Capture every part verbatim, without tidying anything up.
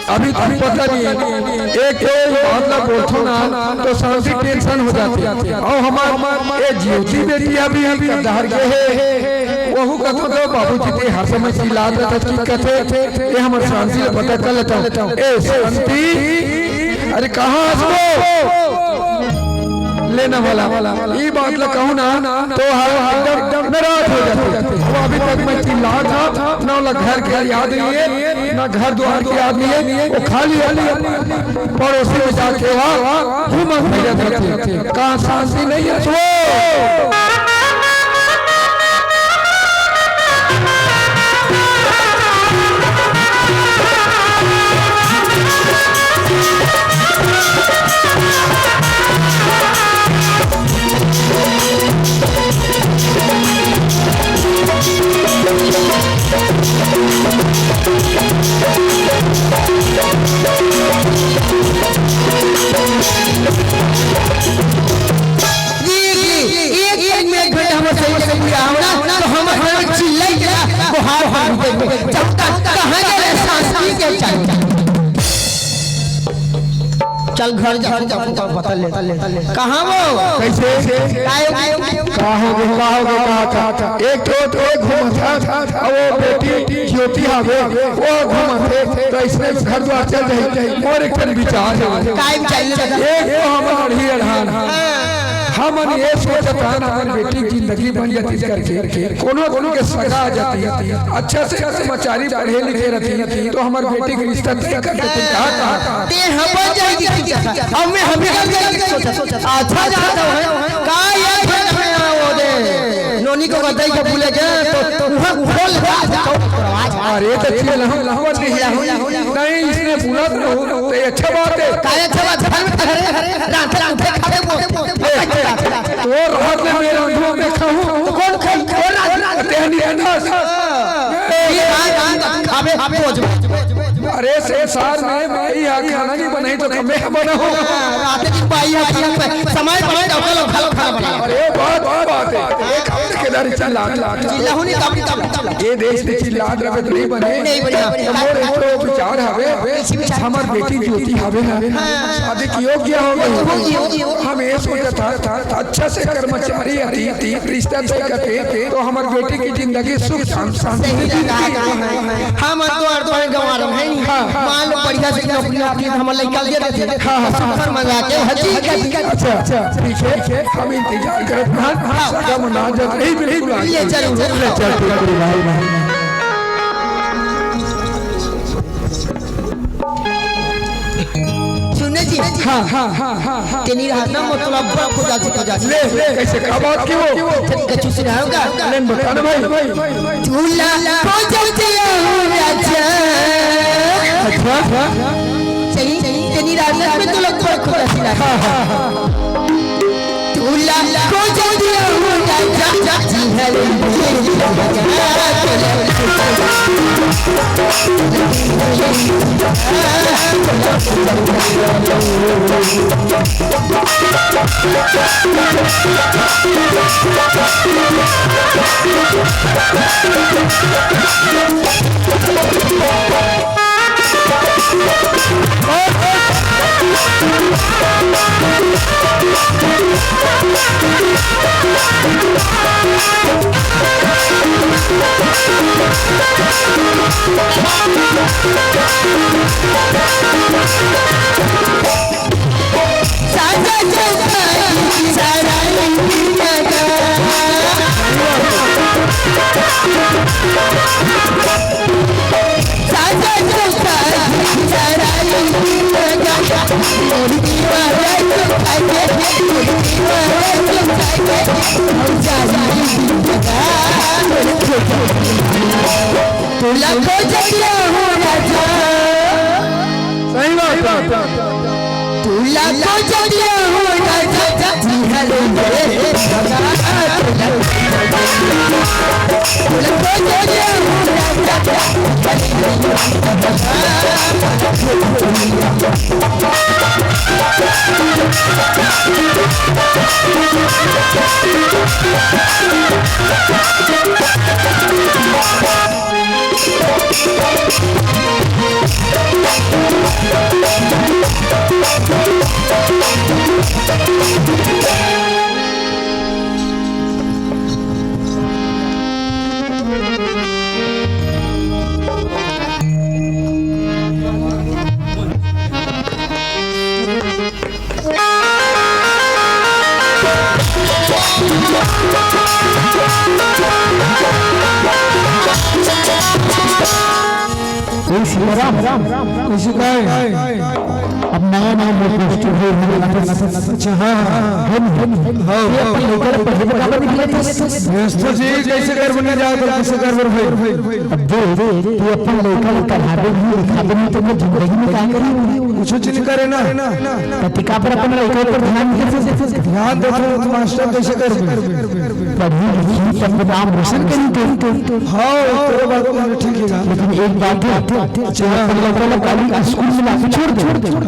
अभी तुम पता नहीं, एक तो बात ला बोलथो ना, तो शांति tension हो जाथे। अउ हमर ये ज्योति बेटी अभी कटहर के हे, वहू कथो तो बाबूजी ते हर समय चिल्लात रहत कि कथे, "ए हमर शांति ल पता कर लेता हूँ। ए शांति, अरे कहाँ हस वो?" लेना वाला, ये बात ला कहूँ ना, तो हर एकदम नाराज हो जाथे। वो अभी तक मैं चिल्लात हँव, ना ओला घर के याद नहीं है, ना घर द्वार के याद नहीं है, वो खाली, खाली पड़ोसी में जाके वहाँ घूमत फिरत रहिथे। कहाँ शांति नहीं है वो। एक, एक, एक में एक घंटा हमर सही से पूरा हो ना, तो हम, हम चिल्लाई के ना, वो हार, हार उठे में। जब तक कहाँ के रे शांति के चाहिए। चल घर जा, घर जा, बता ले, बता ले। कहाँ वो? कैसे? काय, काय, काय? का हो गया, का हो गया, कहा था? एक तो, तो एक घूमत था, अब वो बेटी ज्योति हवे, वो घूमत थे, तो इसने घर द्वार चल जाई। मोर एक ठन विचार है। काय विचार है? एक तो हमर अड़ही अड़हान। हमन ये सोचत हन, हमर बेटी के जिंदगी बन जाती करके, कोनो, कोनो के सगा आ जाती, अच्छा से कर्मचारी पढ़े लिखे रहती, तो हमर बेटी के रिश्ता तय कर देते। कहा, कहा, कहा। ते हवा जाएगी सोचा था। अब मैं हमें जाएगी सोचा था। अच्छा जाता है। का ये घर में आओ दे। नोनी को बताई के भूले गए, तो वहाँ खोल दे। अरे तो चिल्लाहूं, नहीं, इसने बोला तो, तो ये अच्छा बात है। काय अच्छा बात है? घर में तो घरे, रात रात उठे खावे वो। तो रात में मैं रांधू, मैं खाऊं। तो कौन खाई? कौन रांधू? तेहनी है ना। ये रात, रात खावे, खावे वो जो। अरे संसार में माई हा खाना नहीं बनाई तो मैं बनाऊं। रात की माई हा खाना बनाई, समय पर डबल खाना, खाना बनाई। अरे बात, बात, बात है। एक हफ्ते के दारी चिल्ला, चिल्ला। चिल्लाहूं नहीं, तब, तब। ये देश में चिल्लात रहे तो नहीं बने। नहीं बने। तो मोर एक ठो विचार हवे, हमर बेटी ज्योति हवे ना, हाँ। शादी के योग्य हो गई। योग्य, योग्य, योग्य। हम ये सोचत हन, अच्छा से कर्मचारी आती, रिश्ता तय करते, तो हमर बेटी की जिंदगी सुख शांति से सही लगा है। हम तो अड़पन गंवार हैं नहीं। हाँ, हाँ। मान लो बढ़िया से नौकरी आती है, हम लड़का दे देते हैं। हाँ, हाँ, हाँ। सुखर मजा के हकीकत। अच्छा, अच्छा, ठीक है, हम इंतजार करत हन। हाँ, हाँ। सगा मना जब नहीं, बिल्कुल आ ले जाओ। चलो, चलो, चलो, भाई, भाई। सुने जी। हाँ, हाँ, हाँ, हाँ, हाँ। तेनी रहा ना, मतलब, बड़ा खोजा जी, खोजा जी। ले, ले, कैसे, का बात की वो? तेरी कछु सुनाऊंगा। ले, बता ना भाई। दूल्हा खोजत हूँ राजा। अच्छा, हाँ। सही, तेनी राजा में तो लोग बड़ा खोजा जी। हाँ, हाँ, हाँ। दूल्हा खोजत हूँ राजा, जी हरे। सही बात है। कोई सीताराम, कोई शिकायत? अब नया नया मोटो स्टूडियो है। अच्छा, हाँ, हाँ, हाँ। है नहीं? हाँ, ये हाँ। अपन लेकर पहले बता बनी दिया था। व्यस्त जी, कैसे कर बने जाए, कल कैसे कर बन भाई? अब दे, दे, ये अपन लेकर कढ़ावे भी, दिखावे नहीं, तो मैं जिंदगी में क्या करूँ? कुछ नहीं करे ना। पत्रिका पर अपन लेकर पर ध्यान दे, ध्यान दे, तो मास्टर कैसे कर बने? पढ़ी लिखी तब नाम रोशन करी तो। हाँ, तेरे बात तो ठीक है। लेकिन एक बात है, अच्छा। अपन लड़का लोग खाली स्कूल में लाके छोड़ दे।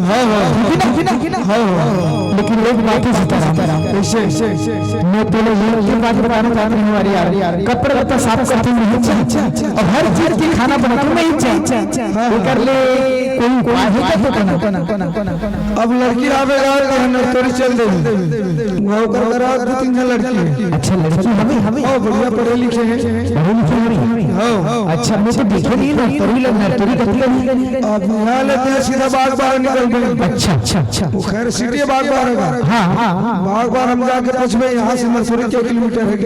हाँ, हाँ। ठीक है ना? हाँ, हाँ। लेकिन एक बात है सीताराम, कैसे? मैं पहले ये, ये बात बताना चाहता हूँ हमारे यार, कपड़े लत्ता साफ करते नहीं, अच्छा, अच्छा, अच्छा। और हर चीज की खाना बनाते नहीं, अच्छा, अच्छा। हाँ, हाँ। कर ले, कोई उपाय है क्या तो बना? अब लड़की आवेगा तो हम नर्सरी चल देंगे। वो ओकर करा दो तीन झन लड़की है। अच्छा, लड़की हवे, हवे। हाँ, बढ़िया पढ़े लिखे हैं। पढ़े लिखे हवे। हाँ। अच्छा, मैं तो देखे नहीं ना, तोरी लग ना, तोरी कथी करी? अब यहाँ लेते हैं, सीधा बाग बाहर निकल गए। अच्छा, अच्छा, अच्छा। वो खैर सिटी बाग बाहर है। हाँ, हाँ, हाँ। बाग बाहर हम जाके पूछबे, यहाँ से मसूरी के किलोमीटर है कि?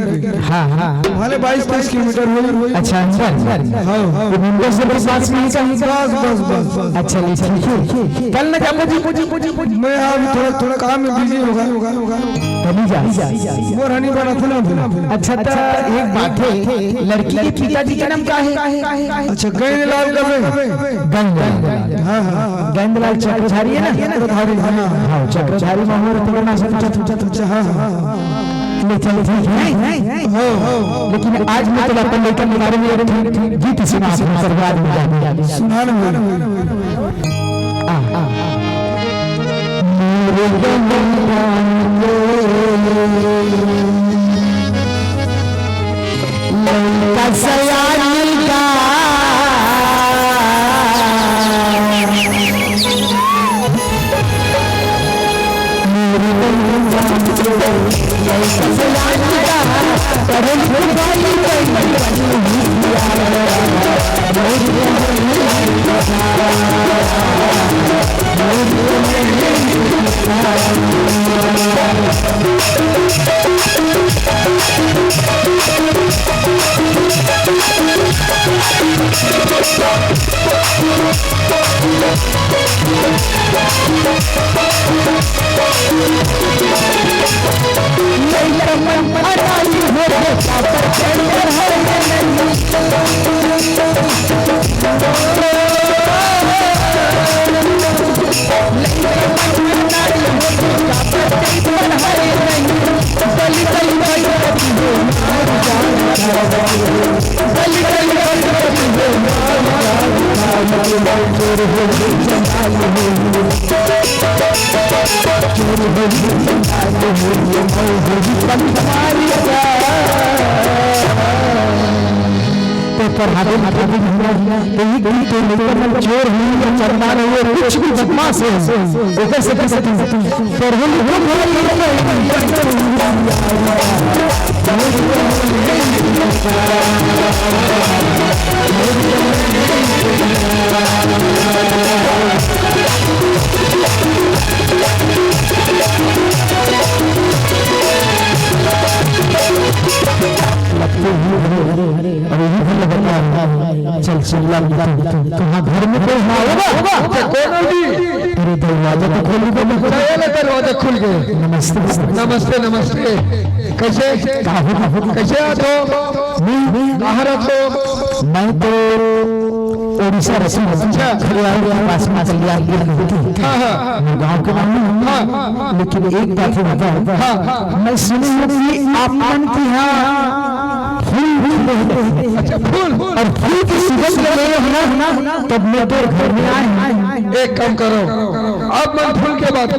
हाँ, हाँ, हाँ। भले बाईस तेईस किलोमीटर हो। अच्छा, अंदर, अंदर। हाँ। वो मुंबई से भी पास में ही का? बस, बस, बस, बस। अच्छा, ले, ठीक है। कल ना जाबो जी, जी, जी, जी, जी। मैं अभी थोड़ा, थोड़ा काम में बिजी होगा। तभी जा। वो रानी बना था ना अभी। अच्छा, तो एक बात है, लड़की के पिताजी का नाम का है? अच्छा, गैंदलाल कबे? गैंदलाल। हाँ, हाँ, हाँ। गैंदलाल चक्रधारी है ना? चक्रधारी, हाँ। हाँ, चक्रधारी माहौल थोड़ा ना समझा, समझा, समझा, हाँ, हाँ, हाँ। ले चल, ठीक है। हो, हो। लेकिन आज मैं तोला अपन लइका के बारे में एक ठन गीत सुना दूं, आशीर्वाद मिला दे। सुना ना। आ, आ। लइका सयानी का तो पढ़ावे लिखावे नहीं है, तो ये कोई तो लेकर में चोर हो या चरदार हो, कुछ भी बदमाश हो, ओकर से कुछ पढ़े लिखे लगते ही अरे, अरे, अरे, अरे, ये भी लगा है। चल, चिल्ला मत। तो हाँ, घर में कोई ना होगा? तो कौन होगी? अरे, दरवाजा तो खोल दो। चलो, दरवाजा खुल गए। नमस्ते, नमस्ते। नमस्ते, नमस्ते। कैसे? कहाँ हो, कहाँ हो? कैसे आत हो? मैं, मैं, कहाँ रहत हो? मैं तो उड़ीसा रसी में अच्छा। खलियार के पास में कल्याण की होती। हाँ, हाँ। मैं गाँव के नाम नहीं हूँ, हाँ। लेकिन एक बात ही बताऊँ। हाँ। मैं सुने हूँ कि आप मन के यहाँ फूल खिले हैं। अच्छा, फूल। और फूल की सुगंध ले रहे हो ना, तब मैं तो घर में आए हूँ। एक काम करो, अब मन फूल के बात,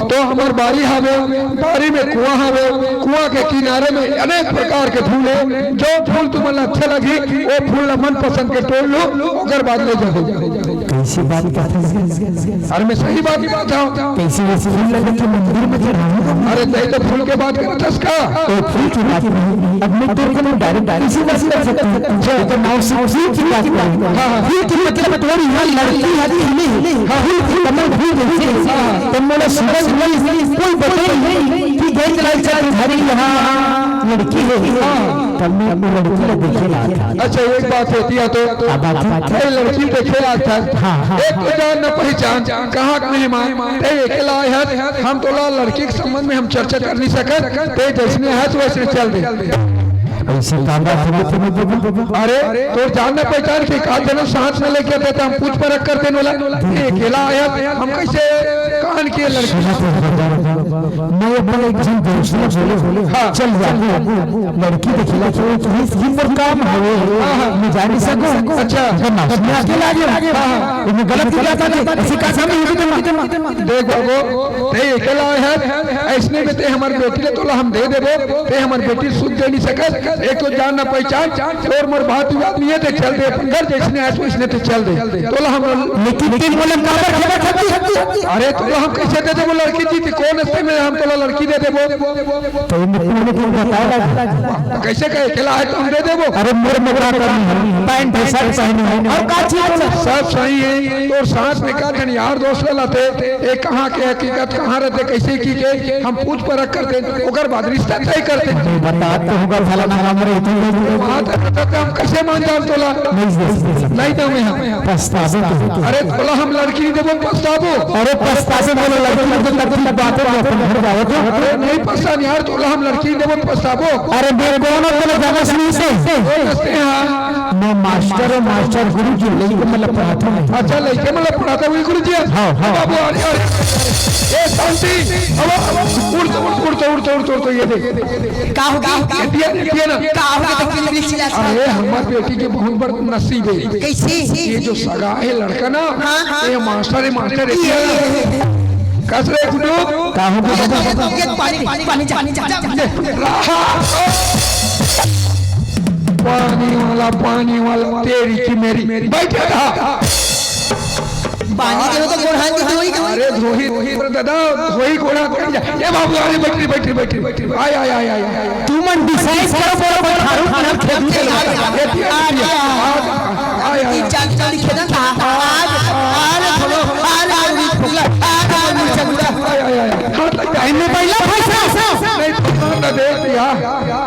तो हमर बारी हवे, बारी में कुआं हवे, कुआं के किनारे में अनेक प्रकार के फूल हे। जो फूल तुमन ला अच्छा लगही, वो फूल ला मन पसंद के तोड़ लो, ओकर बाद ले जाओ। कैसी बात करत हस? अरे, मैं सही बात ही बात हूँ। कैसी वैसी फूल लगे कि मंदिर में चढ़ाऊँ? अरे, नहीं तो फूल के बात करत हस का? ओ, फूल की बात नहीं। अब मैं तेरे को direct, direct इसी बात कर सकता हूँ। जो तो नाव से फूल की बात करें। हाँ, हाँ। फूल की मतलब तोर यहाँ लड़की है कि नहीं? हाँ। फूल, फूल, कमल फूल जैसे। हाँ। तो मोला सुबह, सुबह कोई बताई नहीं कि गए कल चंद्रधारी यहाँ लड़की है। हाँ। तब मैं अपनी लड़की ला देखे ला था। अच्छा, एक बात होती है तो क्या बात है? मैं लड़की देखे ला था। हाँ, हाँ। एक तो जान न पहचान, कहाँ के मेहमान, ते अकेला आए हस, हम तोला लड़की के संबंध में हम चर्चा कर नहीं सकत, ते जैसने हस वैसने चल दे। ऐसे काम बात है, तुम लोग। अरे, तोर जान न पहचान के का जनम साथ में लेके आते, तो हम पूछ परख करते नोला। ये अकेला आया, हम कैसे कान के लड़की? मैं अपन एक जन दोस्त ला बोले, हाँ। चल जा, लड़की देखिला, तो ये, ये मोर काम हवे, हाँ, हाँ। मैं जा नहीं सकूँ। अच्छा। तो मैं अकेला आ गया। हाँ, हाँ। मैं गलत ही कहता था, ऐसी का सामने होगी तुम? देख बाबू, ते अकेला आए हस, ऐसने में ते हमर बेटी ले तोला हम दे देबो, ते हमर बेटी सुध दे नहीं सकत, एक तो जान न पहचान, तोर मोर बात विवाद नहीं है, ते चल दे अपन घर, जैसने आए वैसने ते चल दे। तोला हम लेकिन ते मोला काबर खबर खाती? अरे तोला हम कैसे दे देबो लड़की जी? ते कौन हस ते में हम तोला लड़की दे देबो? तो ये मुझे तुम बताया था। कैसे कहे, अकेला है तो हम दे देबो। अरे मोर मोटा करनी है, पैंट है, शर्ट पहनी है, और का चाहिए बोला? सब सही है, तोर साथ में का जन यार दोस्त ला लाते, ये कहाँ के हकीकत कहाँ रहते, कैसे की के हम पूछ परख करते, ओकर बाद रिश्ता तय करते। बता तो होगा फलाना नाम रे, तू वहाँ तक रहता तो हम कैसे मान जान तोला? नहीं, नहीं, नहीं। नहीं तो मैं हम। पछतावे तो। अरे तोला हम लड़की नहीं देबो, पछताबो। अरे पछतावे बोलो, लड़की नहीं देबो, तब बात है, अपन घर जाओ तो। अरे नहीं पछतान यार, तोला हम लड़की नहीं देबो, पछताबो। अरे मैं कौन हूँ, तोला जाना सुनी से? कौन हस ते? हाँ। मैं मास्टर हूँ, मास्टर गुरु जी, लइके मतलब पढ़ाता हूँ। अच्छा, लइके मतलब पढ़ाता हूँ, गुरु जी। हाँ, हाँ। बाबू, अरे, अरे, ए, शांति, अब, अब, उड़ तो, उड़ तो, उड़ तो, उड़ तो, उड़ तो, ये देख। का हो गया? ये दिया, ये दिया ना। का हो गया? तो क्यों नहीं चिल्ला? अरे, हमार बेटी के बहुत बड़ नसीब है। कैसे? ये जो सगा है लड़का ना, हाँ, हाँ। ये मास्टर है, मास्टर है। ये, ये, ये, ये। कस रे गुड्डू? का हो गया? ये पानी, पानी, पानी, जा, जा, जा, जा। पानी वाला, पानी वाला, तेरी की मेरी। बैठे रहा। पानी के तो गोड़ हाथ धोई, धोई। अरे धोई, धोई, दादा, धोई गोड़ हाथ धोई। ए बाबू, अरे बैठ रे, बैठ रे, बैठ रे, बैठ रे। आय, आय, आय, आय, आय। तुमन decide करो, बोलो, बोलो, थारू, थारू, खेत में चलो। ये पिया, ये पिया। आय, आय, आय। तीन चार किलो लिखे ना, आज, आज बोलो, आज, आज, आज, आज, आज, आज, आय, आय, आय। हाँ, तो time में पहला पैसा। नहीं, तो ना दे दिया।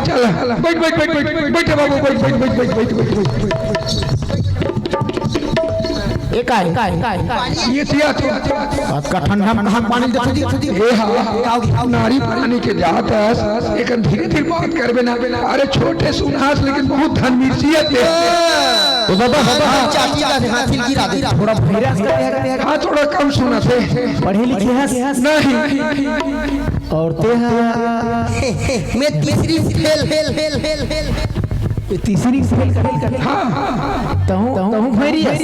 चल, बैठ, बैठ, बैठ, बैठ, बैठ, बैठ, बाबू, बैठ, बैठ, बैठ। ए काय? ये थिया, थिया, थिया। आज का ठंडा में कहाँ पानी देथे? ए हा, नारी पानी के जात हस, एकन धीरे-धीरे बात करबे ना। अरे छोटे सुन हस, लेकिन बहुत धन मिर्ची है ते। तो बाबा, बाबा, चाची का हाथी गिरा दे। थोड़ा भैरा से हाँ, थोड़ा कम सुनथे। पढ़े लिखे हस? नहीं। और ते हा? मैं तीसरी fail, fail, fail, fail, fail. ये तीसरी फेल कर, फेल कर। हाँ। तहूँ, तहूँ भैरी हस।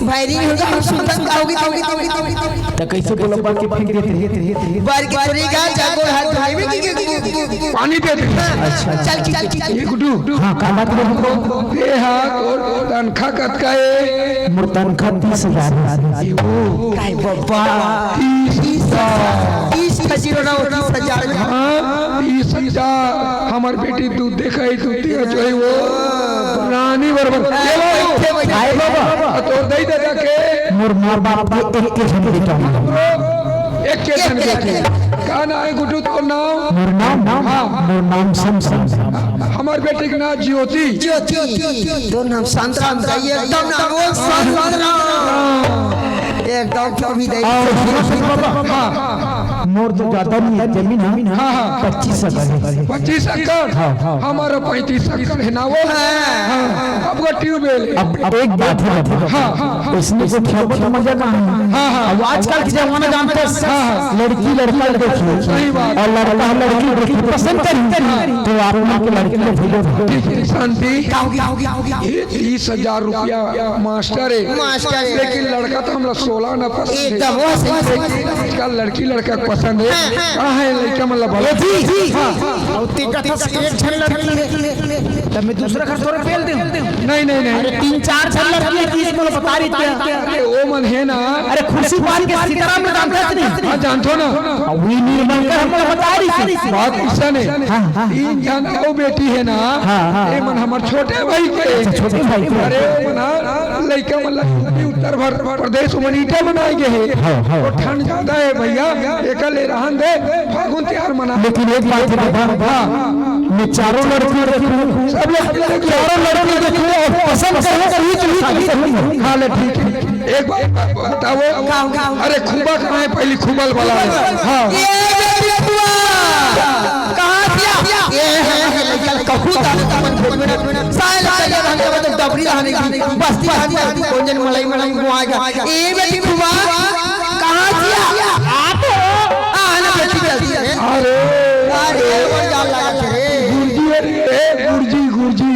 भैरी नहीं होगा, हम सुनता, सुनता होगी, होगी, होगी, होगी। तो कैसे बोला बार के फेंक देते? बार के थोड़ी गा, जागो हाथ धोए में की, की, की, की, की। पानी दे दे। अच्छा, चल, चल, चल, चल। ये गुड्डू। हाँ, का बात बोल? ये हाँ, तोर तनखा कतका है? मोर तनखा तीस हजार है। काय बाबा? तीस हजार। तीस का जीरो ना हो, तीस हजार। हाँ, तीस हजार। हमर बेटी दूध देखाई, दूध दिया जो है वो रानी बराबर। ये बाबू। आए बाबा। आ तोर दई ददा के? मोर माँ बाप के एक के झन बेटा हूँ। एक के झन बेटी। का नाम है गुड्डू तोर नाम? मोर नाम? हाँ। मोर नाम समसम। हमर बेटी के नाम ज्योति। ज्योति। तोर नाम शांतराम का, ये एकदम नाम वो शांतराम। एकदम कभी दे। और सुनो, सुनो, बाबा, हाँ। मोर तो ज्यादा नहीं है, जमीन है, हाँ, हाँ। पच्चीस एकड़ है। पच्चीस एकड़? हाँ, हाँ। हमारा पैंतीस एकड़ है ना, वो है। हाँ। अब वो ट्यूबवेल है। अब, अब एक बात है, बाबा। हाँ, हाँ, हाँ। इसमें जो खेलबो तो मजा कहाँ है? हाँ, हाँ। अब आजकल के जमाना जानते हैं, हाँ, हाँ। लड़की लड़का देखिए। सही बात। और लड़का लड़की देखिए, पसंद करी, हाँ। तो आप लोग के लड़की को भेजो। ठीक है, शांति। क्या हो गया, हो गया, हो गया? ये तीस हजार रुपया मास्टर है, मास्टर है। लेकिन लड़का तो हमला सोलह ना पसंद है। एकदम वो सही, सही, सही। आजकल लड़की लड़का के पसंद है। हाँ, हाँ। कहाँ है लड़का, मतलब, ये जी, जी, हाँ। जी। और ते कथा से एक झन लड़की है, तब मैं दूसरा घर तोरे पेल दे। नहीं, नहीं, नहीं। अरे, तीन चार झन लड़की है, तीस मोला बता रही थी। अरे, वो मन है ना। अरे, खुशी पान के सीताराम में जानता है नहीं? हाँ, जानथो ना। अब वी निर्मल का हमला बता रही थी। बात ऐसा नहीं। हाँ, हाँ। तीन झन अउ बेटी है ना, हाँ, हाँ, ये मन हमर छोटे भाई के। अच्छा, छोटे भाई के। अरे, वो मन ह लइका मन ला यूपी उत्तर भर-, प्रदेश में ईंटा बनाए गए है। हाँ, हाँ, तो हाँ। ठंड ज्यादा है भैया, एकर ले रहन दे, फागुन त्योहार मना। लेकिन एक बात है बाबा, हाँ। मैं चारों लड़की देखूं, सब लोग चारों लड़की देखूं और पसंद करूं, तो ये चीज शादी करूं। हाँ, ले, ठीक है। एक बात बताओ, अरे खूबा कहाँ है? पहली खूबा वाला है। हाँ। ये बेटी खूबा। कहाँ दिया? ये है, है, है, कहूँ ता अपन भेज में ना। साले लगा ये रहने के बाद डबरी रहने की। बस्ती रहने की। कौन जन मलाई मलाई को आएगा? ये बेटी खूबा। कहाँ दिया? आप हो? हाँ, ना बेटी जल्दी है। अरे। अरे, वो जान लगा रे। गुरुजी, अरे, गुरुजी, गुरुजी।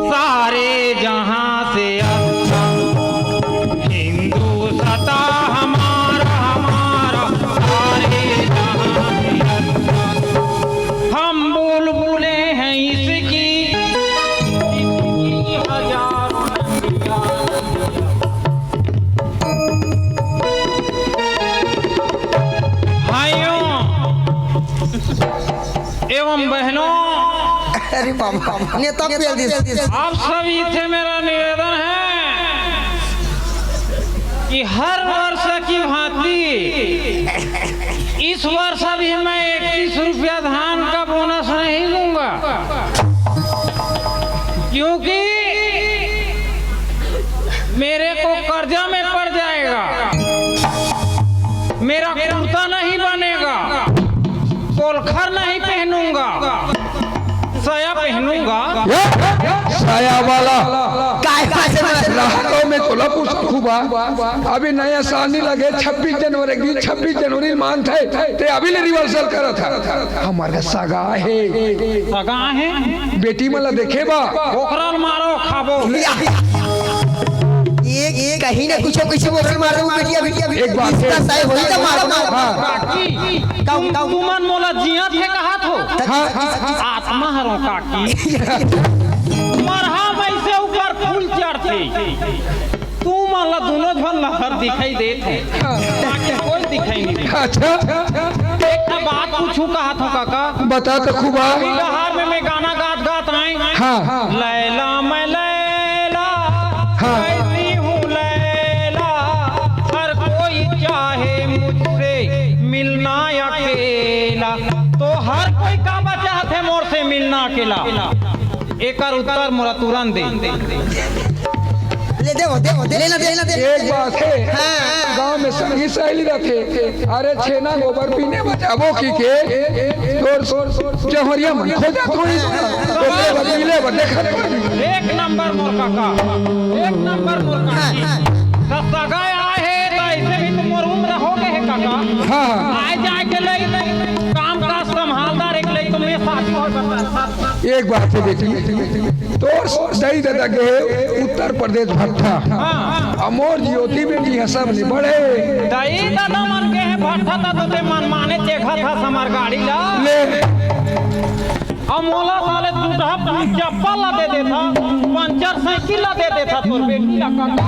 सारे जहां से अच्छा हिंदू सता हमारा, हमारा सारे जहां से अच्छा। हम बुलबुलें हैं इसकी, इसकी हजारों नदियाँ। भाइयों एवं बहनों, अरे बाबा, नेता पेल दिस। आप सभी से मेरा निवेदन है कि हर वर्ष की भांति इस वर्ष भी मैं इक्कीस रुपया धान का बोनस नहीं दूंगा, क्योंकि मेरे को कर्जा में पड़ जाएगा, मेरा कुर्ता नहीं बनेगा, कोलखर नहीं पहनूंगा, साया पहनूंगा। ये साया वाला। काय, काय से वाला? राहतो में तोला पूछा खूबा। अभी नया साल नहीं लगे, छब्बीस जनवरी की, छब्बीस जनवरी मान थे, ते अभी ले रिहर्सल करत है। हमारे सगा है। सगा है? बेटी मन ला देखे बा। ओकरा ल मारो, खाबो। ये, ये कहीं ना कुछ, कुछ बोल मार दो बेटी, अभी, अभी एक बात है। रिश्ता तय होई त मारो ना। हाँ। काकी, तुम, तुमन मोला जियत हे कहत हो? हाँ, हाँ, हाँ। आत्मा हरो काकी। मरहा वैसे ऊपर फूल चढ़ते। तुमन ला दोनों झन ला हर दिखाई देत हे। बाकी कोई दिखाई नहीं देत। अच्छा। एक ठा बात पूछूं कहत हूँ काका। बता तो खूबा। अभी डहार में मैं गाना गात गात आए। हाँ। लैला मैं लैला, हाँ। कैसी हूँ लैला, हर कोई चाहे मुझसे मिलना अकेला। तो हर कोई का बचा थे मोर से मिलना अकेला। एकर उत्तर मोला तुरंत दे। ले दे, दे, दे, ले ना, दे ना, दे। एक बात है, हाँ। गांव में संगी सहेली रथे, अरे छेना गोबर पीने में जाबो की के, तोर, तोर, तोर जहरिया मन खोजा थोड़ी, ओकरे बाद मिले बर देखा थोड़ी। एक नंबर मोर काका, एक नंबर मोर काका। हाँ, हाँ। त सगा आए हे, त ऐसे भी तो मोर उम्र हो गए हे काका। हाँ, हाँ। आए जाए के लई, काम काज संभालदार एक लई, तो मैं साथी हो सकता। एक बात है बेटी, तोर दई ददा गे उत्तर प्रदेश भट्ठा, हाँ। अमोर ज्योति में भी हसब नहीं बढ़े। दई ददा मन के हे भट्ठा, त तोते मन माने देखा था समर गाड़ी ला। ले। अउ मोला साले दूधा चप्पल ला दे देथा, पंचर साइकिल ला दे देथा तोर बेटी ला काका।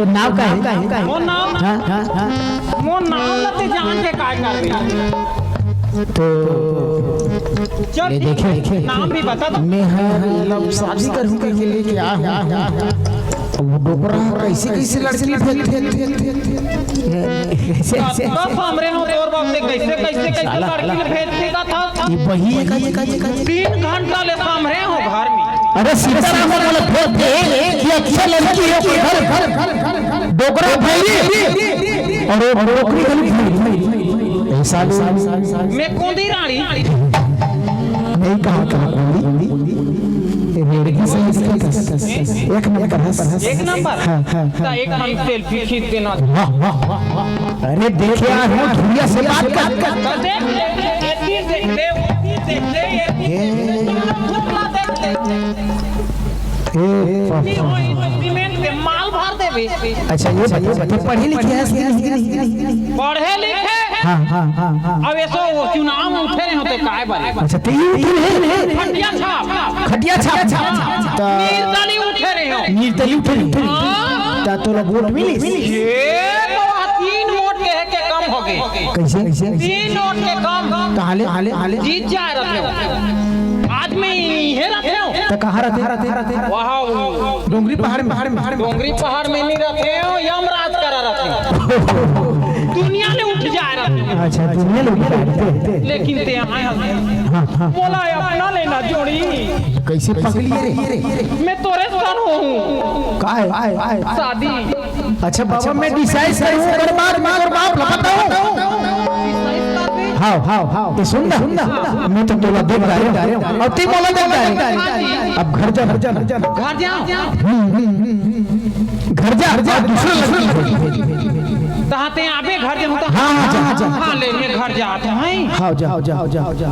तो नाम का है? मोर नाम? हाँ, हाँ, हाँ। मोर नाम ला ते जान के काय करबे? तो चल ये ठीक देखे, है, नाम भी बता दो। मैं हाँ, मतलब शादी करूँ के लिए क्या हूँ? वो डोकरा कैसे, कैसे लड़की भेज, भेज, भेज, भेज, कैसे, कैसे? कतका सामरे हो तोर बाप से, कैसे, कैसे, कैसे साला, लड़की भेज देता था? ये वही है, का, का, का, का। तीन घंटा ले सामरे हो घर में। अरे सीताराम बोला, भेज दे कि अच्छा लड़की है, घर, घर, घर, घर, घर। डोकरा भाई रे। और वो डोकरी गली भाई, भाई, भाई। ऐसा लोग मैं कोंदी रानी। नहीं कहा था कोंदी। ये रेडगी से इसका दस, एक नंबर है। एक नंबर? हाँ, हाँ, हाँ। तो एक हम सेल्फी खींच देना। वाह, वाह, वाह, वाह। अरे देखे आ रहे हो, धुरिया से बात कर, कर। तो देख ले, ये तीर देख ले, वो तीर देख ले, ये तीर देख ले, ये थोड़ा देख ले। ए, ये पापा। हो, ये तो सीमेंट के माल भर देबे। अच्छा, ये बताओ, बताओ, पढ़े लिखे हैं कि नहीं? पढ़े लिखे? हाँ, हाँ, हाँ, हाँ। अब ऐसो वो चुनाव में उठे रहे होते काय बारे? अच्छा, तो ये उठे रहे? खटिया छाप। खटिया छाप। हाँ। तो निर्दलीय उठे रहे हो। निर्दलीय उठे रहे। हाँ। तो तोला वोट मिली? ये तो वहाँ तीन वोट के है के कम हो गए। कैसे? कैसे? तीन वोट के कम। कहाँ ले? कहाँ ले? कहाँ ले? जीत जाए रहते हो। आज मैं इहे रहते हो। तो कहाँ रहते? कहाँ रहते? वहाँ डोंगरी पहाड़ में, पहाड़ में, पहाड़ में। डोंगरी पहाड़ में नहीं रहते हो, यमराज करा रहते हो। दुनिया ले उठ जाए रहते हो। अच्छा, दुनिया ले उठ जाए रहते हो। लेकिन ते आए हो। हाँ, हाँ। मोला अपना लेना जोड़ी। कैसे पकड़ी रे? मैं तोरे सन हूँ। का है? शादी। अच्छा बाबा, मैं डिसाइड करूँ, ओकर बाद मैं तोर बाप ला बताऊँ। हाँ, हाँ, हाँ। तो सुन ना, सुन ना। मैं तो तोला देख डारे हूँ। और ते मोला देख डारे। अब घर जा, घर जा, घर जा। घर जाओ। हम्म, हम्म, हम्म, हम्म। घर जा, घर जा, दूसरा लड़की खोज। तहाँ ते आबे घर जाहूँ त हाँ, हाँ, जा, जा। हाँ, ले, मैं घर जात हूँ, हैं? हाँ, जा, जा, जा, जा।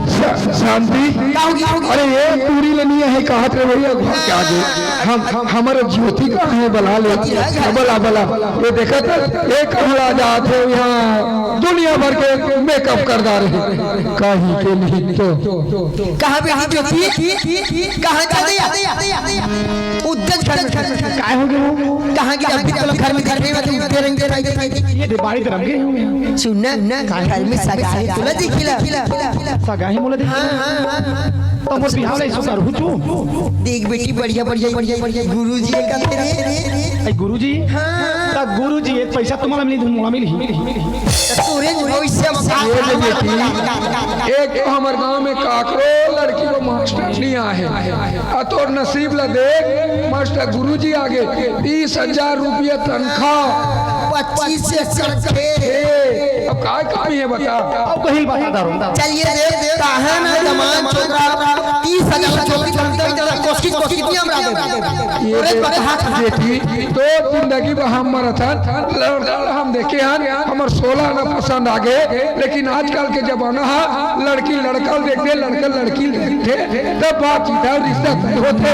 शा-, शांति। का होगे, का होगे? अरे, ये पूरी लेनी है, कहा थे भैया, घर के आगे। हम, हम, हमारे ज्योति कहाँ है, बला ले। ज्योति है घर। बला, बला। ये देखा था, ये कहाँ ला जात है यहाँ, दुनिया भर के मेकअप कर डारे। कहीं के नहीं तो। कहाँ पे ज्योति? कहाँ चल दिया? उद्योग घर में, घर में। काय हो गया? कहाँ की अभी तो घर में दिख रही है, मतलब उतरे रंग दिखाई देती है। ये दे बाड़ी तरफ गए होंगे। सुन ना, घर में सगाई तुला दिखिला। सगाई मोला दिखिला। हाँ, हाँ, हाँ, हाँ। तो मोर बिहाव ले सुकर हूँ तू। देख बेटी, बढ़िया, बढ़िया, बढ़िया, बढ़िया गुरुजी का तेरे। ए गुरुजी? हाँ। ता गुरुजी, एक पैसा तुम्हाला मिली, तुम्हाला मिली। तोरे भविष्य में ये ले बेटी, एक तो हमर गांव में काकरो लड़की को मास्टर नहीं आए। आ तोर नसीब ला देख, मास्टर गुरुजी आगे तीस हजार रुपया तनख्वाह। पच्चीस से करके। ए, अब काय कमी है बता? अब कहीं बता दारू। चलिए देख, काहे ना जमान छोकरा तीस हजार छोकरी बनते हैं, कोशिश, कोशिश कितनी हम रहा ये तोरे देख, बता। बेटी, तो जिंदगी में हम मरत हन, लड़, लड़ हम देखे हन, हमर सोलह आना पसंद आगे, लेकिन आजकल के जमाना हा, लड़की लड़का ल देखथे, लड़का लड़की ल देखथे, तब बातचीत हे, रिश्ता तय होथे।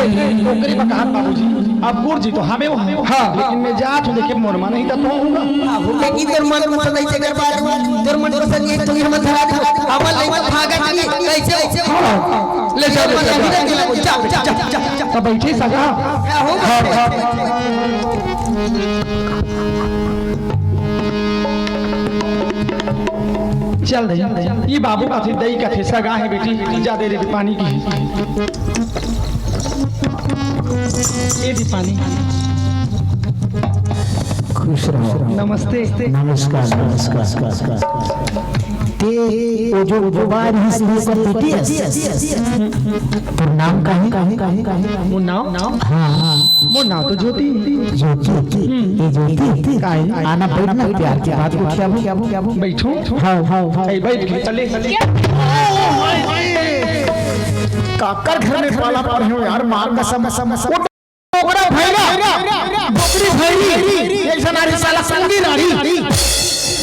ओकरे बर कहत बाबूजी, अब गुरुजी तो हवे हो, हाँ। लेकिन मैं जात हूँ, देखे मोर मन नहीं तो हूँगा। लेकिन तोर मन पसंद है, तेकर बाद तोर मन पसंद नहीं है, तू ही हमर धरा दे, हमर लइका भागत नहीं, कैसे हो? हाँ। ले जा, ले जा, जा। जा, जा, जा, जा। तब बैठे सगा। हाँ, हाँ। चल दई, ये बाबू कथे, दई कथे, सगा है बेटी, जा दे दे पानी की। ये दे पानी। खुश रहो। नमस्ते। नमस्कार, नमस्कार। ते वो जो, वो जो बार ही से लेकर बेटी है। तोर नाम का है? वो नाम? हाँ, हाँ। मोर नाम तो ज्योति। ज्योति, हम्म। ये ज्योति। काय? आना बैठना, प्यार की बात को क्या वो? बैठो। हाँ, हाँ, हाँ। ए, बैठ के चले। काकर घर में पाला पड़े हो यार, मार कसम। ओकरा भैरा, डोकरी भैरी, एक जना रही साला संगी राड़ी।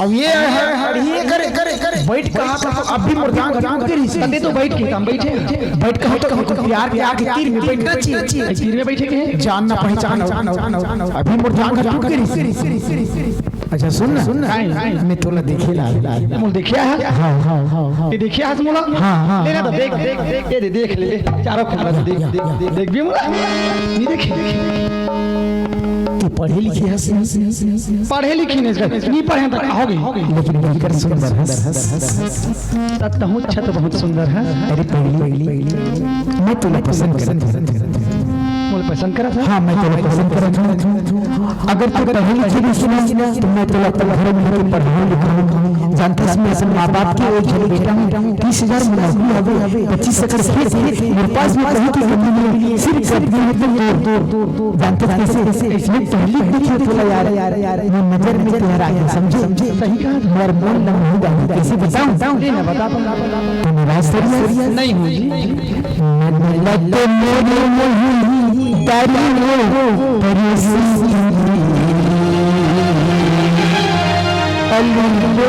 अब ये है, ये करे, करे, करे, बैठ कहा था, अब भी मोर जान जान के रही। तते तो बैठ के, हम बैठे। बैठ कहा तो, तो प्यार, प्यार के तीर में बैठ के। तीर में बैठे के? जान ना पहचान हो। अभी मोर जान जान के रही। अच्छा सुन ना, काय? मैं तोला देखे ला, ला, ला। मोला देखिया है? हाँ, हाँ, हाँ, हाँ। ये देखिया है मोला? हाँ, हाँ, ले ना तो हाँ। देख, देख, देख, ये दे, देख ले, ले। चारों खुला से देख, या, देख, या, देख, या। देख भी मोला? नहीं देखे? तू पढ़े लिखे हस? पढ़े लिखे नहीं, नहीं पढ़े तो का हो गई? लेकिन मिलकर सुंदर हस। तब तहूँ अच्छा तो बहुत सुंदर है। अरे पहली, पहली, मैं तोला पसंद करता हूँ। मोला पसंद करत हस? हाँ, मैं तोला पसंद करत हूँ। अगर तू पढ़े लिखे नहीं सुना, तो मैं तोला अपन घर में लेके पढ़ाऊँ लिखाऊँ। जानथस मैं अपन माँ बाप के एक झन बेटा हूँ, तीस हजार में नौकरी हवे, पच्चीस एकड़ खेत हे, मोर पास में कहीं की जमीन नहीं, सिर्फ कर दिए तो तोर, तोर, जानथस कैसे? इसमें पहली देखी थोड़ा यार, यार, यार, मैं नजर में तेरा आगे समझे, समझे, सही कहा। मोर मन लम्बी गाली कैसे बताऊँ? नहीं ना बता। तू नाराज तो नहीं है? नहीं हूँ जी। मन लत मोर मोही तारी वो परसी अलगोरी।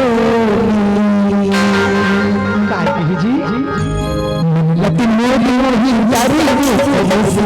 काय कही जी? मन लत मोर मोही तारी वो परसी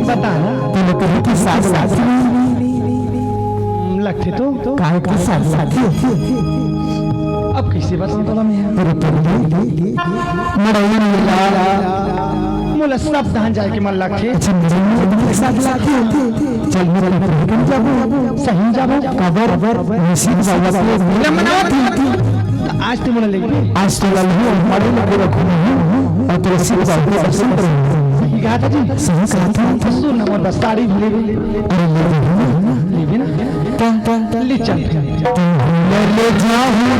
बता ना। तैं कहे कि सास लागथे। लगथे तो। काय के सास लागथे? अब कइसे बतावंव तोला मैं? अरे, तोला मड़ई मेला। मोला सब डहन जाए के मन लगथे। अच्छा, मड़ई मेला के सास लागथे। चल, मैं तोला कहे कन जाबो। सही जाबो। काबर? मैं शिव बाबा के मेला मनावत हंव। त आज तैं मोला लेगबे? आज तोला लेहूं, मड़ई मेला पूरा घूमहूं अउ तोला शिव बाबा के दर्शन करहूं। सही कहा था जी। सही कहा था। सुन ना, मोर बर साड़ी भी लेबे। अरे, लेबे ना। लेबे ना? ले चल। ले जाहूं।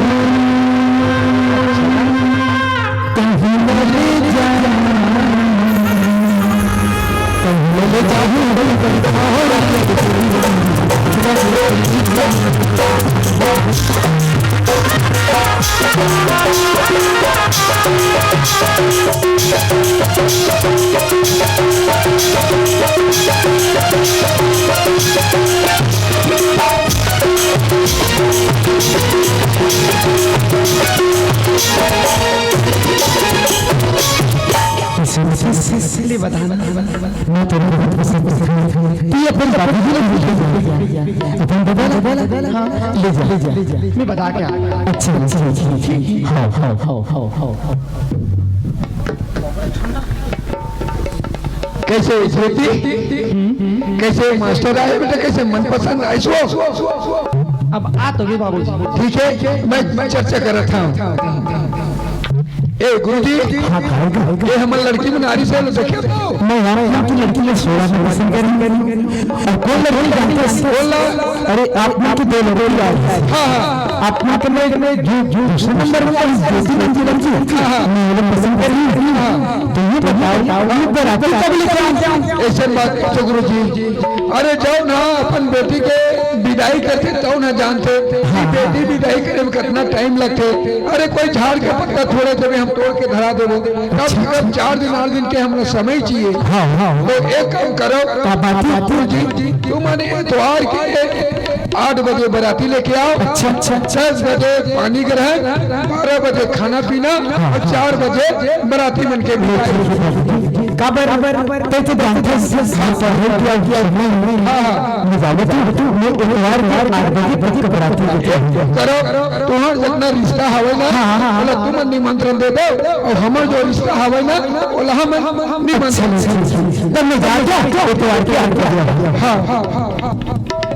ले बता ना। मैं तोला बहुत पसंद करथंव। तैं अपन बाबूजी ला भूल गे हस। अपन बाबा ला, हाँ। ले जा, ले जा। मैं बता के आथंव। अच्छा, अच्छा, अच्छा, अच्छा। हाँ, हाँ, हाँ, हाँ, हाँ, हाँ। कइसे ज्योति? कइसे मास्टर आए बेटा? कइसे मनपसंद आइस वो? अब आ तो गे बाबूजी। ठीक हे, मैं, मैं चर्चा करत हंव। ए गुरुजी, हाँ, काय, काय, काय? ए हमर लड़की मन आरिस हे, देखे तो? मैं यार, यहाँ की लड़की में सोना में पसंद करी। अउ कोन लड़की जानथस? बोल ना। अरे, आप मन के दो लड़की आए। हाँ, हाँ। आप मन के मैं, मैं जो, जो दूसरा नंबर में कोई ज्योति नाम की लड़की है, हाँ, हाँ। मैं वो पसंद करी। हाँ। तो ये बताओ, ये बराती कब लेके आऊं? अइसे बात तो गुरुजी, अरे, जउन ह अपन बेटी के बिदाई करथे, तउन ह जानथे कि बेटी बिदाई करे में कतना टाइम लगथे। अरे, कोई झाड़ के पत्ता थोड़े जमे हम तोड़ के धरा देबो, कम से कम चार दिन, आठ दिन के हमला समय चाहिए। हाँ, हाँ, हाँ। तो एक काम करो, का बात है? जी, तुमन एतवार के आठ बजे बराती लेके आओ। अच्छा, अच्छा, अच्छा। दस बजे पानी ग्रहण, बारह बजे खाना पीना, हाँ, अउ हाँ। चार बजे बराती मन के बिदाई। काबर, काबर, तैं तो जानथस, मैं पढ़े के अउ मैं, मैं, हाँ, हाँ। मैं जावत हंव, मैं एतवार के आठ बजे तक बराती लेके आऊंगा। करो, तुम्हर जतना रिश्ता हवय ना, हाँ, हाँ, हाँ। ओला तुमन निमंत्रण दे दो, अउ हमर जो रिश्ता हवय ना, ओला हमन निमंत्रण दे दो। अच्छा, अच्छा, अच्छा। तब मैं जा, जा, एतवार के आठ बजे। हाँ, हाँ, हाँ।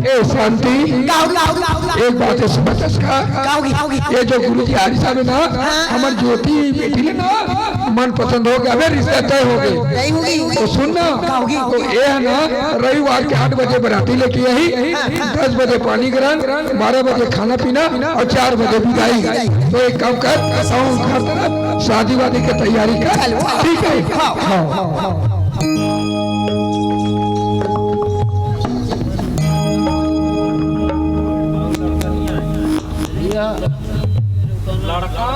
ए शांति, का हो गया, हो गया, हो गया? एक बात हे, समझस का? का हो गया, हो गया? ये जो गुरुजी आरिस हे ना, हाँ। हमर ज्योति बेटी ले ना, मन पसंद हो गे, अबे रिश्ता तय हो गे। तय हो गे। तो सुन ना, का हो गया, हो तो गया? ये हे ना, रविवार के आठ बजे बराती लेके आही, हाँ, हाँ। दस बजे पानी ग्रहण, बारह बजे खाना पीना अउ चार बजे बिदाई। तो एक काम कर, अउ घर तरफ शादी वादी के तैयारी कर। चल, वाह। ठीक हे? हाँ, हाँ, हाँ, हाँ। लड़का।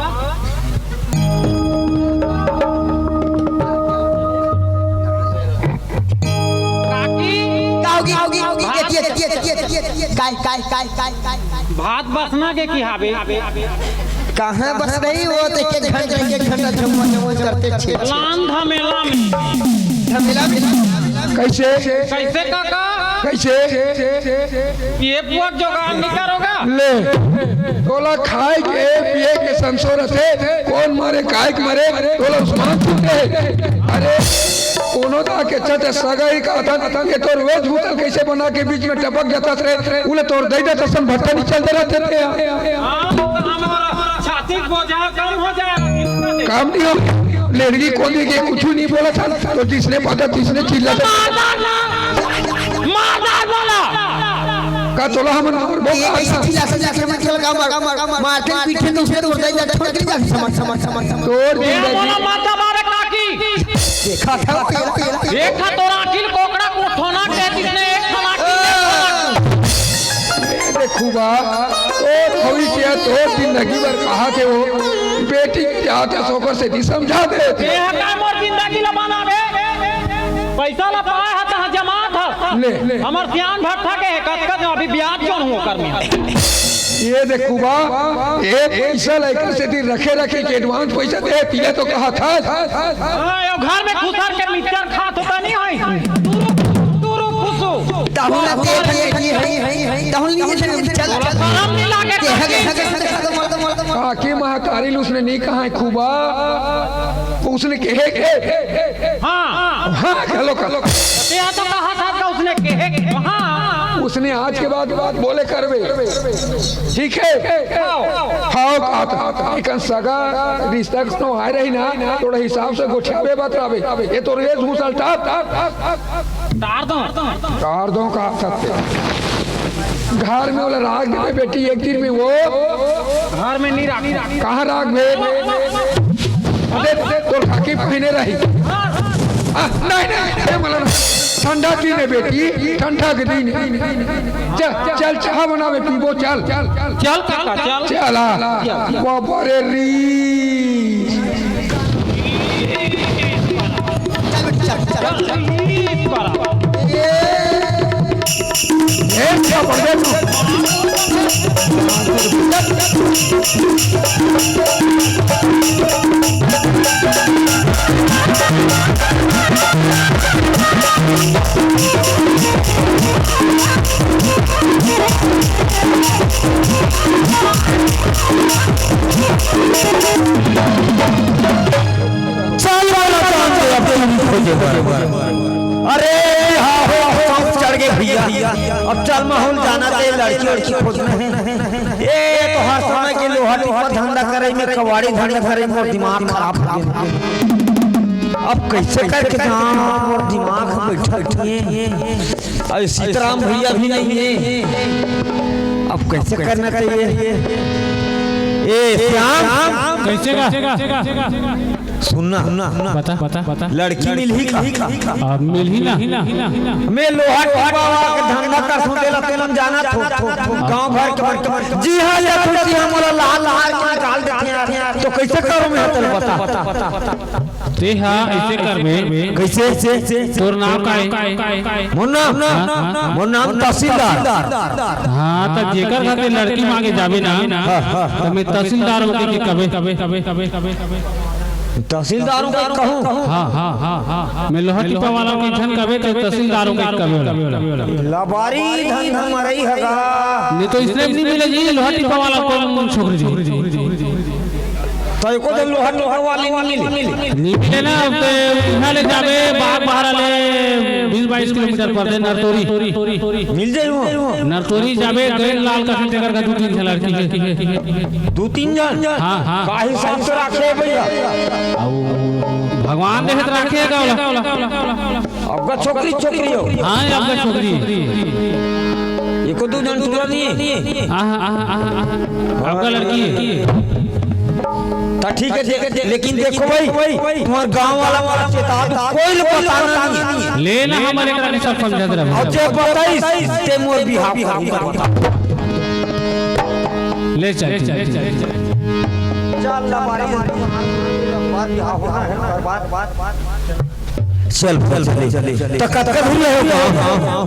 काकी। का होगे, का होगे, का होगे? भात। एती, एती, एती, एती, एती। काय, काय, काय, काय, काय, काय? भात बसना के की हाबे? कहाँ बस नहीं, वो तो एक, एक घंटा, एक, एक घंटा झम्मा, झम्मा करते छे, छे। लान धमेला में। धमेला में। कैसे? कैसे काका? कैसे? ये पुआ जोगाड़ नहीं करोगा? ले, तोला खाए के, पिए के संसो रथे, कौन मरे, काय के मरे, तोला उस्मान छूटे। अरे, कोनो दा के चट सगाई का अतन, ये तोर वेज भूतल कैसे बना के बीच में टपक जाता रे, उले तोर दई दे तसन भट्टा नहीं चलते रहते थे। हाँ, तो हमारा छाती बोझा कम हो जाए। काम नहीं हो, लड़की को देखे कुछ नहीं बोला था, तो जिसने पाता, जिसने चिल्ला था। मार डाल बोला। का तोला हमन मारबो ये का ऐसे ऐसा? चिल्ला, चिल्ला के मत खेल का मार, मार, मार, मारते पीटते तो उसमें तो उड़ जाएगा, छोड़ के जा, समझ, समझ, समझ, समझ। तोर ए, जिंदगी। मोला मत मारे काकी। देखा था, देखा तोरा अखिल कोकड़ा को ठोना के जिसने एक ठोना की ए, देखूबा, तोर भविष्य, तोर जिंदगी भर कहा थे वो। बेटी के जात हस, ओकर सेती समझा देत हे। तेहा का मोर जिंदगी ला बनाबे? पैसा ला पाए हस, तहाँ जमात हस। ले, ले। हमर सियान भट्ठा के हे, कतका जो अभी ब्याज जोन हूँ ओकर में। ये देख खूबा, ये पैसा ला एकर सेती रखे, रखे के advance पैसा दे, पीले तो कहा था। हाँ, यो घर में घुसर के मिक्सचर खात होता नहीं होई। दूर, दूर घुसो। ताहू ला देख, ये, ये, ये, ये, ताहू नहीं, चल, चल। शरम नहीं लागे। काकी महतारी ल उसने नहीं कहा हे खूबा, उसने कहे के। हाँ। हाँ, घलो, घलो। तेहा तो कहा था कि उसने कहे के। हाँ। उसने आज के बाद, बाद बोले करबे। ठीक हे? हाँ। हाँ, कहा था। एकन सगा रिश्ता के संग आए रही ना, थोड़ा हिसाब से गोठियाबे बतराबे। ये तो रेस घुसल टाप। टार दो। टार दो का सकते। घर में ओला राख देबे बेटी, एक दिन में वो घर में नहीं राख। कहाँ राखबे? अरे, तोर खाकी पहिने रही। आ, नहीं, नहीं, नहीं, मला ना। ठंडा दिन हे बेटी, ठंडा के दिन हे। चल, चल, चाह बनाबे, पीबो, चल। चल काका, चल। चल, आ। बाबा रे री। चल वाला काम दे अब चोरी खोजे बर। अरे, हाँ हो, चढ़ गे भैया। अब चल माहौल जाना दे, लड़की, लड़की खोजना हे। ए, तो हर समय के लोहा टिप्पा धंधा करे में, कबाड़ी धंधा करे में मोर दिमाग खराब हो गे। अब कैसे करके जाऊँ, मोर दिमाग बैठा हे। अरे सीताराम भैया भी नहीं हे, अब कैसे करना चाहिए? ए श्याम, कैसे का? सुनना, बता, बता, बता। लड़की मिलही का? अब मिलही ना। मैं लोहा टिप्पा वाला के धंधा करथों, तेला तुमन जानत हो। गांव भर के मन, जी हाँ, या खुशी हम वाला लाल लाल के निकाल देथे यार। तो कैसे करूँ मैं, तेला बता। तेहा ऐसे करबे। कैसे? तोर नाम का हे? मोर नाम? हाँ, हाँ, हाँ। मोर नाम तहसीलदार। हाँ, त जेकर खातिर लड़की मांगे जाबे ना, हाँ, हाँ, हाँ। त मैं तहसीलदार होके के कबे। तहसीलदार होके कहूँ? हाँ, हाँ, हाँ, हाँ। मैं लोहा टिप्पा वाला के झन कबे, त तहसीलदार होके कबे। लबारी धन धन मरई हगा। नहीं तो इसने भी नहीं मिले जी, लोहा टिप्पा वाला कौन छोकरी जी? तो एको दिन लोहा टिप्पा वाली नहीं मिली। नहीं मिले ना, अब तो इहाँ ले जाबे, बागबाहरा ले बीस बाईस किलोमीटर पर दे नरतोरी। मिल जाई वो। नरतोरी जाबे, गए लाल का तेकर का दू तीन झन लड़की हे। दू तीन झन? हाँ, हाँ। का हिसाब से राखे हे भैया? अब भगवान देहे त राखे हे का वाला? अबका छोकरी, छोकरी हो। हाँ, अबका छोकरी। एको दू झन टूरा नहीं हे। हाँ, हाँ, हाँ, हाँ, हाँ। अबका लड़की हे। त ठीक हे, ठीक हे, लेकिन देखो भाई, तुम्हार गांव वाला मोला चेता दो, कोई ल बताना नहीं हे। ले ना, हमर एकरा के सब समझत रहे। अउ जे बताइस, ते मोर बिहाव कर। ले चल, चल, चल, चल। चल, लबारी, बात बिहाव होना हे, बात, बात, बात। चल, चल, चल, चल। त कतका दूर हे गाँव?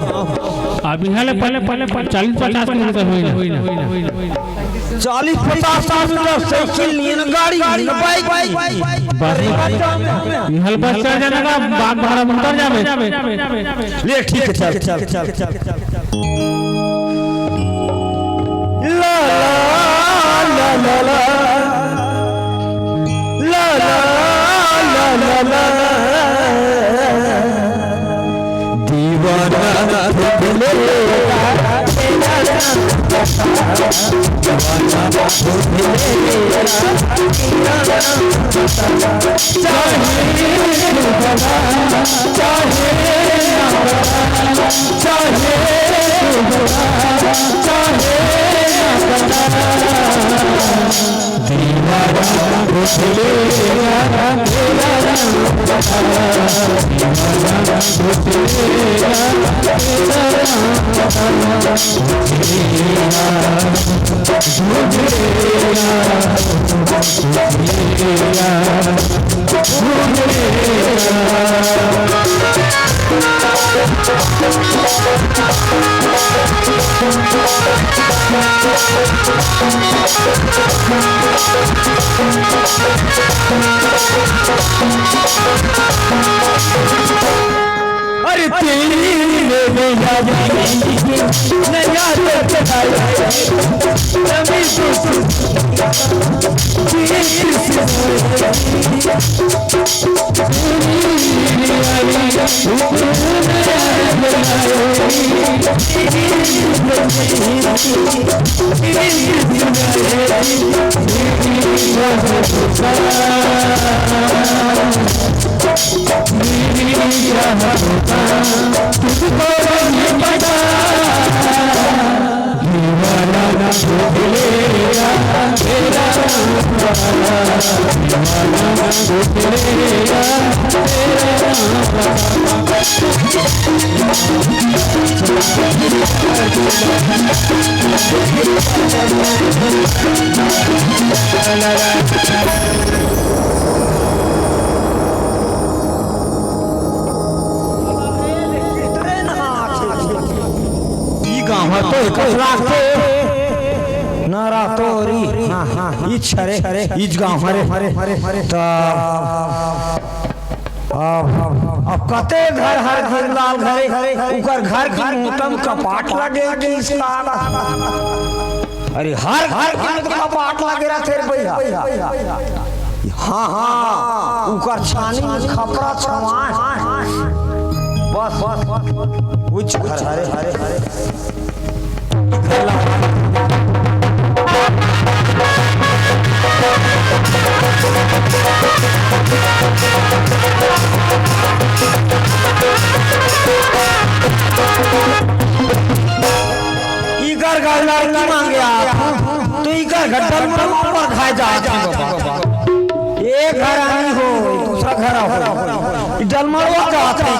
अब इहाँ ले पहले, पहले, पहले चालीस पचास किलोमीटर होई ना। चालीस पचास किलोमीटर साइकिल नियन गाड़ी, नियन बाइक। बस। इहाँ ले बस चढ़ जाना का, बागबाहरा में उतर जाबे। ले, ठीक हे, चल, चल, चल, चल। ला, ला, ला, ला, ला। ला, ला, ला, ला, ला। दीवाना तुम मेरा, तेरा नाम बता। दीवाना तुम मेरा, तेरा नाम बता। चाहे तू बता, चाहे ना बता, चाहे तू बता, चाहे ना बता। दीवाना हो तेरा, तेरा नाम अरे तेरी मेरी यारी, नया तो चढ़ाई, नवी दोस्ती। ई गांव ह तो एकस रास्ते, न रातोरी। हाँ, हाँ, हाँ। इच हरे, इच गांव हरे। त अब, अब कते घर हर घर लाल घरे, उकर घर के मुहूं म कपाट लगे कि इसका? अरे हर घर के मुहूं म कपाट लगे रहिथे रे भइया। हाँ, हाँ, उकर छानी म खपरा छवाय। बस, बस, बस, बस। उच घर हरे, हरे, हरे। इकर घर लड़की मांगे आप, तो इकर घर डलमड़वा खाए जात हे बाबा। एक घर आनी हो, दूसरा घर हो, डलमड़वा जात हे।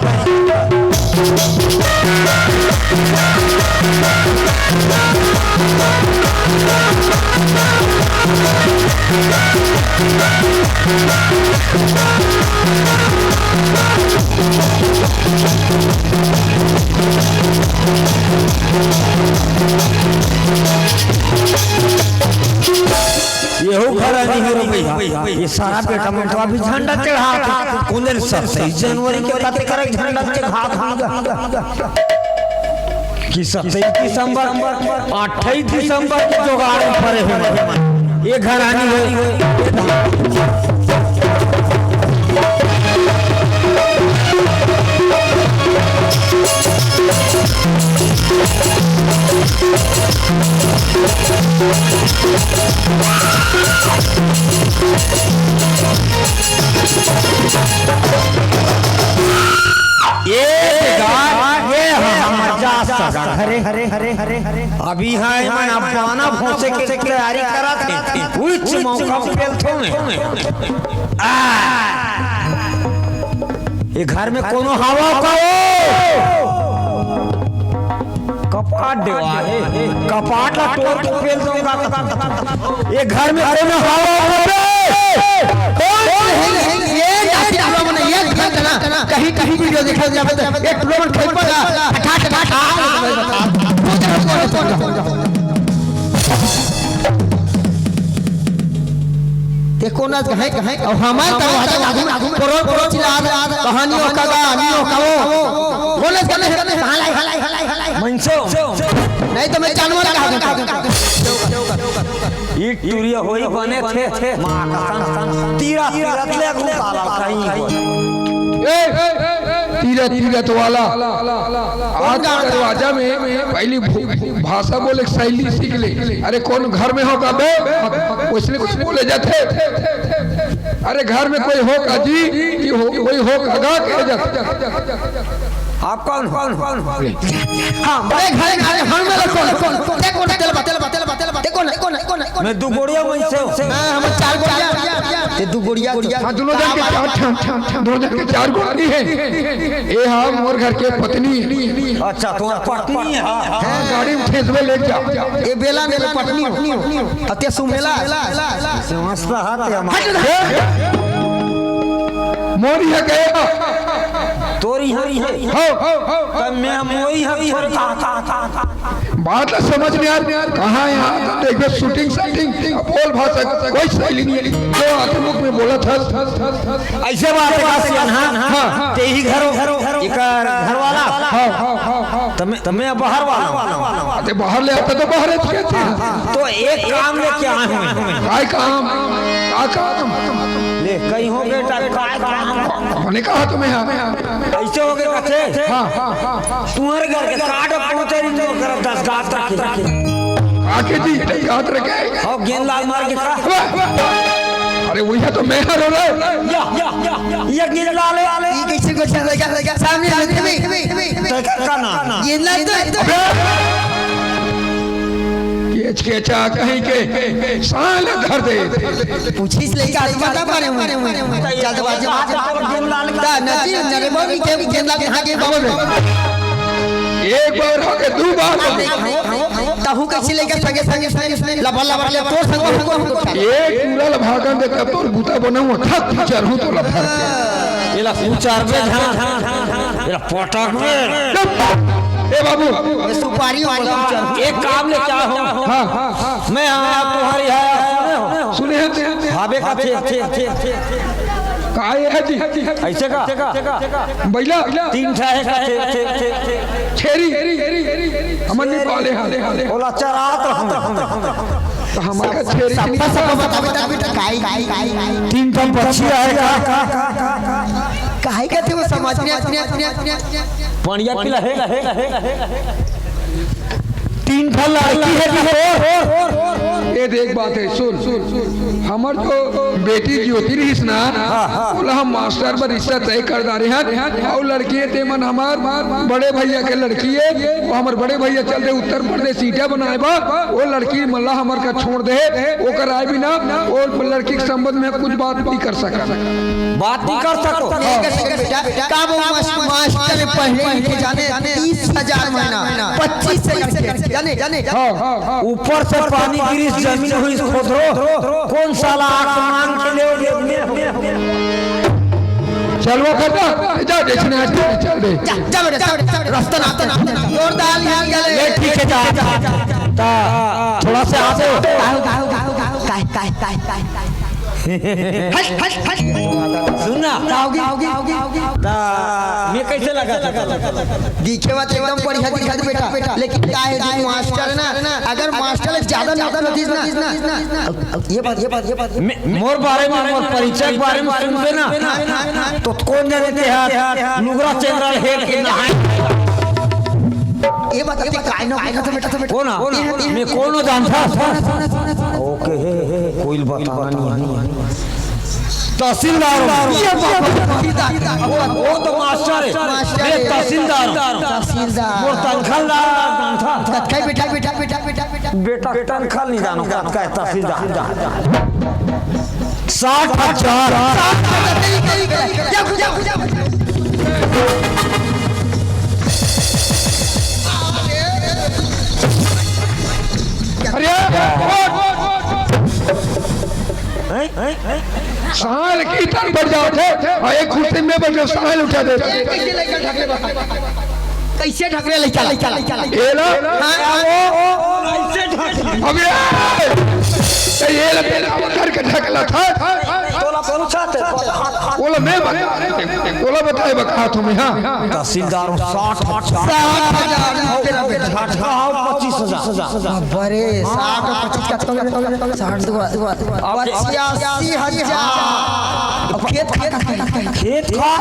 येहू घर नहीं हो रे भइया, ये सारा बेटा मन तो अभी झंडा चढ़ात हे। कोन दिन सत्ताईस जनवरी के कते करे झंडा चढ़ात हे? कि सत्ताईस दिसंबर, अट्ठाईस दिसंबर के जुगाड़ म परे हे। ये घर आनी हे। ये बेकार, ये हमर जात सगा हरे। अभी हाँ, एमन अब बाना भोंसे के तैयारी करत हे। उच्च मौका पेलथों मैं। आ! ये घर में कोनो हवा का हो? कपाट देवा हे, कपाट ला तोड़ के पेल दूंगा। ये घर में कोनो हवा का हो? कौन? ये जाति लोग ने ये घर ना, कहीं, कहीं वीडियो दिखा दिया, ये टुलमन खेल पड़ा, हटा, हटा, हटा। ते कोन आज कहे, कहे, अउ हमर दरवाजा लागू, कोरोन, कोरोन चिल्ला, कहानियों का गा, नियों का वो। बोले, बोले, कहाँ लाई, लाई, लाई, लाई, लाई। मनसो। नहीं तो मैं जानवर कहा दूँ। ई टुरिया होई बने थे, माँ कसम। तीरा, तीरा, तीरा, तीरा, तीरा। ए, तीरथ, तीरथ वाला, आज दरवाजा में पहली भू-, भू-, भाषा बोले के शैली सीख ले। अरे, कौन घर में हो का बे? वैसने कुछ बोले जाते। अरे, घर में कोई हो का जी? कि हो, कोई हो का गा कहे जाते। आप कौन हो? हाँ, बड़े घर में आए, हम मेरा कौन, कौन, कौन, देखो ना, तेल बा, तेल बा, तेल बा, तेल बा, देखो ना, देखो ना, देखो ना। मैं दू गोड़िया मन से हूँ। हाँ, हम चार गोड़िया, ये दू गोड़िया। हाँ, दोनों जन के चार, दोनों जन के चार गोड़ी है। ये हाँ, मोर घर के पत्नी है। अच्छा, तुम्हार पत्नी है? हाँ, गाड़ी में ठेसवे ले जाओ। ये बेला ने पत्नी हो। अत्य सुमेला। समझता है ते हमारे। मोर इहाँ गया। तोर इहाँ है? हो। तब मैं मोर इहाँ छोड़ कहाँ, कहाँ, कहाँ, कहाँ? बात ला समझ नहीं यार, कहाँ है यहाँ? तब देखबे shooting, shooting, बोल भाषा, कोई शैली नहीं है। जो आते मुख में बोला था। ऐसे बात है का सियान, हाँ? हाँ। ते ही घर, एकर घर वाला? हाँ। तब मैं, तब मैं बाहर वाला हूँ। ते बाहर ले आता तो बाहर है, क्या थे? तो एक काम लेके आए हूँ। काय काम? का काम? ले, कहीं हो बेटा, काय काम? मैंने कहा तुम्हें हाँ। ऐसे हो गए कथे? हाँ, हाँ, हाँ। तुम्हारे घर के काट पहुंचे नहीं तो कर दस गात रखे। आके जी, दस गात रखे। और गेंद लाल मार के खा। अरे वही तो मैं हर रहा। या, या, या, या, ये गेंद लाल है। ये कैसे को चल रहा है? सामने हाथ में। तो का ना? गेंद लाल तो अबे! केचकेचा कहीं के, साले धर दे। पूछिस लइका, आज बता पारे हूँ। जल्दबाजी में। दा, नदी, नरे बाबू के गेंद लाल कहाँ के बाबू? एक बार हो के दू बार हो। तहू कैसे लइका संगे, संगे, संगे, लबर, लबर ले, तोर संग, संग, संग। एक पूरा लभागन दे, तब तोर बूता बना हुआ था, तू चढ़ू तो लभार। ये ला उचार में झां, ये ला पटक में। ए बाबू, ये सुपारी वाला। एक काम ले क्या हो? हाँ, हाँ, हाँ। मैं हाँ तुम्हारी है, सुने हो? सुने हैं। भावे का थे, थे, थे, थे। का ये है जी? ऐसे का? बैला? तीन ठा है का? थे, थे, थे, थे। छेरी। हमन नहीं पाले हाले हाले। ओला चरात रहूं। तो हमारे का छेरी की नहीं सबका, सबका बतावे, बतावे, बतावे, काई, काई, काई, काई। तीन ठा बच्ची है का? काहे कहते वो समझ में अपने, अपने, अपने, अपने। पनिया पिला है। तीन ठा लड़की है कि हो? ये देख बात है, सुन, सुन। हमर जो बेटी ज्योति रहिस ना, हाँ, हाँ। ओला हम मास्टर बर रिश्ता तय कर डारे हन। अउ लड़की हे ते मन हमर बड़े भैया के लड़की हे, वो हमर बड़े भैया चल दे उत्तर प्रदेश ईंटा बनाए बर, वो लड़की मन ला हमर का छोड़ दे, ओकर आए बिना वो लड़की के संबंध में कुछ बात नहीं कर सकन। बात नहीं कर सको। हाँ। एक second बेटा, का वो मास-, मास्टर पहले लिखे जाने तीस हजार महीना, पच्चीस से करके, जाने, जाने, जाने। हाँ, हाँ, हाँ। ऊपर से पानी गिरिस, जमीन हुई खोदरो, कौन साला आसमान के ले, ले, ले, ले। चल वो कर दे, जा, देखने आज चल दे। जा, जा बेटा, जा बेटा, जा बेटा। रास्ता ना, रास्ता ना। जोरदार लिया गया ले। ले, ठीक है, जा। ता, थोड़ा सा आगे। गाओ, गाओ, गाओ, गाओ। काय, काय, काय, काय, काय। हट, हट, हट। सुन ना। गाओगी, गाओगी, गाओगी, गाओगी। ता, मैं कैसे लगा? दिखे बात एकदम बढ़िया दिखत बेटा, लेकिन का है, जो मास्टर ना, अगर मास्टर ज्यादा नौकर होतीस ना, ये बात, ये बात, ये बात, मैं, मोर बारे में, मोर परिचय के बारे में सुनबे ना, तो कौन जाने ते हाथ लुगरा चंद्रा हेड के नहाए। ये बात, ये बात, काय ना, काय ना, तो बेटा, तो बेटा। कौन आ? मैं कौन हो जानता? ओके, कोई बताना नहीं है। तहसीलदार हूँ। ये बात, वो, वो तो मास्टर है। मास्टर मैं है। तहसीलदार हूँ। तहसीलदार। वो तनख्वाहदार जानता। तत्काई बेटा, बेटा, बेटा, बेटा, बेटा। बेटा तनख्वाह नहीं जानो, का, का है तहसीलदार। साठ हजार। साठ हजार, नहीं, नहीं, नहीं। या, या, या, या। अरे, साल की तन बढ़ जाओ थे, और एक कुर्सी में बैठे साल उठा दे। कैसे ढकले लइका, लइका, लइका, लइका। ये लो। हाँ, हाँ। अबे, ये लो, तेरा करके ढकला था। तोला कौन सा थे? बोला, मैं बता, बोला, बताए बका तुम्हें, हाँ। तहसीलदार हूँ, साठ हजार। साठ हजार। झटका हो, पच्चीस हजार। बरे, साठ और पच्चीस का तो, साठ दो, दो, दो, पचासी हजार। अब खेत खा, खा, खा, खा। खेत खा?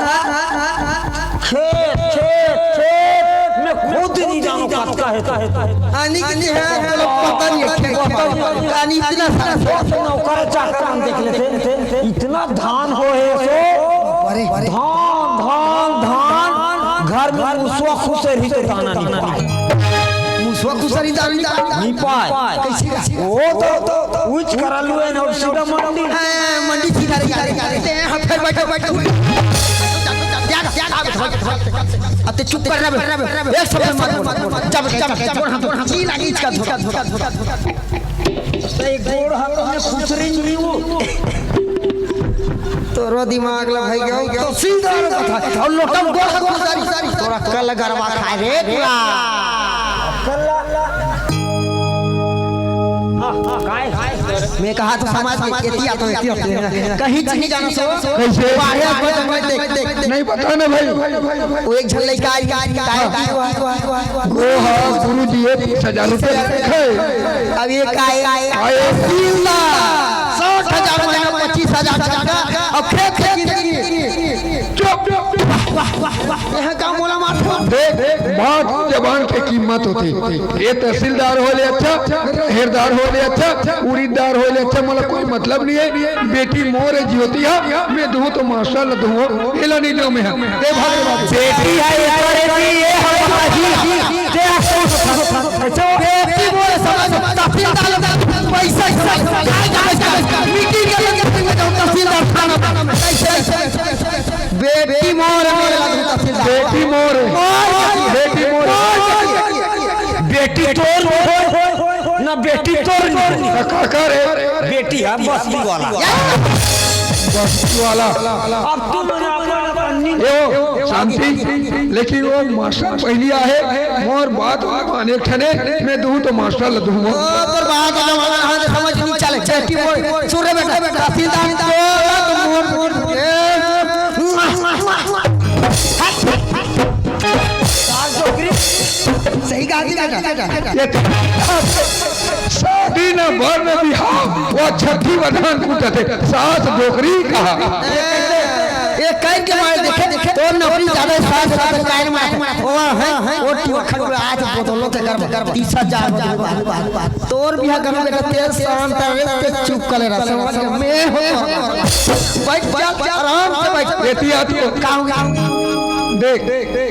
खेत, खेत, खेत में खुद नहीं जानो कतका है तो। आनी की है, तो पता नहीं है, खेत खा। आनी इतना सारा। नौकर चाकर हम देख लेते, इतना धान हो है सो। अरे। धान, धान, धान। घर में मुसवा खुसरही तो दाना नहीं पाए। मुसवा खुसरही दाना नहीं पाए। नहीं पाए। कैसे? वो तो उच करल हुए ना, सीधा मंडी। हाँ, मंडी सीधा रही, रही, रही। हाँ, फिर बैठो, बैठो, बैठो। अब ते चुप कर रहे, एक शब्द मत बोल। जब, जब, जब, छोड़, हम, हम, चीला, ईच का धोखा। तो एक गोड़ हाथ में खुसरी नहीं हो। तोरो दिमाग ला भाई गयो, तो सीधा रे कथा। और लोटा में गोड़ हाथ खुसरी। तोरा कल गरवा खाए रे पूरा। मैं कहा तो समाज में एती आ तो एती होते। कहीं नहीं जाना सो। कैसे? बाहर आ, कोई जंगल देख, देख, देख। नहीं पता ना भाई। वो एक झन लइका आई, आई, आई, आई, वो, वो, वो, वो, वो, वो, गुरु जी, ये तीस हजार रुपये रखे। अब ये काय? आए सीधा। साठ हजार महीना, पच्चीस हजार टका, अब खेत के जिंदगी। चुप, चुप, चुप। यहाँ का मोला मार। देख, देख, बात जबान के कीमत होती। ये तहसीलदार हो ले अच्छा, रहेरदार हो ले अच्छा, उरीददार हो ले अच्छा, मोला कोई मतलब नहीं है। बेटी मोर है, ज्योति है, मैं दूँ तो मास्टर ल दूँ, एला नहीं दूँ मैं। दे भाग रे बाबू। बेटी है, ये करे जी, ये हमारी, ये बेटी मोर है, समझ, तहसीलदार पैसा, मीटिंग के लिए तहसीलदार थाना, कैसे, कैसे? बेटी मोर है, मेरा तहसीलदार। बेटी मोर है। मोर है। बेटी मोर है। मोर है। बेटी तोर नहीं, ना बेटी तोर नहीं। का, का रे? बेटी है बस्ती वाला। बस्ती वाला। अब तुम लोग अपना, अपना नींद ए ओ, शांति, लेकिन वो मास्टर पहली आहे, मोर बात ला माने ठने, मैं दूँ तो मास्टर ल दूँ। ओ, पर बात जमाना है, समझ नहीं चले। बेटी मोर, सुन रे बेटा, तहसीलदार तो मोर, मोर, ए, सही कहा जी बेटा। ये शादी न बर न बिहाव, वो छठी बधान कूटत हे, सास डोकरी कहा। ये कह के मारे देखे, तो नौकरी ज्यादा सास ज्यादा कायन मार। वो है, वो टीवा खड़ुआ आज बोतलो ते कर, तीस हजार। तोर बिहा करूँ बेटा, तेल शांत रहे, ते चुप कर ले रहा, समझ में हो। बैठ, बैठ, आराम से बैठ। बेटी आती हो। का हो गया? देख,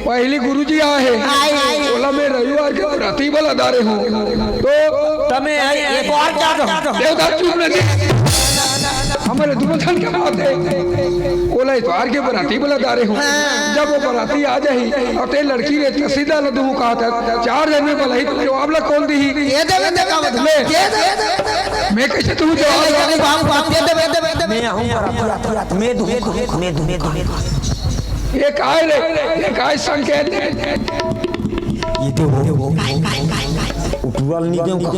पहली गुरुजी आए हैं। आए, आए। बोला, मैं रविवार के बराती वाला दारे हूँ। तो तमे आई, एक और क्या दो? देवदार चुप नहीं। हमारे दोनों जन के बात है। बोला, इतवार के बराती वाला दारे हूँ। हाँ। जब वो बराती आ जाही, और ते लड़की रे सीधा लदू कहा था, चार जन में बोला ही, तो जवाब ला कौन दी? ये दे, मैं दे, का मतलब? ले। ये दे, ये दे, ये दे। मैं कैसे तू जवाब ये दे, बाप, बाप, ये दे, ये दे, ये दे। मैं आऊँ बराती, मैं दूँ, मैं दूँ, मैं दूँ। ये काय रे? ये काय संकेत है? ये दे वो, वो, वो। उठवाल नहीं देऊँ का?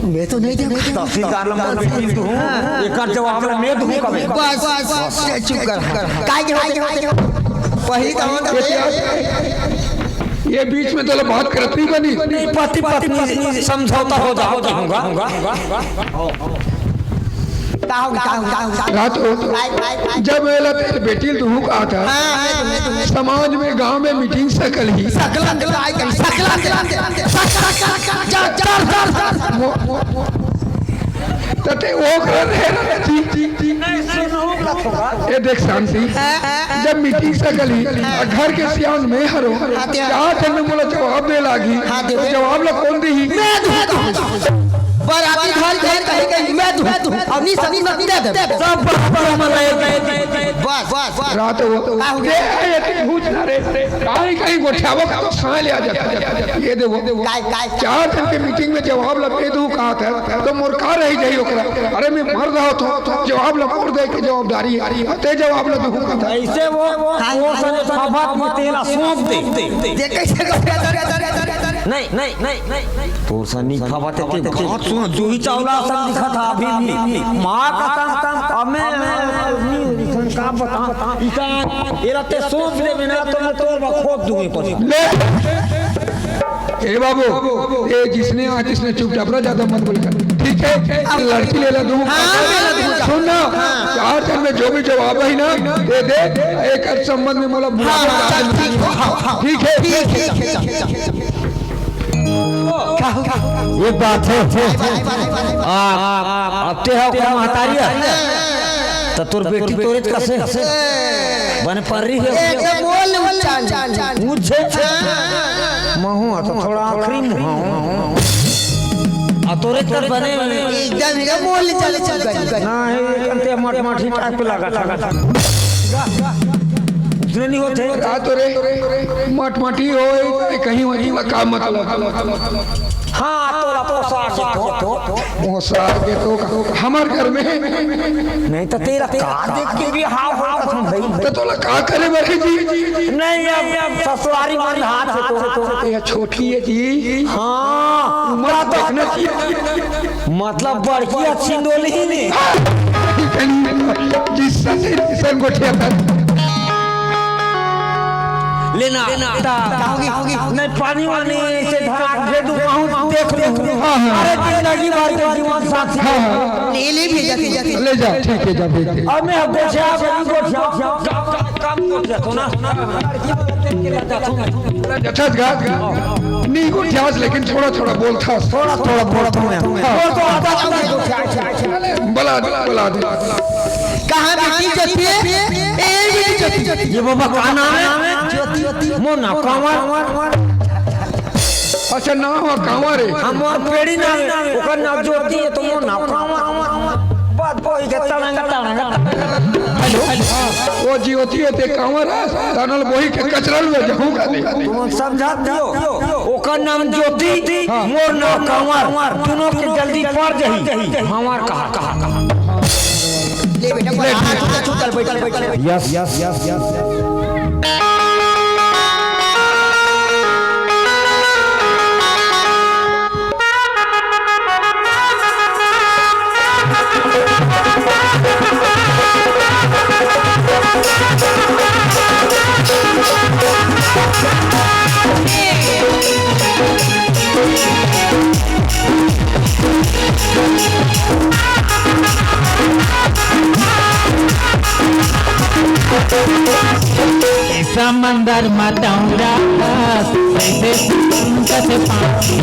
मैं तो नहीं देऊँ। तहसीलदार नंबर में गिन दूँ। एकर जवाब ला मैं दूँ कभी। बस, बस, बस, चुप कर। काय जवाब, काय जवाब? पहली तो ये क्या? ये बीच में तो बात करत नहीं बनी। नहीं, पति पत्नी समझौता हो जाओ, कहूँगा। का हो, का हो, का हो, का हो? रात हो। भाई, भाई, भाई। जब एला तेरे बेटी ल दूँ कहा था, हाँ, हाँ, हाँ, हाँ। समाज में, गांव में मीटिंग सकल ही। सकल, सकल, सकल, सकल, सकल, सकल, सकल, सकल, सकल, सकल। तते ओकरा रहे ना जी। ये देख शांति, जब मीटिंग सकल ही, घर के सियान में हरो, हाँ, ते चार जन में मोला जवाब दे लागी, हाँ, ते तो जवाब ला कौन दी? मैं दूँ, मैं दूँ। बराती घर, घर कहीं, कहीं, मैं दूँ, मैं दूँ। अब नहीं सभी मत दे दे। सब बराबर हमर रहे। बस, बस, बस। रात हो। का हो गया? ये, ये पूछ ना रे, कहीं, कहीं गोठियावा का तो साय ले आ जाता। ये देखो। काय, काय, काय? चार जन के मीटिंग में जवाब ला मैं दूँ कहा था, तो मोर का रही जाही ओकरा? अरे मैं मर रहा था, जवाब ला मोर दे के जवाबदारी है। ते जवाब ला दूँ कहा था। ऐसे वो, वो सने खबत में तेला सौंप दे। दे कैसे कर? नहीं, नहीं, नहीं, नहीं, नहीं। तोर सने खबत ते बहुत सुन, जूही चावला सन दिखा था अभी भी। माँ कसम, अब मैं, मैं, मैं, का बता, इतना, एला ते सौंप दे बिना तो मैं तोर बा खोद दूँ कुछ। ले। ए बाबू, ए जिसने आ, जिसने चुपचाप रह, ज्यादा मत बोल कर। ठीक है? लड़की ले ला दूँ। हाँ, ले ला दूँ। सुन ना, हाँ। चार जन में जो भी जवाब है ना, दे दे। एक संबंध में मोला बुरा हाँ, मत हाँ, आदमी। ठीक, हाँ, हाँ, ठीक है? ठीक है, ठीक है, ठीक है। एक बात है। आ, अब ते हो का महतारी है? त तोर बेटी तोरे कसे? बने परी हे। एकदम बोल उच्चान। ऊंचे। महू ह तो थोड़ा आखिरी मुहा। आ तोरे कर बने। एकदम, एकदम बोल चले चल गई। ना हे, ये कंते मट मट ही टाइप लगा था। उसने नहीं होते। का तोरे मटमटी हो, कहीं वहीं का मतलब? हाँ, तोला पोसा के तो। पोसा के तो हमर घर में। नहीं तो तेरा का देख के भी हाँ, हाँ, कसम भाई। तो तोला का करे बर हे जी? नहीं, अब ससुरारी मन हाथ हे तो। ये छोटी हे जी। हाँ, उम्र देखना चाहिए। मतलब बड़की अच्छी डोली ही नहीं। जिससे से संगोठिया था। लेना, लेना। ता, नहीं, पानी वानी से धरा के दे दूं, कहूं देख लूं। हाँ, हाँ। अरे, जिंदगी भर के जीवन साथी। हाँ, हाँ। ले, ले, भेजा, भेजा, भेजा। ले जा, ठीक हे, जा, भेज दे। अब मैं गोठिया, गोठिया, काम, काम, काम गोठिया तो ना। जथस गा, नी गोठियास, लेकिन थोड़ा, थोड़ा बोलथस। थोड़ा, थोड़ा बोलथस। हाँ। बोल तो आता, आता गोठिया। बला दे, बला दे। कहाँ बेटी ज्योति? ए बेटी ज्योति। ये बाबा का नाम हे? ज्योति। मोर नाम कांवर। अच्छा, नाम हे कांवर हे। हमर बेटी नाम हे, ओकर नाम ज्योति हे, तो मोर नाम कांवर। बात वही के तड़ंग, तड़ंग। हेलो। ओ ज्योति हे, ते कांवर हे, तनल वही के कचरा ले जाहूं का दे। तुम समझा दियो। ओकर नाम ज्योति, हाँ। मोर नाम कांवर। दोनों के जल्दी पड़ जाही। हमार कहा, कहा, कहा। ले बेटा, ले, बड़ा ठीक। हाथ उठा, चल, बैठ, बैठ, बैठ। Yes, yes, yes, yes, yes. समंदर म दौरा, कैसे तुम कथे पानी।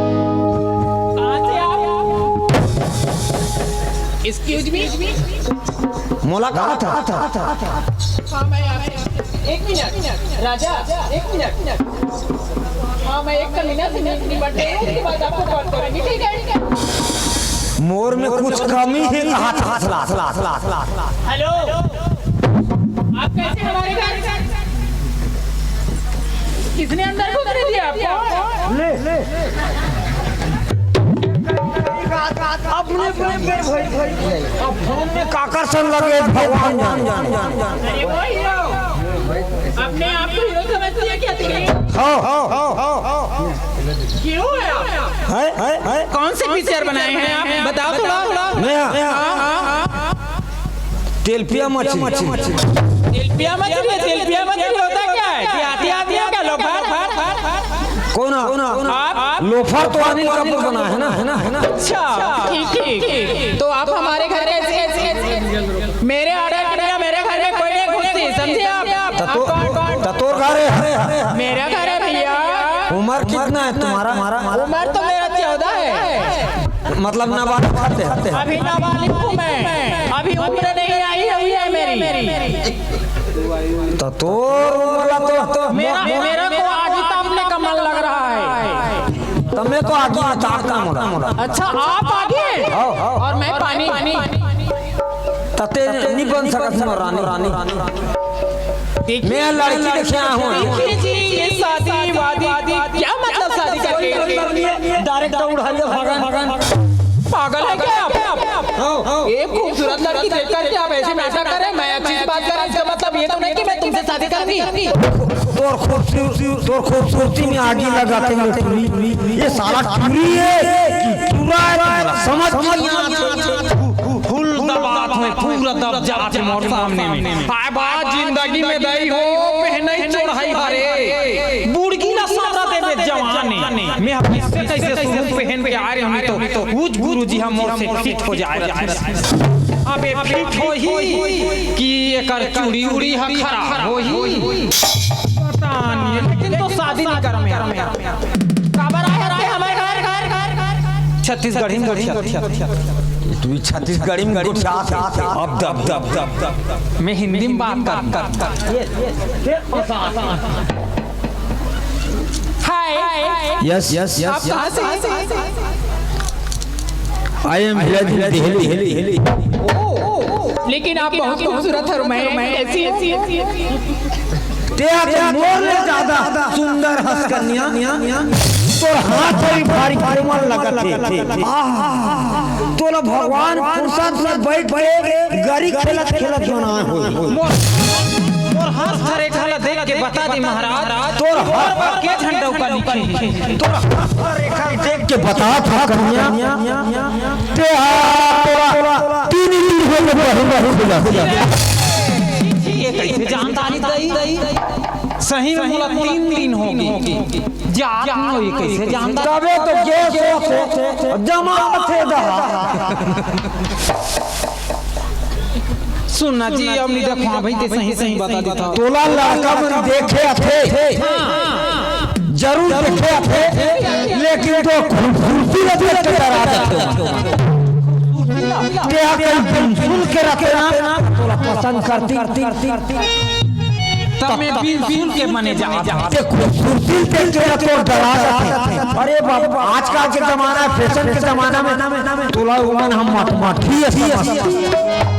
कहाँ थे आप? Excuse me? मुलाकात। हाँ, मैं आप, एक मिनट, राजा, एक मिनट। हाँ, मैं एक कमीना से नि-, निपट रही हूँ, उसके बाद आपको कॉल करूँगी, ठीक है? मोर में कुछ कमी हे, हाथ, हाथ ला, ला, ला, ला, ला। हेलो, आप कैसे हमारे घर? किसने अंदर घुसने दिया आपको? ले, ले। अपने, अपने, अपने भाई, भाई। अब फोन में काकर सन लगे, भगवान जाने। अरे वो हीरो। अपने आप को हीरो समझती है क्या तुम? हाँ, हाँ, हाँ, हाँ, हाँ। हीरो है आप? है, है, है। कौन से पिक्चर बनाए हैं आप? बताओ थोड़ा। मैं, मैं। हाँ, हाँ, हाँ। तेलपिया मछली। तेलपिया मछली, तेलपिया मछली होता क्या है? ये आती, आती है क्या लोफर? कौन? आप? लोफर तो अनिल कपूर बना है ना, है ना, है ना? अच्छा, ठीक, ठीक। तो आप हमारे घर कैसे? मेरे ऑर्डर के बिना मेरे घर में कोई नहीं घुसती, समझे आप? त तो, त तोर घर है। मेरा घर है भैया। उम्र कितना है तुम्हारा? उम्र तो मेरा चौदह है। मतलब नाबालिग खाते हैं। अभी नाबालिग हूँ मैं, अभी उम्र नहीं आई हुई है मेरी। तो तोर उम्र तो, तो मेरा, मेरा को आगे तापने का मन लग रहा है। तो मैं तो आगे तापना मोड़ा। अच्छा, आप आगे हैं? हाँ, हाँ। और मैं पानी। तते नहीं बन सकत हूँ रानी। देखिए, मैं लड़की देखे आया हूँ। देखिए जी, ये शादी वादी, क्या मतलब शादी करके? डायरेक्ट उड़ा लिया भगन। पागल है क्या आप? एक खूबसूरत लड़की देख करके आप ऐसी भाषा करें, मैं अच्छी बात करें, इसका मतलब ये तो नहीं कि मैं तुमसे शादी करूंगी। तोर खूबसूरती, तोर खूबसूरती में आगी लगा थे ये टूरी। ये साला टूरी है कि टूरा है, समझ नहीं आता। फुल दबात में पूरा दब जात हे मोर सामने में। आय बात जिंदगी में दई हो, पहनई चढ़ई हरे। बुड़की ला सारा देवे जवानी। मैं अब इससे कैसे शुरू पहन के आ रहे हूँ तो उज गुरु जी हम मोर से फिट हो जाए। अबे फिट होही कि एकर चूड़ी उड़ी ह खराब होही। पता नहीं, लेकिन तो शादी नहीं करम यार। काबर आए रहते हमारे घर, घर, घर, घर? छत्तीसगढ़ी में गोठिया। तू भी छत्तीसगढ़ी में गोठिया। अब दब, दब, दब, दब। मैं हिंदी में बात कर, कर, कर। हाय। Yes, yes, yes. आप कहाँ से हैं? I am Delhi, Delhi। लेकिन आप बहुत खूबसूरत और मैं ऐसी, ऐसी, ऐसी। तेरा तो मोर ले ज्यादा सुंदर हस कन्या। तोर हाथ बड़ी भारी कोमल लगत हे। आह, तोला भगवान फुर्सत से बैठ के गरी खेलत खेलत बनाए हो। मोर, मोर हाथ रेखा ला देख के बता दे महाराज, तोर हाथ के झंडा का लिखे हे? तोर हाथ रेखा देख के बता था कन्या। ते हा तोरा तीन दिन हो गए, बहुत, बहुत खुला, खुला। ये कैसे जानता नहीं दई? सही में मोला तीन दिन हो गए। जात नहीं हो, ये कैसे जानता? तबे तो गैस हो, जमा थे दहा। सुन ना जी, अब नहीं देखो, हाँ भाई, ते सही, सही बता देता। तोला लड़का मन देखे थे। जरूर देखे थे, लेकिन तो खूबसूरती ला देख के डरा जाते। ते अगर बिल्कुल के रहते ना, तोला पसंद करती। तब मैं बिल्कुल के मने जा। ते खूबसूरती देख के ना तो डरा जाते। अरे बाबा, आजकल के जमाना है, फैशन के जमाना में तोला उमन हम मट मट ही ऐसा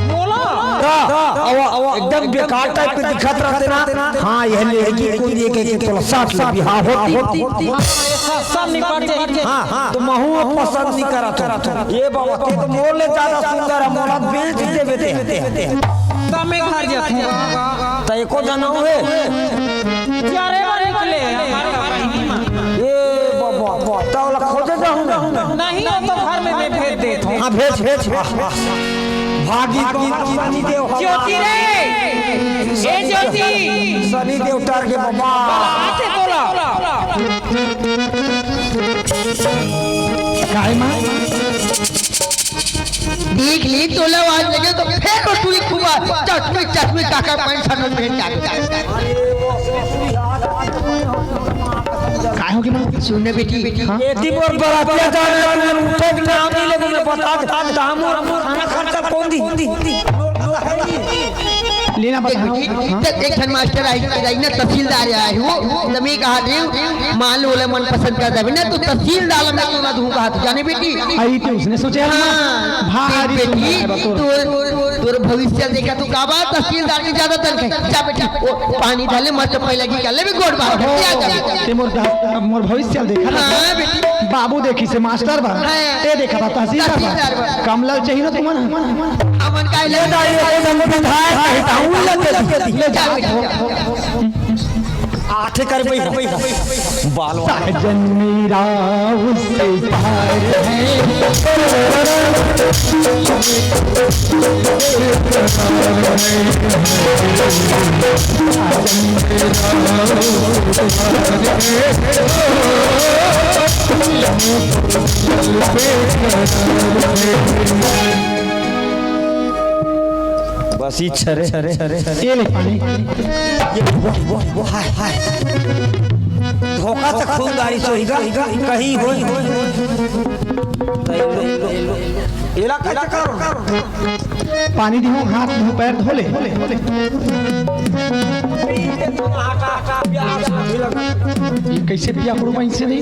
बोला। का? अब, अब एकदम बेकार टाइप के दिखत रहते ना। हाँ, ये लड़की कोई ये कह के तोला साथ से बिहाव होती। सब, सब निपट जाई। हाँ, हाँ, तो महू अब पसंद नहीं करत हो। ये बाबा, ते तो मोर ले ज्यादा सुंदर है, मोला बेच देबे ते। तब मैं घर जाथूँ। त एको जना हे। चारे बार निकले हमारे बहिनी माँ। ए बाबा, बाबा, त ओला खोजे जाहूँ। नहीं, वो तो घर में मैं भेज देत हूँ। हाँ, भेज, भेज। वाह, वाह। भागी, भागी, सनी देओल। ज्योति रे, ए ज्योति। सनी देओल उतर के बाबा। आते बोला। काय माँ? देख ली, तोला आवाज लगे तो फेर वो टूरी खुबा, चश्मे, चश्मे, काका, पैंट, शर्ट में भेज जाके। काय हो गया माँ? सुन ना बेटी, हाँ? एती मोर बरातिया जाने, तुमन उठे के नाम नहीं लेते, मैं बता दे, दाम और खाना खर्चा कौन दी? लेना बता। देख बेटी, हाँ? जब एक ठन मास्टर आई, आई ना, तहसीलदार आए हो, तब मैं कहा दे, मान लो, ओला मन पसंद कर देबे ना, तो तहसीलदार ला मैं तोला दूँ कहा, तू जाने बेटी। आई तो उसने सोचा है, हाँ, भारी देख बेटी, सुंदर है, बतौर। तोर, तोर भविष्य देखा, तू का बात, तहसीलदार की ज्यादा तनख्वाह। जा बेटी, ओ, पानी डाले, मत पहले की कर ले, भी गोड़ बात कर, जा, जा बेटी। ते मोर दा-, मोर भविष्य देखा था। हाँ, बेटी। बाबू देखी से मास्टर बा। हाँ। ते देखा था तहसीलदार बा। तहसीलदार बा। कम ललचाही ना तुमन। हमन का ले जा, ये एकदम विधायक है, ताऊ लगे, ले जा। जा बेटी। आठे कर भाई, बाल वाला। साजन मेरा उससे प्यार है। बस इच्छा रे। ये ले पानी। ये वो, वो, वो, हाय, हाय। धोखा से खूनदारी सोही गा, कहीं होई। एला कैसे करो? पानी दिहो, हाथ धो, पैर धो ले। ये कैसे पिया करूँ मैं इनसे नहीं?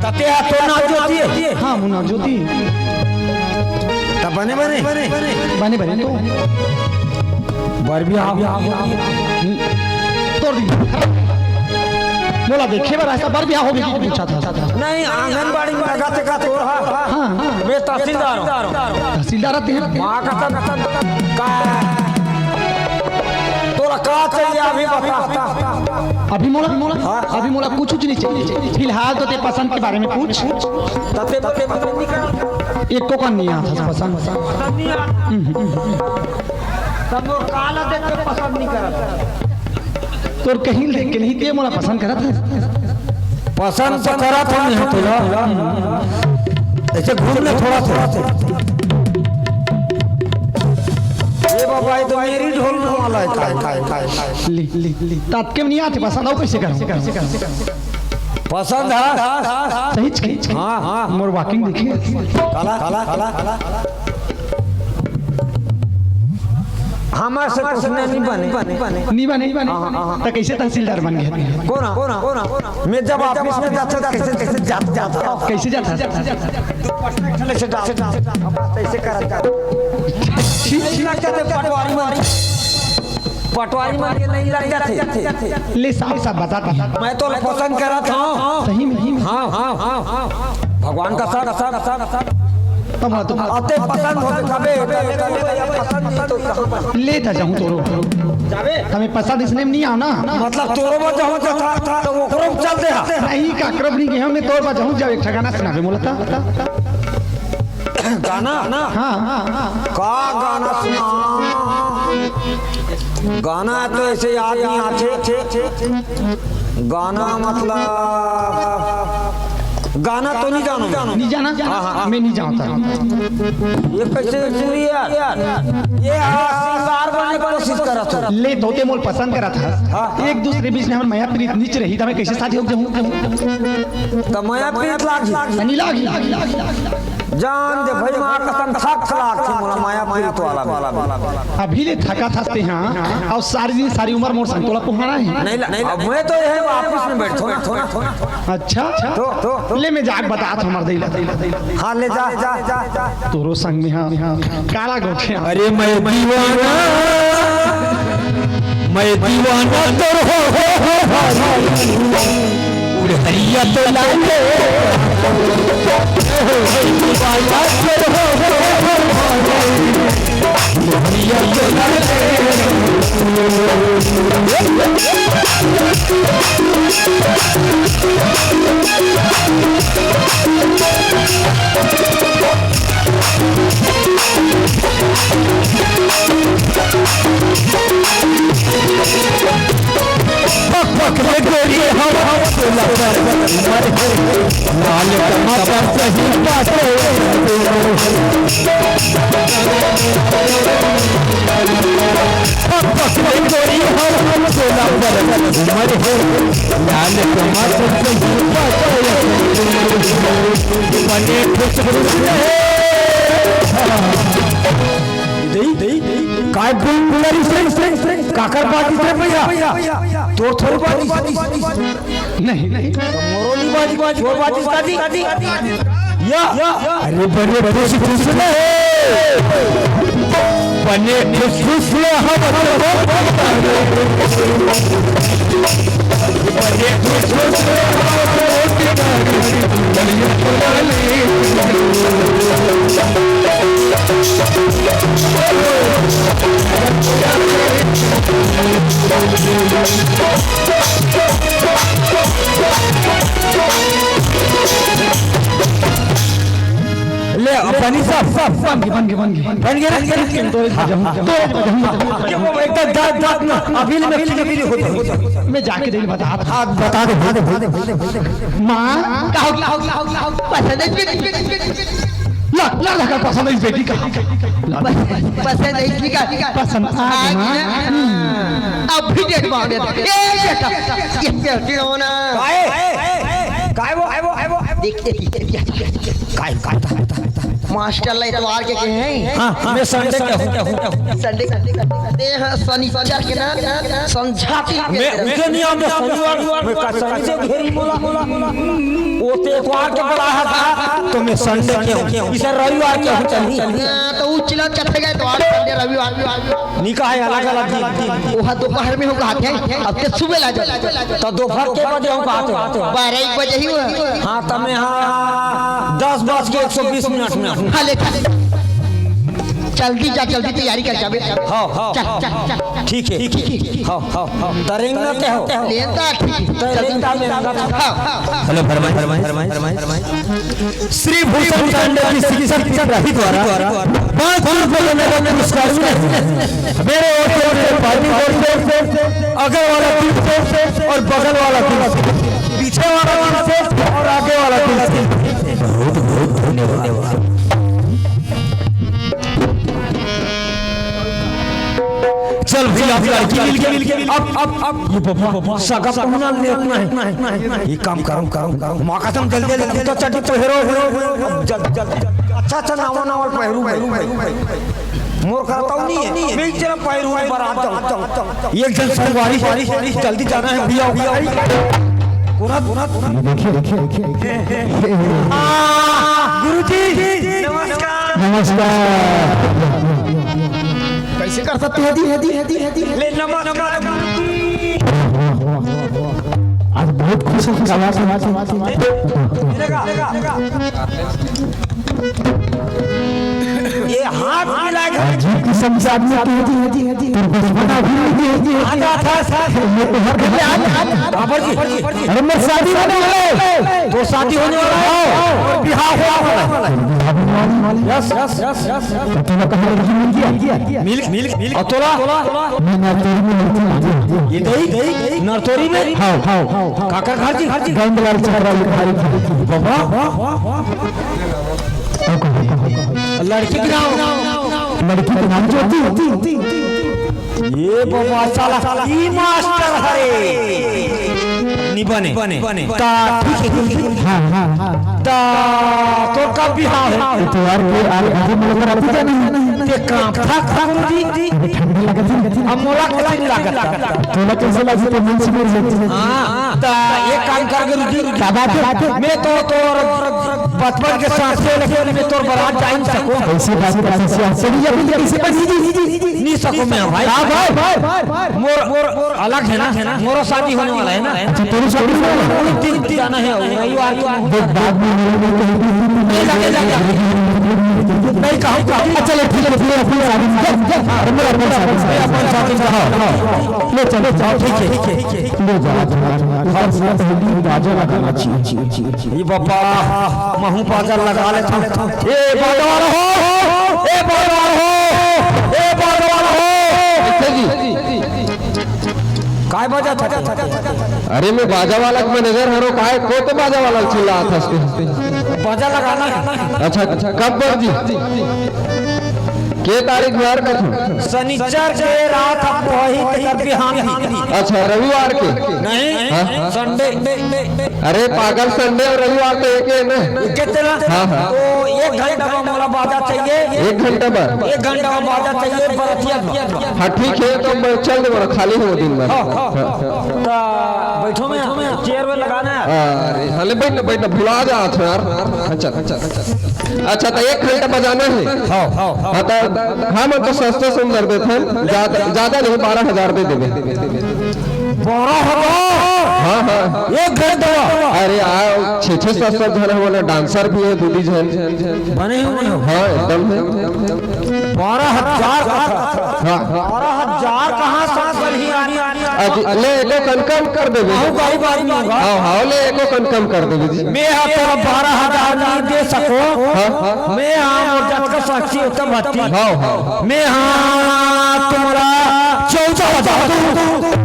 तते हाथ तो ना ज्योति है। हाँ, मुन्ना ज्योति। तब बने, बने। बने, बने तो। बर भी आ, तोड़ दी। मोला देखे बर आए, बर बिहाव होगे कि पूछत हस। नहीं, आंगनबाड़ी में लगा थे का तोर हा? हाँ, हाँ। मैं तहसीलदार हूँ। तहसीलदार आते हैं। माँ कसम, कसम, का? तोला का चाहिए अभी बता। अभी मोला, मोला, हाँ। अभी मोला कुछ, कुछ नहीं चाहिए। फिलहाल तो ते पसंद के बारे में पूछ। तते, तते, तते एको कन नहीं आता पसंद। पसंद नहीं आता। हम्म। तब मोर काला देख के पसंद नहीं करत। तोर कहीं देख के नहीं, ते मोला पसंद करत हस। पसंद तो करत हूँ मैं तोला। ऐसे घूम ले थोड़ा सा। ये बाबा, ये तो मेरी ढोल वाला है। काय, काय, काय, काय। ले, ले, ले। तात के नहीं आते पसंद, आओ कैसे करो? पसंद है? सही, सही, सही। हाँ, हाँ। मोर walking देखिए। काला, काला, काला, काला। हमर से कुछ नहीं बने। नहीं बने, नहीं बने। हाँ, हाँ, हाँ। तो कैसे तहसीलदार बन गए? कोन, कोन, कोन? मैं जब office में जाता, कैसे, कैसे जाता, जाता। कैसे जाता? ऐसे जाता। कैसे करता? ठीक, ठीक। पटवारी मार। पटवारी मन के नहीं लग जाथे। ले साहब, साहब बता दी। मैं तो पसंद करत हूँ। सही में? हाँ, हाँ, हाँ, हाँ। भगवान का साथ, साथ, साथ, साथ। तब तो अते पसंद हो तबे, तबे, तबे, तबे पसंद नहीं तो कहाँ पर? ले जा जाऊँ तोरो। जाबे? तमे पसंद इसने में नहीं आओ ना। मतलब तोरो में जाऊँ तो था, था, तो वो करो चल दे हा। नहीं, काकरो भी नहीं गया, मैं तोर में जाऊँ, जाओ एक ठा गाना सुनाबे मोला ता। गाना? हाँ, हाँ, हाँ। का गाना सुना? गाना तो ऐसे याद नहीं आते। गाना मतलब, गाना तो नहीं जानो। नहीं जाना? हाँ, हाँ, हाँ। मैं नहीं जानता। ये कैसे चूरी यार? ये हाँ, सिंगार बनने की कोशिश करत हो। ले, तोते मोल पसंद करत हस। हाँ। एक दूसरे बीच में हमर मया प्रीत नीच रही, त मैं कैसे शादी हो जाऊँ? त मया प्रीत लागी। नहीं लागी। जान दे भाई, माँ कसम, थक लाग थी मोला माया प्रीत वाला में। अभी ले थका थकते हैं, और सारी दिन, सारी उम्र मोर संग तोला पुहाना है। नहीं ला, नहीं ला, अब मैं तो यही office में बैठो ना। अच्छा? तो, तो, तो। ले, मैं जाके बतात हूँ, मर दे ला। हाँ, ले जा, जा, जा, जा। तोरो संग में, हाँ, काला गोठिया। अरे मैं दीवाना, मैं दीवाना तोर हो, हो, हो, हो। उड़हरिया तो लाले। पक पक ले गोरी हम, हम तोला पर मर हे, लाल टमाटर सही बाटे। पक पक ले गोरी हम, हम तोला पर मर हे, लाल टमाटर सही बाटे। बने खुश खुश रहे। देई, देई, देई। काय गुंगरी से, से, से, काकर बाजी से भैया? तोर थोर बाजी से। नहीं, नहीं। मोरोली बाजी, बाजी, तोर बाजी, बाजी। या, या। अरे बने खुश खुश रहे। बने खुश खुश रहे। ले, अब बनी सब, सब, सब। बन गए, बन गए, बन गए। बन गए ना? बन गए, बन गए। तो इस वजह हूँ, तो इस वजह हूँ। ये वो एकदम दांत, दांत ना, अभी ले मैं, अभी ले होते, होते। मैं जाके देख बता। हाँ, बता दे, बता दे, बता दे, बता दे। माँ, का हो गया, हो गया, हो गया, हो गया? पसंद है, ला, ला, ला, का पसंद है इस बेटी का? पसंद है इसकी का? पसंद आ गई, माँ। हाँ। अब भी डेट मांगे। ए, बेटा, ये बेटी हो ना। काय? काय वो, काय वो, काय वो? देख, देख, देख, देख, देख। काय, काय, काय, काय, काय? मास्टर ला इतवार के कहे हैं। हाँ, हाँ, मैं संडे के हूँ। संडे, ते हाँ, शनिचर के ना, संझा के। मैं उनके नहीं आऊंगा, शनिवार, मैं का शनि से घेरी बोला। वो तो एतवार के बड़ा है, तो मैं संडे के हूँ, इसे रविवार के हूँ, चलही। हाँ, तो वो चिल्ला चढ़े गए एतवार, संडे, रविवार। निकाह है अलग-अलग दिन। वो हा दोपहर में हम कहा थे, अब ते सुबह ला जाओ। तो दोपहर के बजे हम कहा थे? बारह एक बजे ही हुआ। हाँ, तो मैं हाँ दस बज के एक सौ बीस मिनट में हूँ। हाँ, ले चल। जल्दी जा, जल्दी तैयारी कर जाबे। हाँ, हाँ, चल, हाँ, चल, हाँ। चल। ठीक है, ठीक है, ठीक है। हाँ, हाँ, हाँ। तरेंगना ते हो? लेता, ठीक है। तरेंगना में रंगा था। हाँ। हेलो, फरमाइए, फरमाइए, फरमाइए, फरमाइए। श्री भूषण पांडे जी शिक्षक हितग्राही द्वारा पाँच सौ रुपये का नगद पुरस्कार मिला है। मेरे ओर से, पार्टी ओर से, अगल वाला दिल से और बगल वाला दिल से, पीछे वाला दिल से और आगे वाला दिल से बहुत बहुत धन्यवाद। चल भैया, अब लड़की मिल गई, मिल गई। अब, अब, अब ये बाबा, सगा पहुना लेतना है। ये काम करो, करो, करो। माँ कसम, जल्दी, जल्दी, तो चड्डी पहिरो, जल्दी, जल्दी। अच्छा, अच्छा, नावा, नावा पहिरू, पहिरू, पहिरू। मोर करता हूँ नहीं है। मैं चला पहिरू, बारात जाऊँ। एक जन संगवारी, जल्दी जाना है भैया, भैया। पूरा, पूरा, पूरा। देखिए, देखिए, देखिए, देखिए। आ, गुरुजी, नमस्कार। नमस्कार। कैसे कर सकते हैं? दी, दी, दी, दी। ले, नमस्कार। आज बहुत खुश हूँ, क्या बात है, बात है, बात है। ये हाथ मिला के आज जी की समझ आदमी की होती है, तेरे को बना भी नहीं है। आजा था सर। ये तो हर घर में आ, आ, आ, बाबर जी, अरे, मैं शादी होने वाला है। तो शादी होने वाला है और बिहाव होने वाला है। Yes, yes, yes, yes. तो तूने कहा लड़की मिल गया? मिल, मिल, मिल। और तोला? मैं नरतोरी में लड़की मिल गया। ये दही, दही, नरतोरी में? हाँ, हाँ, हाँ, हाँ। काकर घर जी, घर जी। गोविंद लाल चक्र वाली घर की। बाबा, लड़की के नाम? लड़की के नाम ज्योति। ये बाबा साला ई मास्टर हरे। नि बने। ता ठीक है, ठीक है। हाँ, हाँ, हाँ। ता तोर कब बिहाव है? इतवार के आरे आधे मुलाकात आती क्या नहीं? ते काम था, था गुरुजी। अबे ठंडी लगत है। अब मोला कैसे लागत? तोला कैसे लगी तो मन से मेरी लगती है। हाँ, ता एक काम कर गुरुजी। क्या बात है? मैं तो तोर बचपन के साथी हूँ, लेकिन मैं तोर बारात जा नहीं सकूँ। कैसी बात है, कैसी बात है? चलिए, अभी कैसे बनी जी? नहीं सकूँ मैं, भाई। हाँ, भाई। मोर, मोर अलग है ना, मोरो शादी होने वाला है ना। अच्छा, तेरी शादी होने वाली है? तीन, तीन जाना है, रविवार को। देख, बाद में मिलेंगे, कहीं भी नहीं लगे, लगे। नहीं कहूँ, कहूँ। अच्छा, चलो, ठीक है, फिर अपनी शादी में। अरे, मेरा अपना शादी में। अपना शादी में, हाँ, हाँ। ले चलो, जाओ, ठीक है, ठीक है, ठीक है। ले जाओ, जाओ, जाओ। बाजा लगाना चाहिए। ये बाबा, महू बाजा लगा लेता हूँ। ए बाजा वाला हो, ए बाजा वाला हो, ए बाजा वाला हो। कैसे जी? काय बाजा था? अरे, मैं बाजा वाला का मैनेजर हरो, काय को तो बाजा वाला चिल्लात हस तू? बाजा लगाना है। अच्छा, कब बर जी? के तारीख बार का था? शनिचर के रात हम वही कर बिहान ही। अच्छा, रविवार के? नहीं, हाँ? संडे। अरे पागल, संडे और रविवार तो एक है ना? कितना? हाँ, हाँ। तो एक घंटा में मोला बाजा चाहिए। एक घंटा बर? एक घंटा में बाजा चाहिए, बरतिया में। हाँ, ठीक है, तो मैं चल दूंगा, खाली हूँ दिन भर। हाँ, हाँ। हाँ। तो बैठो में, चेयर में लगाना है। अरे, हाँ, ले बैठ ना, बैठ ना, भुला जा यार। हाँ, चल, चल, चल। अच्छा, तो एक घंटा बजाना है। हाँ, हाँ, हाँ। हाँ, तो, हाँ, मैं तो सस्ता सुंदर देते हैं, ज्यादा, ज्यादा नहीं, बारह हजार दे देंगे। बारह हजार? हाँ, हाँ। एक घंटा? अरे, आ, छह, छह, सात, सात जन है, वाला डांसर भी है, दू डी जन। बने हुए हो? हाँ, एकदम है। बारह हजार का? हाँ। बारह हजार कहाँ सांस नहीं आ रही? आज ले, एको कन कम कर देबे। आऊ गाड़ी, गाड़ी में होगा। हाँ, हाँ, ले, एको कन कम कर देबे जी। मैं हा तोला बारह हजार नहीं दे सको। हाँ, हाँ। मैं हा मोर जतका शक्ति उतना भक्ति। हाँ, हाँ। मैं हा तुम्हारा चौदह हजार दूँ।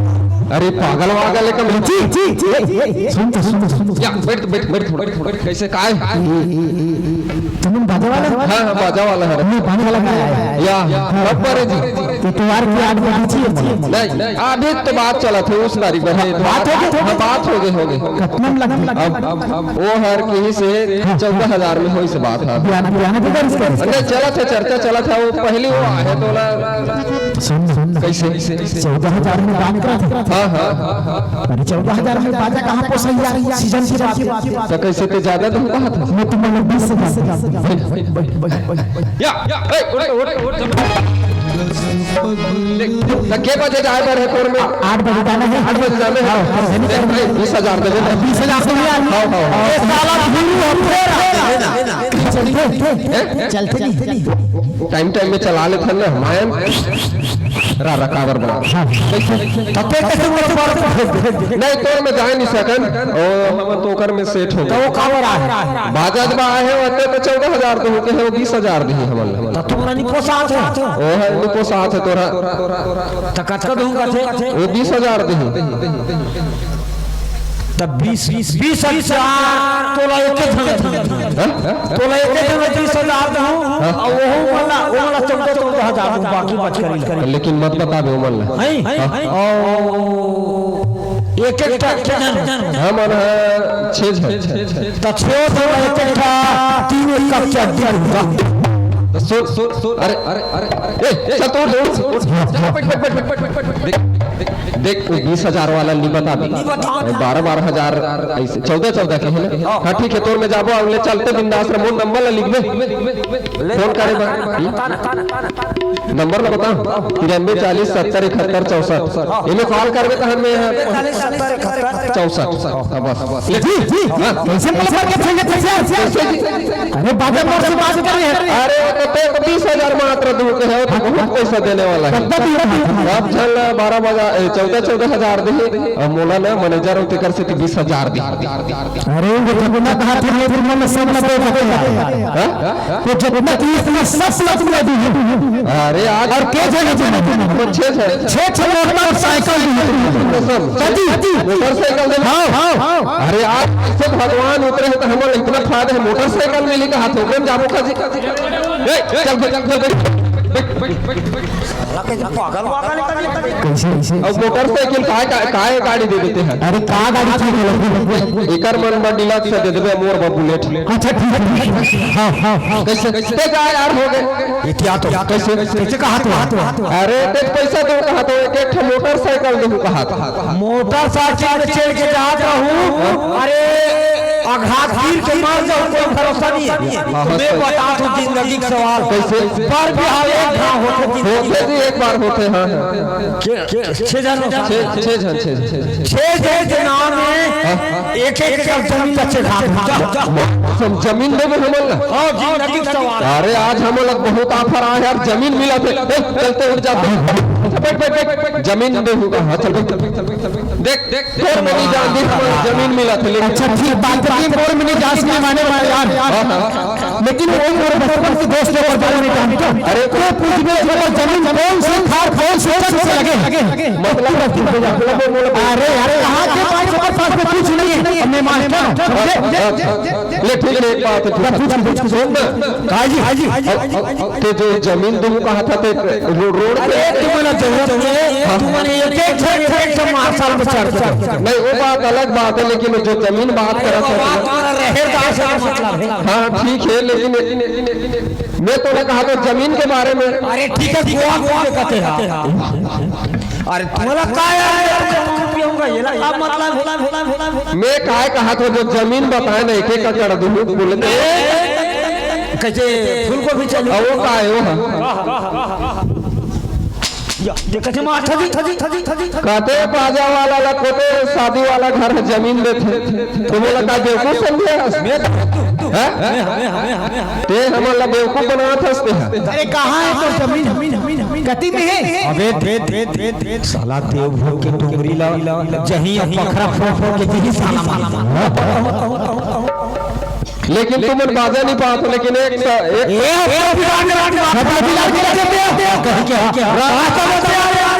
अरे पागल वागल है कम। जी, जी, जी, जी, सुन तो, सुन तो, सुन तो। या, बैठ, बैठ, बैठ, थोड़ा, थोड़ा, कैसे, काय? तुम बाजा वाला? हाँ, हाँ, बाजा वाला है। नहीं, बाजा वाला नहीं है। या, कब पर है जी? एतवार के आठ बजे चाहिए मोला। नहीं, अभी तो बात चलत हे, उस तारीख बर हे। बात हो गई? हाँ, बात हो गई, हो गई। कतना में लगही? अब, अब वो हर कहीं से चौदह हजार में होई से बात हे। बयान, बयान भी दर्ज करे। नहीं, चलत हे, चर्चा चलत हे, वो पहली वो आहे तो ना। सुन, सुन। कैसे? चौदह हजार में बात करत हे। हाँ, हाँ। अरे, चौदह हजार में बाजा कहाँ पोसाई यार? सीजन की बात हे। तो कैसे ते ज्यादा तो बात हे? मैं तुम्हें बीस हजार। या, या, ए, उठ, उठ, उठ। देख, त के बजे जाए बर हे तोर में? आठ बजे जाना हे। आठ बजे जाना हे। हाँ, हाँ। देख भाई, बीस हजार दे दे। बीस हजार तो नहीं आ रही। हाँ, हाँ, हाँ। ये साला गुरु हम दे रहा है। चलते, हैं? चलते नहीं। टाइम टाइम में चला लेथन ना, मायन रा रकाबर बना। हाँ। तब पे कैसे वो बात? नहीं, तोर में जाए नहीं सकन। ओ, हम तो ओकर में सेट हो गए। तो वो काबर आहे? बाजा जब आहे, ओते तो चौदह हजार तो होके है, वो बीस हजार दी हमन ला। तो तोरा नहीं पोसात हे। ओ है, नहीं पोसात हे तोरा। तो कतका दूंगा थे? वो बीस हजार दी। तब बीस, बीस हजार तोला एक झन। हाँ? तोला एक झन बीस हजार दूं, हाँ? और वो वाला, वो वाला चौदह, चौदह हजार दूं, बाकी बच करी। लेकिन मत बता दो मन ला। हैं? हाँ? और एक एक ठा के झन? हमन ह छह झन। त छह झन एक एक ठा तीन एक का चड्डी दूंगा। सुन, सुन, सुन, अरे, अरे, अरे, ए, चल, तोड़ दे, उठ, उठ। चल, बैठ, बैठ, बैठ। देख, देख, देख, वो बीस हजार वाला नहीं बता दे। नहीं बता। बारह, बारह हजार ऐसे, चौदह, चौदह के है ना? हाँ, ठीक है, तोर में जाबो, अगले चलते बिंदास रहो, नंबर ला लिख दे। फोन करे बा। नंबर ला बता, तिरानबे चालीस सत्तर इकहत्तर चौसठ। एमे कॉल करबे तहन में यहाँ चौसठ। हाँ, बस। जी, जी। हाँ। कैसे मतलब के संगे कैसे? कैसे जी? अरे, बात मोर से बात कर रहे हैं। अरे, तो, तो, तो बीस हजार मात्र दूर के है, वो तो बहुत पैसा देने वाला है। कितना दिया था? आप चल बारह बजा, ए, चौदह, चौदह हजार दे, और मोला ना मैनेजर और तेकर से बीस हजार दे। अरे, वो तो ना कहा था, ये फिर मैंने सब ना दे सकते हैं। हाँ? तो जितना तीस में सब प्लस में दी है। अरे आज और के झन है? तो छह झन। छह, छह मोटरसाइकिल दी है। कसम। कति? मोटरसाइकिल दे। हाँ, हाँ। अरे आज से भगवान उतरे हैं तो हमन इतना फायदा है, मोटरसाइकिल मिली का हाथ होकर जाबो का जी। ए, चल, चल, चल, चल, बैठ, बैठ, बैठ, बैठ, बैठ। कैसे, कैसे? अब मोटरसाइकिल काय, काय, काय गाड़ी दे देते हैं? अरे, का गाड़ी ठीक है? एकर मन बर डिलक्स दे देबे, मोर बर बुलेट। अच्छा, ठीक है। हाँ, हाँ, हाँ। कैसे? ते जा यार, हो गए। ये क्या तो? कैसे? कैसे कहा तो? अरे, ते पैसा दो कहा तो, एक, एक ठो मोटरसाइकिल दो कहा तो। मोटरसाइकिल में चढ़ के जात रहूं। अरे, आघात गिर के मर जाऊं, कोई भरोसा नहीं है। हाँ, हाँ, मैं सही। बता तू जिंदगी का सवाल। कैसे? पर भी हाँ, एक घाव होके जिंदगी होते जी, एक बार होते, हाँ, हाँ। के, के, छह जन हो? छह, छह जन, छह जन। छह जन के नाम में हाँ, हाँ। एक, एक एकड़ जमीन का चढ़ा दो। जा, जा। सब जमीन देबे हमन ला। हाँ, जिंदगी का सवाल। अरे, आज हमन ला बहुत ऑफर आए यार, जमीन मिला थे। ए, चलते उठ जाते। अच्छा, बैठ, बैठ, बैठ, बैठ। जमीन दे होगा। हाँ, चल, बैठ, बैठ, बैठ, बैठ। देख, देख, तोर में नहीं जान दी, हमन जमीन मिला थे, लेकिन अच्छा, ठीक बात है, लेकिन तोर में नहीं जान दी, माने वाला यार। हाँ, हाँ। लेकिन वो मोर बचपन के दोस्त लोग जान नहीं जानते। अरे, तो पूछने के बाद जमीन कौन से था, कौन से चक से लगे? मतलब, मतलब, अरे, अरे, यहाँ के पास, पास, पास में कुछ नहीं है। मैं मास्टर हूँ, समझे? ले, ठीक है, एक बात है, पूछ, पूछ, सुन ना। हाँ जी, हाँ जी। ते जो जमीन दूँ कहा था, ते रो-, रोड पे अरे, तुम्हारा जरूरत नहीं है, हाँ। तुम्हारे एक, एक, एक, एक मार्शल में चढ़ के। नहीं, वो बात अलग बात है, लेकिन जो जमीन बात अरे, करा वो था बात तुम्हारा रहेदार से मतलब है। हाँ, ठीक है, लेकिन मैं तो ने कहा था जमीन के बारे में। अरे, ठीक है, गोवा, गोवा के कहते हैं। अरे, तुम्हारा का यार, ये तो पीऊंगा, ये ला, का मतलब है? मैं काय कहा था, जो जमीन बताए ना, एक एक एकड़ दूँ, बोले थे। कैसे फूल गोभी चली? अब वो का है, वो है? या, ये कैसे मार, थजी, थजी, थजी, थजी, थजी। कहते बाजा वाला ला कोते शादी वाला घर है, जमीन देते। तो बोला, का बेवकूफ समझे हस? मैं तो, हैं? मैं, मैं, मैं, मैं, मैं। ते हमन ला बेवकूफ बनात हस ते ह। अरे, कहाँ है तो जमीन? कति में है? अबे, दे, दे, दे, दे। साला देवभोग के डोंगरी ला, जहीं अब पखरा फोड़ फोड़ के दिही साला मार। लेकिन तुमन बाजा नहीं पात हो, लेकिन एक सा-, एक ए, ए, बिराट, बिराट, बिराट, बिराट, बिराट, बिराट, बिराट, कहीं क्या? रास्ता बता यार।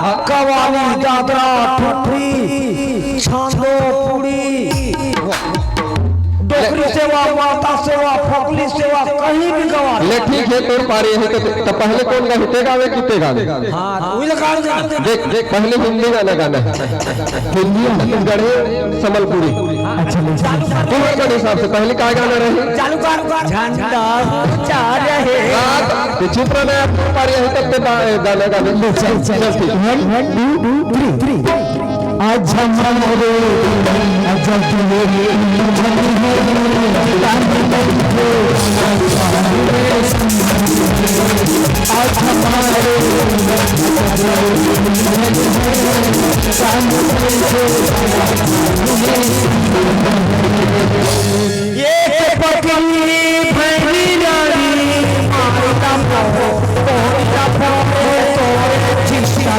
कवाली, दादरा, ठुठरी, छांदो, पूड़ी, डोकरी सेवा, माता सेवा, फोकली सेवा, कहीं भी गवा ले। ठीक है, तोर पारी है तो, तो पहले कौन गावे, ते गावे कि ते गावे? हाँ, वही लगा दे। देख, देख, पहले हिंदी गाना गाना है। हिंदी, छत्तीसगढ़ी, संबलपुरी। अच्छा, ले, चल। तोर के हिसाब से पहले का गाना रही? चालू कर, कर। झंडा ऊंचा रहे। रात, ते चुप रहना है, तोर पारी है तब ते गा-, गाना गावे। ले, चल, चल, चल, ठीक। One, one, two, two, three, three। आज हमारे, आज हमारे, आज हमारे, एक पगली भैरी नारी, माई का मोह, मोह का मोह, तोरे चिंता।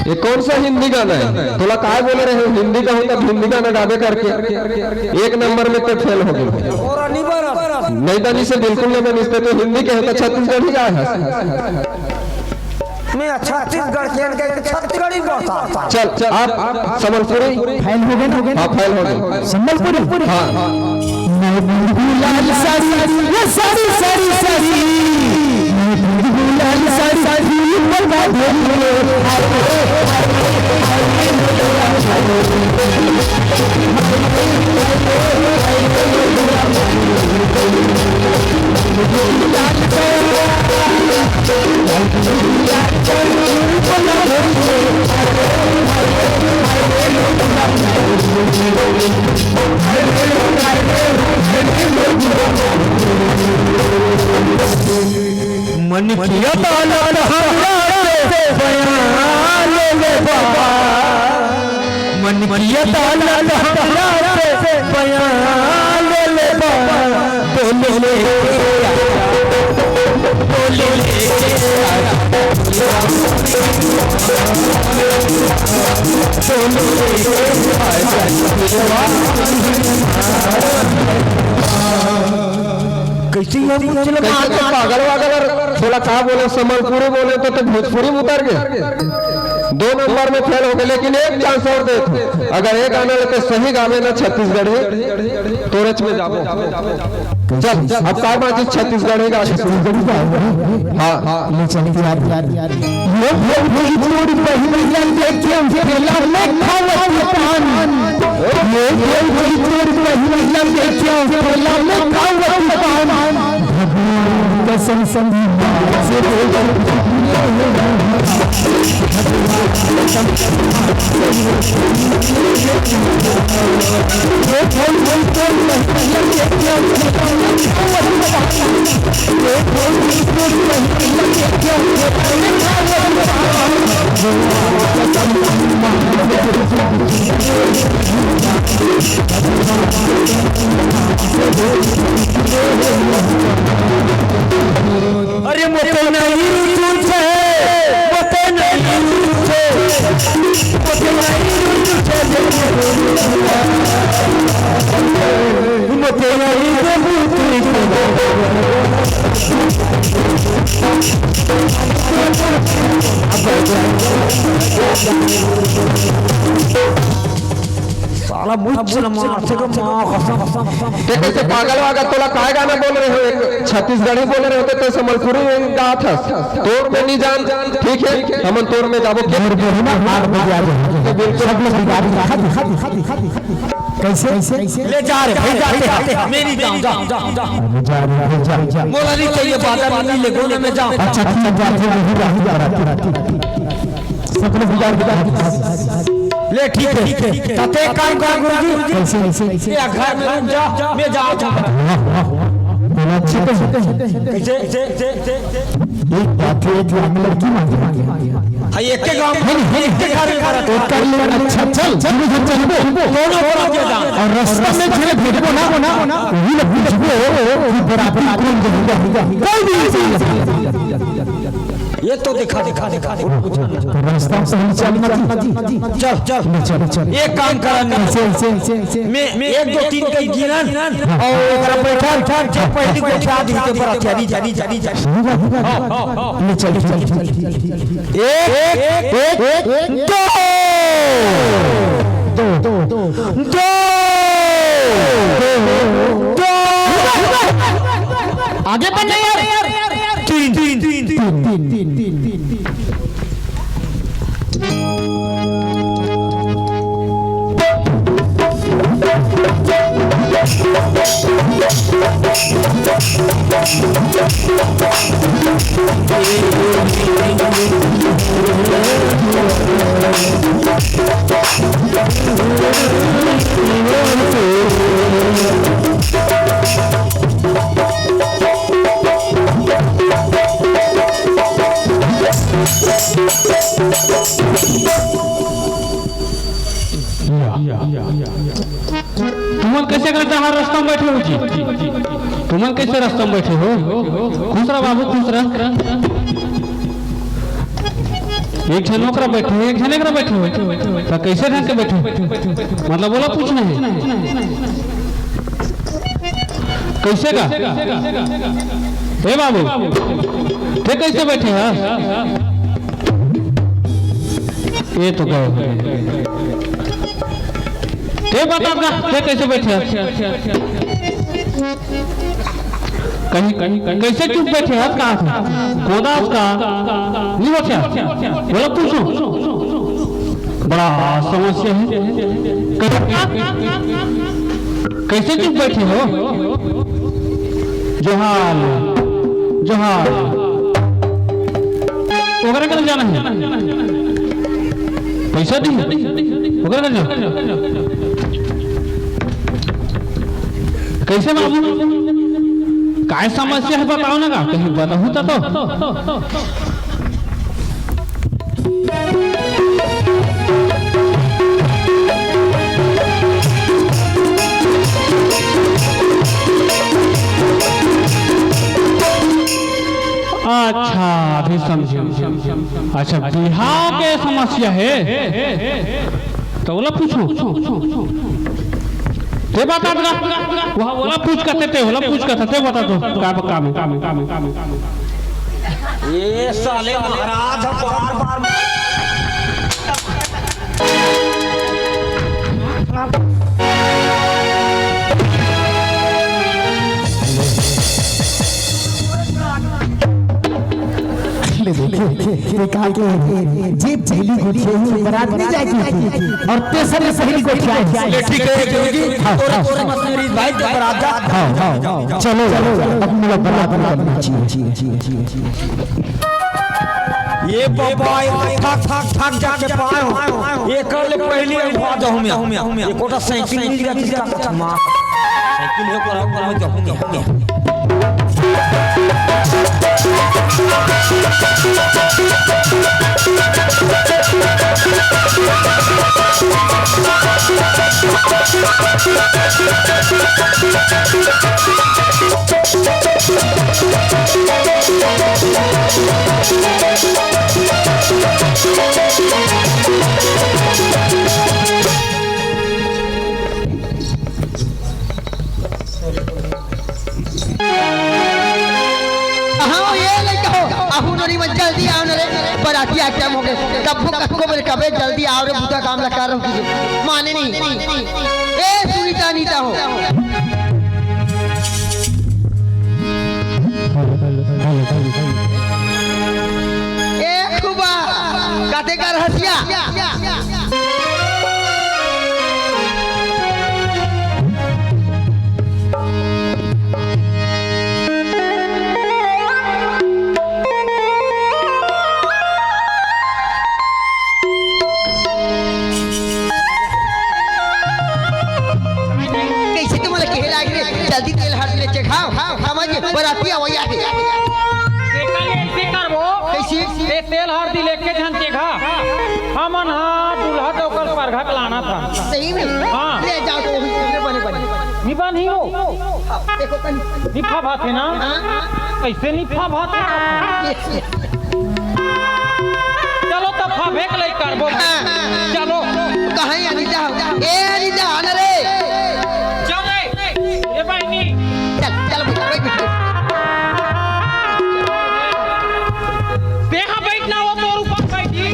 ये कौन सा हिंदी गाना है? तोला काय बोले रहे, हिंदी का होता हिंदी गाना गावे करके। एक नंबर में तो फेल हो गए। नहीं, तनी से बिल्कुल नहीं बनिस, ते तो हिंदी के होता, छत्तीसगढ़ी गाय है। मैं छत्तीसगढ़ के, के छत्तीसगढ़ी बोलता था। चल, चल, आप संबलपुरी? फेल हो गए ना, हो गए ना? हाँ, फेल हो गए। संबलपुरी? हाँ। मैं बुलबुल लाल साड़ी, ये साड़ी, साड़ी, साड़ी। मैं बुलबुल लाल साड़ी, फूल पर बांधे हुए। मन किया ताला हमरा से बयान लेबा, मन किया ताला हमरा से बयान लेबा, बोल ले, बोल ले, बोल ले। कैसे ये मुझे लगा कैसे तो पागल वागल और थोड़ा का बोले, संबलपुरी बोले तो, तो भोजपुरी में उतर गए। दो नंबर में फेल हो गए, लेकिन एक चांस और दे तू। अगर एक गाना लेके सही गावे ना छत्तीसगढ़ी, तो रच में जाबो। चल, अब का बात है छत्तीसगढ़ी गा। छत्तीसगढ़ी गा। हाँ, हाँ। ले चल यार, यार, यार। ये भोजपुरी बहिन लगे क्यों खेला में खावत पान। ये भोजपुरी बहिन लगे क्यों खेला में खावत पान। भगवान कसम संग से बोल। अरे मोटे नहीं रुचु छे, मोटे नहीं रुचु छे, मोटे नहीं रुचु छे, मोटे नहीं रुचु छे। साला मुझ से मार से को माँ कसम। ते कइसे पागल वागल, तोला काय गाना बोल रहे हो? एक छत्तीसगढ़ी बोल रहे होते तो संबलपुरी गात हस। तोर में नहीं जान, ठीक है, हमन तोर में जाबो। भोर में ही ना आठ बजे आ जाओ। तो बिल्कुल। सब लोग बिगाड़ दिया। कइसे? ले जा रे भाई, जाते, जाते, मैं नहीं जाऊँ, जाऊँ, जाऊँ, जाऊँ। अरे जा रे भाई, जा, जा। मोला नहीं चाहिए बाजार में, नहीं ले, गोने में जाऊँ। अच्छा, ठीक है, ठीक है, ठीक है, ठीक है। सब लोग बिगाड़ दिया। ले, ठीक है, ठीक है। तो ते काम कर, गुरुजी। कइसे, कइसे, कइसे? ये घर में रुक जा, मैं जात हूँ। बोला, ठीक है। कइसे, कइसे, कइसे, कइसे? एक बात है, एक लड़की मांगे, मांगे, मांगे। हाँ, एक के गाँव में, नहीं, नहीं, एक के घर में बरात। एक कर ले, अच्छा, चल, चल, चल, चल, चल, दोनों को दे दा। और रास्ता में जेला भेजबो ना, ना, ना, वही लोग पूछबो कि बराती कौन जाएगा? कोई भी नहीं जाएगा। ये तो दिखा, दिखा, दिखा, दिखा। तो रास्ता में सही चल ना जी। चल, चल, चल, चल। एक काम करा, नहीं। ऐसे, ऐसे, ऐसे, ऐसे। मैं, मैं एक, दो, तीन कहीं गिनन, और ओकरा बैठा, बैठा, जे पहली को उठा दी, के बराती, आदि, आदि, आदि, आदि। ले चल, चल, चल, चल, चल। एक, एक, एक, दो। दो, दो, दो, दो। आगे बढ़ नहीं यार। तीन, तीन, तीन, तीन। तुमन कइसे करता हर रास्ता में बैठे हो जी? तुमन कइसे रास्ता में बैठे हो? खुश रह बाबू, खुश रह। एक झन ओकरा बैठे, एक झन एकरा बैठे हो, तो कइसे ढंग के बैठे? मतलब, ओला पूछना हे। कइसे का? ए बाबू, ते कइसे बैठे हस? ये तो गए। ते बता ना, ते कइसे बैठे हस? कहीं, कहीं, कहीं कइसे चुप बैठे हस का? कोदा हस का? नहीं बैठे हस? बोला, पूछो। बड़ा समस्या है। कइसे चुप बैठे हो? जोहार, जोहार। ओकरा करा जाना हे। पैसा दी। ओकरा करा जाना। कइसे बाबू? काय समस्या हे बताओ ना का? कहीं बताहू तो, तो। अच्छा, अभी समझे। अच्छा, बिहाव के समस्या हे, तो ओला पूछो। ते बता दे, वहाँ ओला पूछ कथे, ते ओला पूछ कथे, ते बता दो, का काम हे? ये साले महाराज बार बार ले देखे, ये कहा के जेब पहली गोठिया ही, बरात नहीं जाए की थी, और तेसर में पहली गोठिया है। ये ठीक है, गुरुजी, हाँ, तोरे, हाँ। तोरे मसूरी भाई के बरात जा। हाँ, हाँ, हाँ। चलो, अब मेरा बरात निकलना चाहिए। ये बाबा, ये थक, थक, थक जाके पाए हो। ये कर ले पहली, अगुवा जाऊँ मैं। ये कोटा साइकिल मिल जाती है, माँ। साइकिल है, पर हम जाऊँ मैं। हाँ, ये लइका हो, आहू नोरी में जल्दी आओ न रे, बरातिया टाइम हो गए, तब वो कतको बेर कबे जल्दी आओ रे, बुता काम ला कर रहूं, माने नहीं। ए सुनीता, नीता हो। ए खूबा, काते कर हसिया। कइसे तुमन ला कहे लाग रे, जल्दी तेल हरदी लेके खाव, हमन बराती अवइया हे। तेकर ले अइसे करबो। कइसे? ते तेल हरदी लेके झन चेघा, हमन हा दूल्हा डोकर परघट लाना था। सही में? हाँ। ले जाओ तो वही, ले बने, बने। निबा नहीं हो। देखो कहीं। निफा भात है ना? हाँ। कैसे निफा भात है? ये, ये। चलो तो फा भेक ले करबो। हाँ। चलो। कहाँ अनिता? ए अनिता, आना रे। चल रे। ए बहिनी। चल, चल बेटा, बैठ, बैठ, बैठ। तेहा बैठना हो, तोर ऊपर बैठी।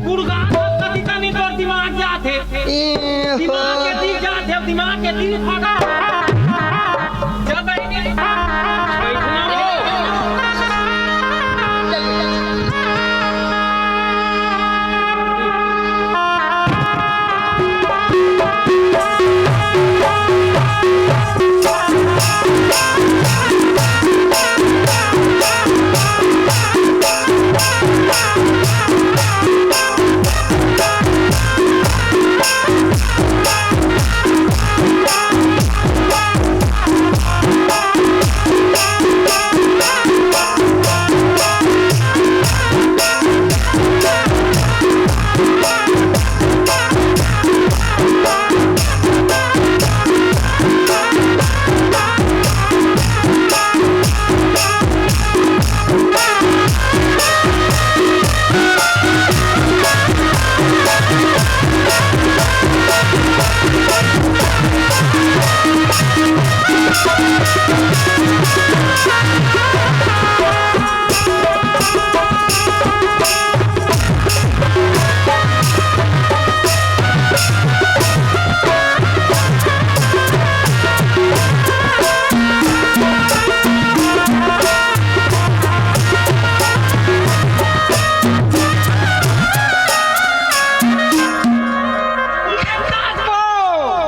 गुड़गान कति तनी तोर दिमाग जात हे। ए हो। दिमाग के दिल जात हे, दिमाग के दिल फटा। चल बहिनी, बैठना हो।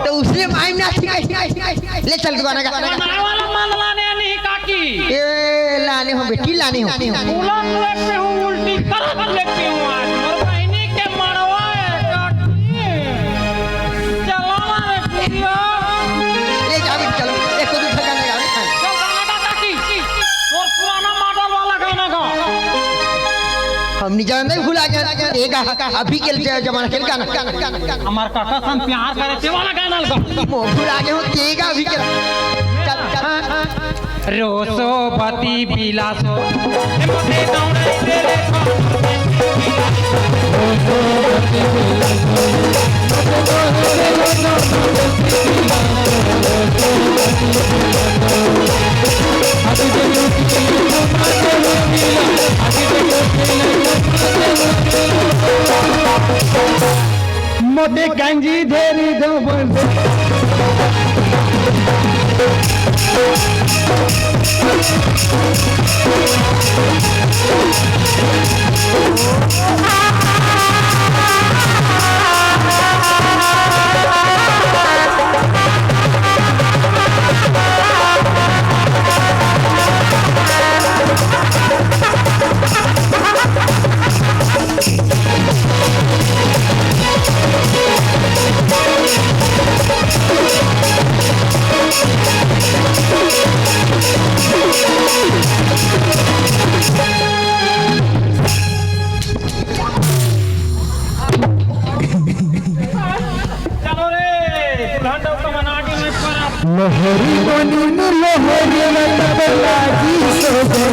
तो उसने माई में आती, ले चल दुकान का। बनाए वाला माल लाने नहीं काकी। ए, लाने हो बेटी, लाने हो। उलट लेके हूँ, उल्टी करत लेके हूँ आज। मोर बहिनी के मड़वा है, काकी। चलो ना रे कुड़िया। ले जा बेटी, चलो। एक तो दूसरा गाना गा रहे हैं। चल गाना गा काकी। तोर पुराना मॉडल वाला गाना गा। हम नहीं जानते, भुला गया। ये गा, अभी के ज-, जमाना के गाना। हमार काका सन प्यार करे, ते वाला गाना गा। मो भुला गए हो, ये गा अभी के। चल, चल। रोसो पति बिलासो। मोटे कंजी धेरी दो बंदे। चलो रे, दुल्हन डौका मना के मैं पर आप लोहरी बनिन लोहरी मतलब लागी सो गए।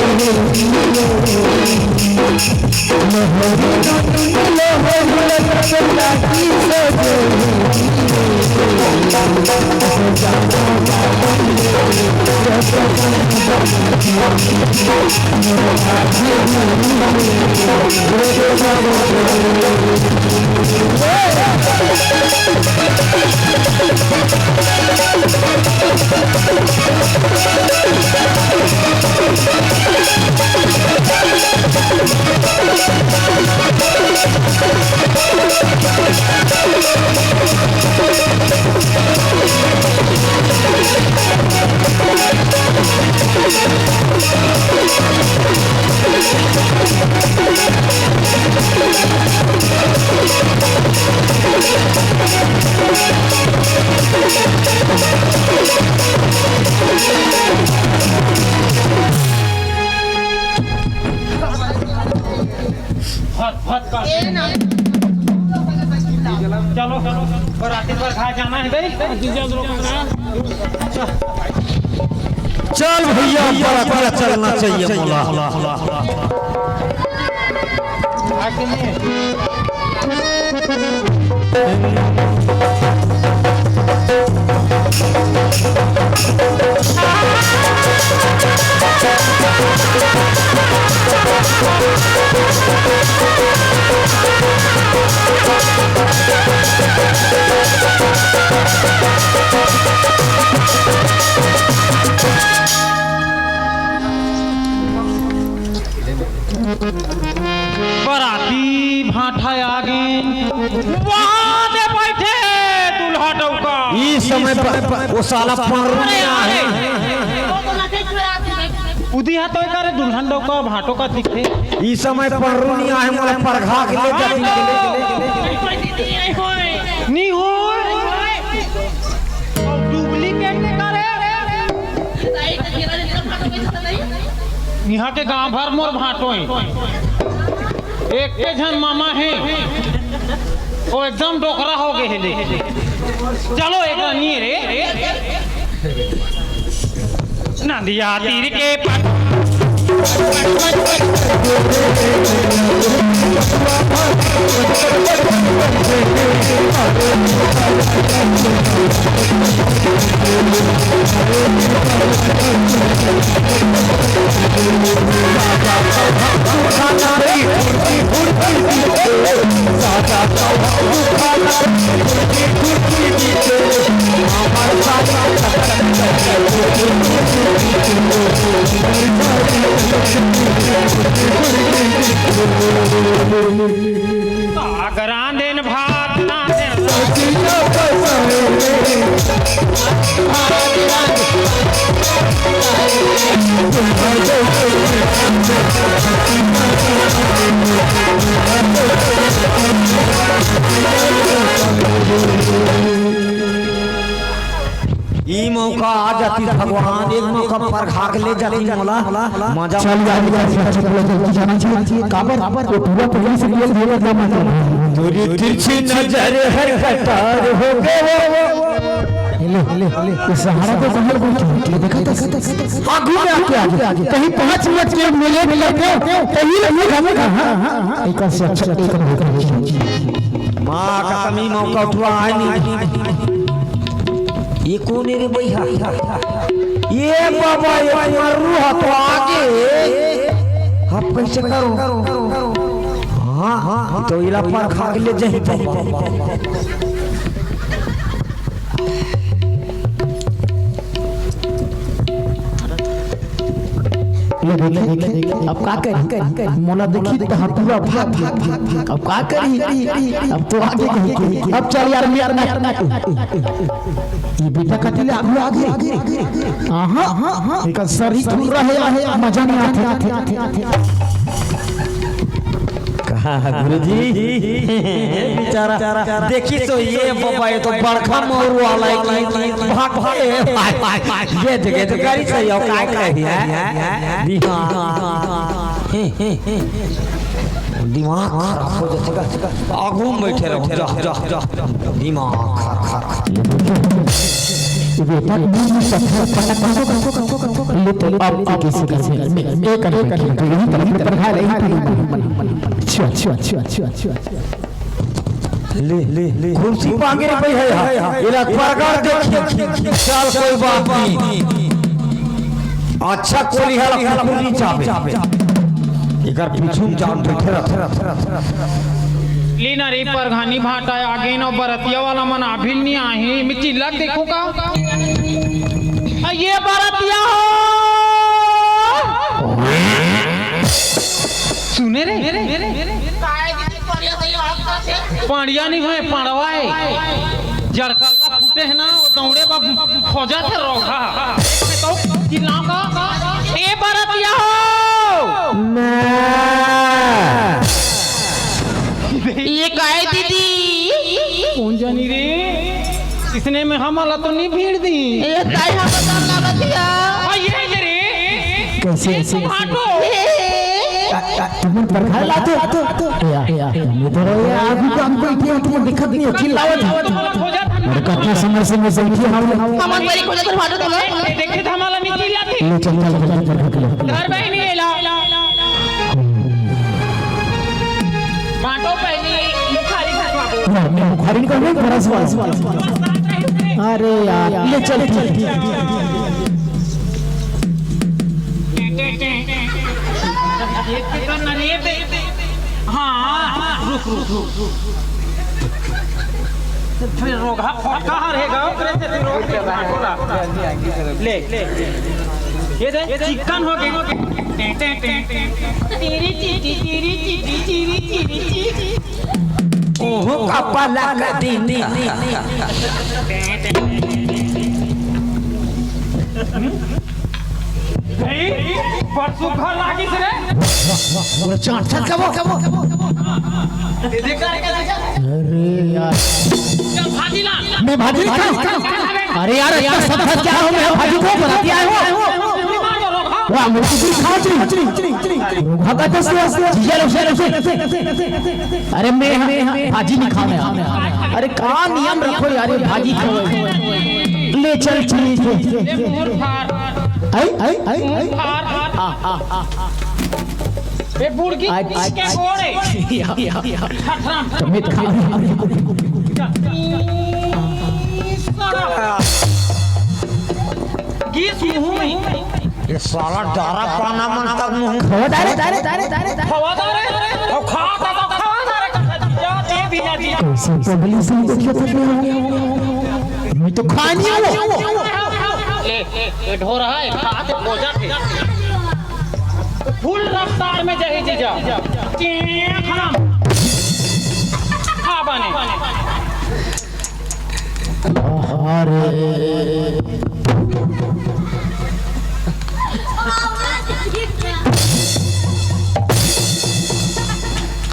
लोहरी बनिन लोहरी मतलब लागी सो गए। फट, फट कर। चलो, चलो, बराती पर घर जाना है भाई। चल भैया, बरातिया चलना चाहिए मोला। बराती भांठा आ गे, वहां दे बैठे दूल्हा डौका। ई समय पर वो साला पंडरू अरे, नहीं आए। अरे। उदी हा तो करे दुल्हन डौका भांटो का दिखे। ई समय पंडरू नहीं आए, मोला परघा के ले जाती। नहीं हो। और डुप्लीकेट ने करे। इहां के गांव भर मोर भांटो हे। एक के झन मामा हे, वो एकदम डोकरा हो गए हे। चलो, एक नहीं रे। नदिया तीर के पट अगरांदेन भात रांधे। ई मौका आ जाती भगवान, एक मौका परघा के ले जाती मोला। मजा चल यार, यार, यार, चल, चल, चल, जाना चाहिए। काबर? वो पूरा पहले से गेल दिया था, मतलब। तोरी तिरछी नजर हर कटार हो गए। ले, ले, ले, ये सहारा तो बाहर बैठे हैं। ये देखा, देखा, देखा, देखा। आगू में आके, आगे, आगे। कहीं पाँच मिनट के मिले, मिले थे, कहीं लगे, लगे, हाँ, हाँ, हाँ। एक से अच्छा, एक से अच्छा। माँ कसम, ई मौका उठवा आए नहीं। ये कौन है रे भैया? ये बाबा, ये मर्रू हा तो आगे। अब कैसे करो? हाँ, हाँ, तो इला परघा के ले जाही बाबा। ले देख, ले देख, ले देख, अब का करी? मोला देखी त हतुआ भाग, भाग, भाग, भाग। अब का करी? अब तो आगे कही, अब चल यार, मैं, मैं, मैं। ये बेटा कथी ले आगू आगे? हाँ, हाँ, हाँ, हाँ। एकर सर ही थूर रहे, रहे, मजा नहीं आते, आते, आते, आते। कहा है गुरुजी? बेचारा, देखी तो ये बाबा, ये तो बड़का मौर वाला है कि भाग, भाग, ये जगह तो गाड़ी सही हो, काय कही है? दिमाग खराब हो जाते का, आगू में बैठे रहो, जा, जा, जा, दिमाग खराब, खराब। ये बेटा, मुंह में पत्थर पटक, पटक, पटक, पटक, पटक, पटक। ले तो अब एक ही शिकार में, में, एक करके खेल रही है, पर हाल यही पर मन, मन, मन। अच्छा, अच्छा, अच्छा, अच्छा, अच्छा, अच्छा। ले, ले, ले। कुर्सी पांगे रे भाई है, हाँ। ये ला परघा देखिए, चल कोई बात नहीं। अच्छा कोलिहा ला कुकुर नी चाबे। एकर पीछू म जान बैठे रथे। लीना रे परघानी भाटा आगे न बरतिया वाला मन आभिल नी आही। मैं चिल्ला के देखो का? आ, ये बरतिया हो। सुने रे। पड़िया नहीं होय, पड़वा है। जड़कल्ला फूटे है ना, वो दौड़े बा खोजत है रोगहा। तो चिल्लाऊंगा, "ए बरतिया हो!" ये काय दीदी? कौन जानी रे? इसने में हमला तो नहीं भीड़ दी। ए ताई, हम बता लागत हिया। आ, ये जे रे। कैसे, ये कैसे, तो कैसे? भाटो। ए। आ, आ, तुमन परघाय लाते। या, या, या, मैं तो ये आगू काम को इतने तुम दिक्कत नहीं हो, चिल्लावत है। अरे, कितना समय से मैं बैठी हूँ। हमन बड़ी खोजत भाटो तुम। देखे तो हमला नहीं चिल्लाते। ले चल, चल, चल, चल, चल, चल। घर में ही नहीं ला। भाटो पहली मुखारी खटवा दो। ना, मैं मुखारी नहीं कहूँ, बड़ा सवाल। अरे यार, ले चल, ठीक, ठीक, ठीक। हाँ, रुक, रुक, रुक, रुक। फिर रोगहा फटका हर है गाँव, करे से फिर रोग के बाहर होला। ले, ले। ये दे, चिकन हो गए। तेरी चीटी, तेरी चीटी, तेरी चीटी, चीटी। ओहो, कपाला का दिन। भाई, परसों घर लागिस रे। पूरा चाट, चाट, कबो, कबो, कबो। अरे यार। चल, भाजी ला। मैं भाजी नहीं खाऊं। अरे यार, इतना सब घर क्या हो गया? भाजी को बनाती आए हो? वाह, मैं कुछ नहीं खाऊं, कुछ नहीं, कुछ नहीं, कुछ नहीं। रोगहा का तो से, से, जीजा लोग से, से। अरे मैं, मैं भाजी नहीं खाने आ। अरे का नियम रखो यार, ये भाजी खाओ। ले चल, ठीक है। आई, आई, आई, आई। हाँ, हाँ, हाँ, हाँ। ए, बुड़की, आज, आज, क्या आज। गोड़े? या, या, या। खतरा। तो मैं खा रहा हूँ। गीस मुंह में। ये साला डारा पाना मन तक मुंह। खवा डारे, डारे, डारे, डारे, डारे। खवा डारे। अब खा, खा, खा, खवा डारे। जा, जी, भी जा, जी। कैसे पब्लिक से देखिए तो क्या हो गया? मैं तो खा नहीं हूँ। ले, ले, ये ढो रहा है, खा के बोझा थे। फुल रफ्तार में जाही जीजा। हाँ बने। अरे।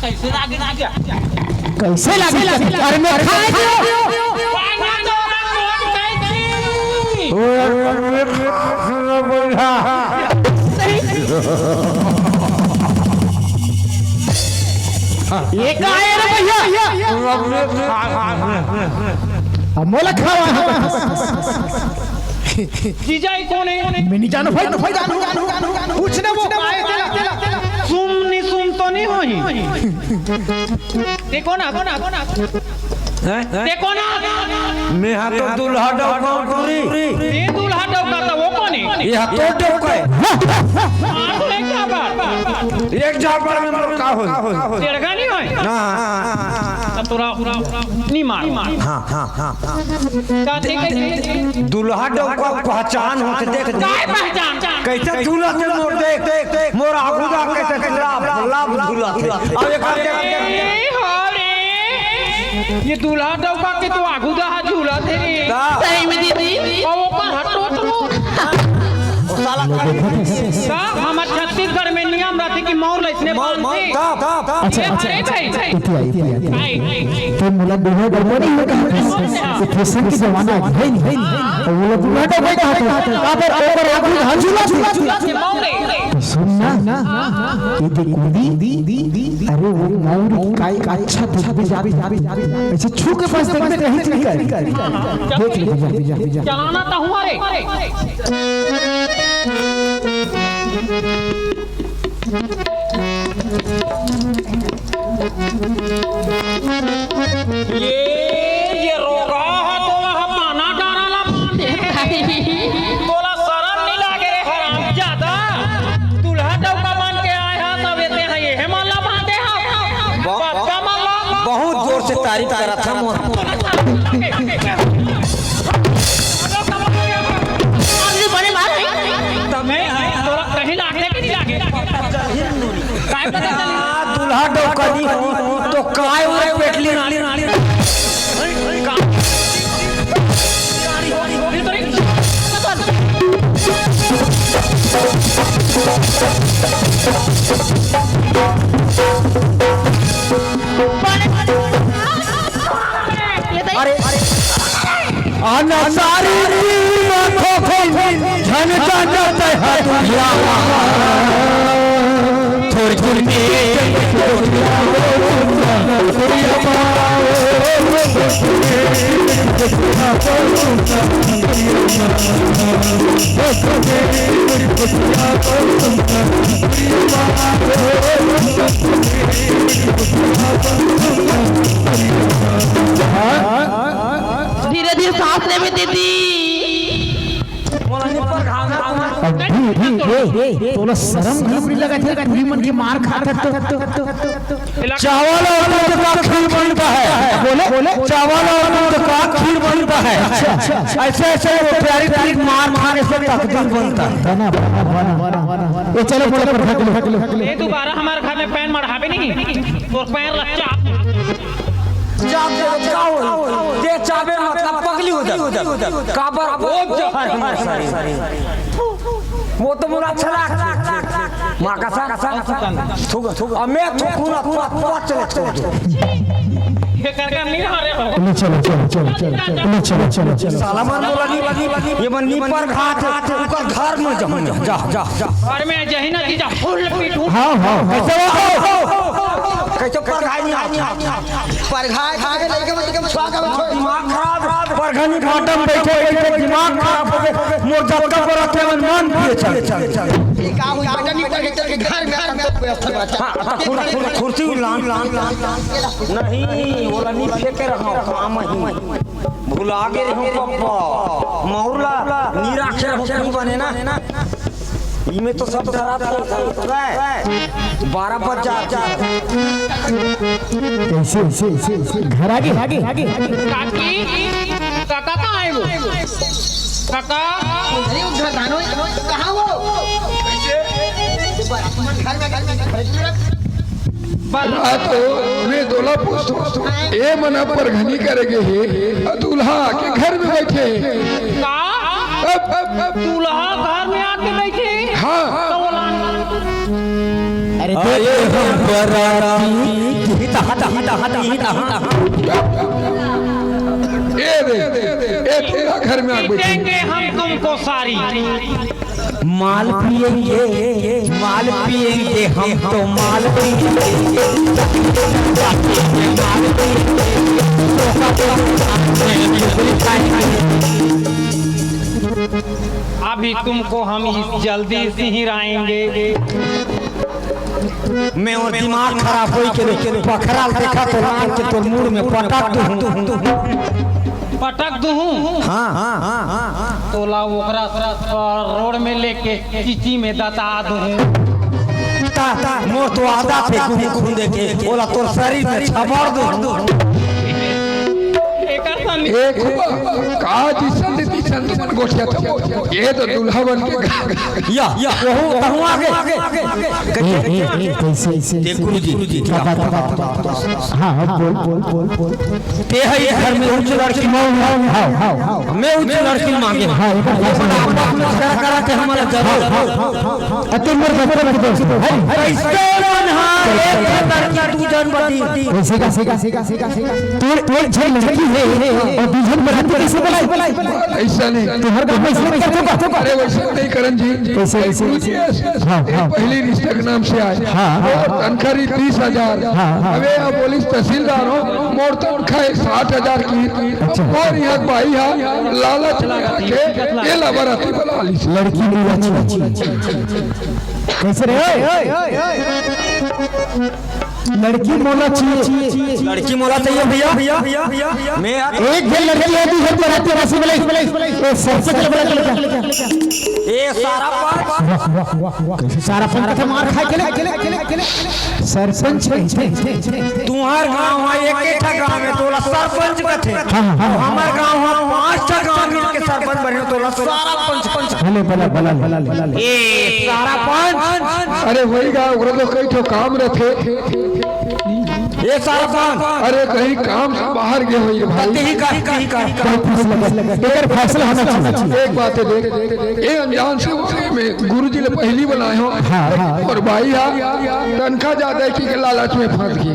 कैसे लागे, लागे? कैसे लागे? अरे मैं खा दियो। ये का है रे भैया? अब मोला खावा। जीजा, ई कोन हे? मैं नहीं जानो भाई, भाई, जानो, जानो, जानो, जानो। पूछने वो आए तेला, तेला, तेला। सुम नहीं, सुम तो नहीं होही। देखो ना, देखो ना, देखो ना। हैं? देखो ना। मैं हा तो दूल्हा डौका टूरी। ये दूल्हा डौका तो वो कोन हे? ये हा तो डौका हे। मार दे क्या बात? एक झापड़ में मोर का होही? तेड़गा नहीं होय? ना। तो तोरा नहीं मार। हाँ, हाँ, हाँ, हाँ। का देख, देख, देख। दूल्हा डौका पहचान होत देख, देख। काय पहचान? कैसे झूलत हे मोर देख, देख, देख। मोर आगू दा कैसे झूला, लाभ झूलत हे। अब एक हाथ देख। ए, हो रे। ये दूल्हा डौका के तो आगू दा झूलत हे रे। का? सही में दीदी। और वो पर हटो तो। वो साला का हमर छत्तीसगढ़ में नियम रथे कि मौर लइसने मौर, मौर, बांधथे। का, का, का? अच्छा, ये अच्छा, बड़े अच्छा। भाई। इतिया, इतिया, इतिया। भाई। तो मोला दूल्हा डौका नहीं होता है। ये फैशन के जमाना आ गया, है नहीं? तो वो लोग दूल्हा डौका ही कहते हैं। का पर ओकर आगू दा झूलत हे। ये मौर हे। तो सुन ना, ये देख कुंदी, अरे वो मौर का एक अच्छा धूप में जाबे, जाबे, जाबे, ऐसे छू के बस देख में कहीं नहीं कर। देख ले, जा, जा, जा। चलाना तो हुआ रे। ये, ये रोगहा हा तोला हा पाना डारा ला बांधे। तोला शरम नहीं लागे रे हराम जा। तारीफ करत हन मोर। अगली बने बात है। तमे है, तोरा कहीं लागे कि नहीं लागे? काय पता चली? आ, दूल्हा डौकनी हो, तो काय उरे पेटली नाली नाली। अरे, अरे, अन सारी टीम खोखिन, झन जानत है दुनिया। थोड़ी दूर में धीरे धीरे सांस लेवे दीदी। अभी भी, ए, ए, तोला शरम घलो नहीं लगत हे, टूरी मन के मार खात हे तो। चावल और दूध का खीर बनता है। बोले, बोले, चावल और दूध का खीर बनता है। अच्छा, अच्छा, अच्छा। ऐसे, ऐसे वो प्यारी, प्यारी मार खाने से तकदीर बनता है। बना, बना, बना, बना, बना। ए, चलो, चलो, पटक लो, पटक लो। ये दोबारा हमारे घर में पैन मढ़ावे नहीं, तो पैन रख। जाबे का हो? ते चाबे मतलब पगली हो जा। काबर वो जहर हमारे शरीर। वो तो मोला अच्छा लाग। माँ कसम, कसम। थूक, थूक। अब मैं थूकूं ना, थूक, थूक, चले, थूक। ये कर कर नहीं आ रहे हो। ले चलो, चलो, चलो, चलो, चलो। ले चलो, चलो, चलो। साला मन बोला नहीं, ये मन नहीं पर घात, ऊपर घर में जाऊंगा। जा, जा, जा। घर में जही ना जी, जा, फुल पीट, फुल। हाँ, हाँ, हाँ। कैसे हो? कैसे पर घात नहीं आ? परघाए खाए लइके मन के छुआ के बैठो। दिमाग खराब, परघनी फाटम बैठे, बैठे दिमाग खराब हो गए। मोर जतका बरत हे मन, मन पिए चल, चल, चल। ये का हुई? पटनी पर के चल के घर में आराम से व्यवस्था बचा। हाँ, तो कुर-, कुर-, कुर्सी उलान। नहीं, ओला नहीं फेंके रहा, काम ही। भुला गे रहो पप्पा। मौरला, नी राखे रहो, नहीं बने ना। इमे तो सब डरा था, बारह बज जा। कैसे, कैसे, कैसे, कैसे? घर आगे, आगे, आगे। काकी, काका कहाँ है वो? काका। अरे वो घर धानो, कहाँ वो? घर में, घर में, घर में। रात हो, मैं दोला पूछतो, ए मना परघनी करे गे हे, अ दूल्हा आके घर में बैठे हे। का? अब, अब, अब दूल्हा घर में आके बैठे? हाँ। तो बोला। अरे अरे हम बराती, हिता, हिता, हिता, हिता, हिता। ए दे, ए तेरा घर में आके बैठे। पीटेंगे हम तुमको सारी। माल पिएंगे, माल पिएंगे, हम तो माल पिएंगे। अभी तुमको हम इस जल्दी से ही आएंगे। मैं और दिमाग खराब होई के बखरा देखा तो लान के तोर मुड़ में पटक दूं। पटक दूं? हाँ, हाँ, हाँ, हाँ, हाँ। तोला ओकरा, अ, रोड में लेके चीची में दता दूं। ता, ता, मोर तो आदत हे घूम घूम देखे, ओला तोर शरीर में छमड़ दूं। एकर सन एक हुआ, का जी संत ती संत मन गोठिया था। ये तो दूल्हा बन के गा-, गा-, या, या, वहू, वहू आगे। ए, ए, ए, कैसे, कैसे, देख गुरुजी, क्या बात है? हाँ, हाँ, बोल, बोल, बोल, बोल। ते है इस घर में ऊंच लड़की मांग, हाँ, हाँ, हाँ। मैं ऊंच लड़की मांगे। हाँ, एक बार ये बड़ा अपना अपना खड़ा करा के हमारा जरूर। हाँ, हाँ, हाँ, हाँ। अतुल मेरे बचपन के दोस्त, है। कैसे मन हाँ, एक लड़की तू जन बनी। कैसे का, कैसे का, कैसे का, कैसे का? तोर, तोर झन लड़की है, और दू झन बराती कैसे बुलाई? ऐसा नहीं। तो हर काम में इसलिए करते हो। अरे वैसे नहीं करण जी। कैसे, कैसे? गुरुजी, हाँ, एक हाँ। पहली रिश्ते के नाम से आए। हाँ, हाँ, और हाँ। तनखा रही तीस हजार। हाँ, हाँ। अबे आप पुलिस तहसीलदार हो, मोर तनखा एक साठ हजार की। अच्छा। और यहाँ भाई यहाँ लालच में आके ये लबराती बना ली। लड़की नहीं अच्छी, अच्छी, अच्छी, अच्छी। कैसे रे? लड़की मोला चाहिए। लड़की मोला चाहिए भैया। मैं यार एक झन लड़की है, दू झन बराती राशि वाला, ए, सरपंच वाला लड़का। ए सारा पांच। कैसे सारा पांच कथे मार खाए के ले? सरपंच कथे। तुम्हार गांव है, एक एक ठा गांव में तोला सरपंच कथे। हाँ, हाँ, हाँ। हमार गांव है, पांच ठा गांव मिल के सरपंच बने, तोला सारा पंच, पंच। भले, भले, भले, भले, भले। ए सारा पंच। अरे वही गांव, ओकरा तो कई ठो काम रहथे। ए सारा पंच। अरे कहीं काम से बाहर गए होई रे भाई। कहीं का, कहीं का। कोई फैसला कर, एकर फैसला होना चाहिए। एक बात है देख, ए अनजान से उठे में गुरुजी ले पहली बनाए हो। हाँ, हाँ। और भाई हा तनखा ज्यादा की के लालच में फंस गए।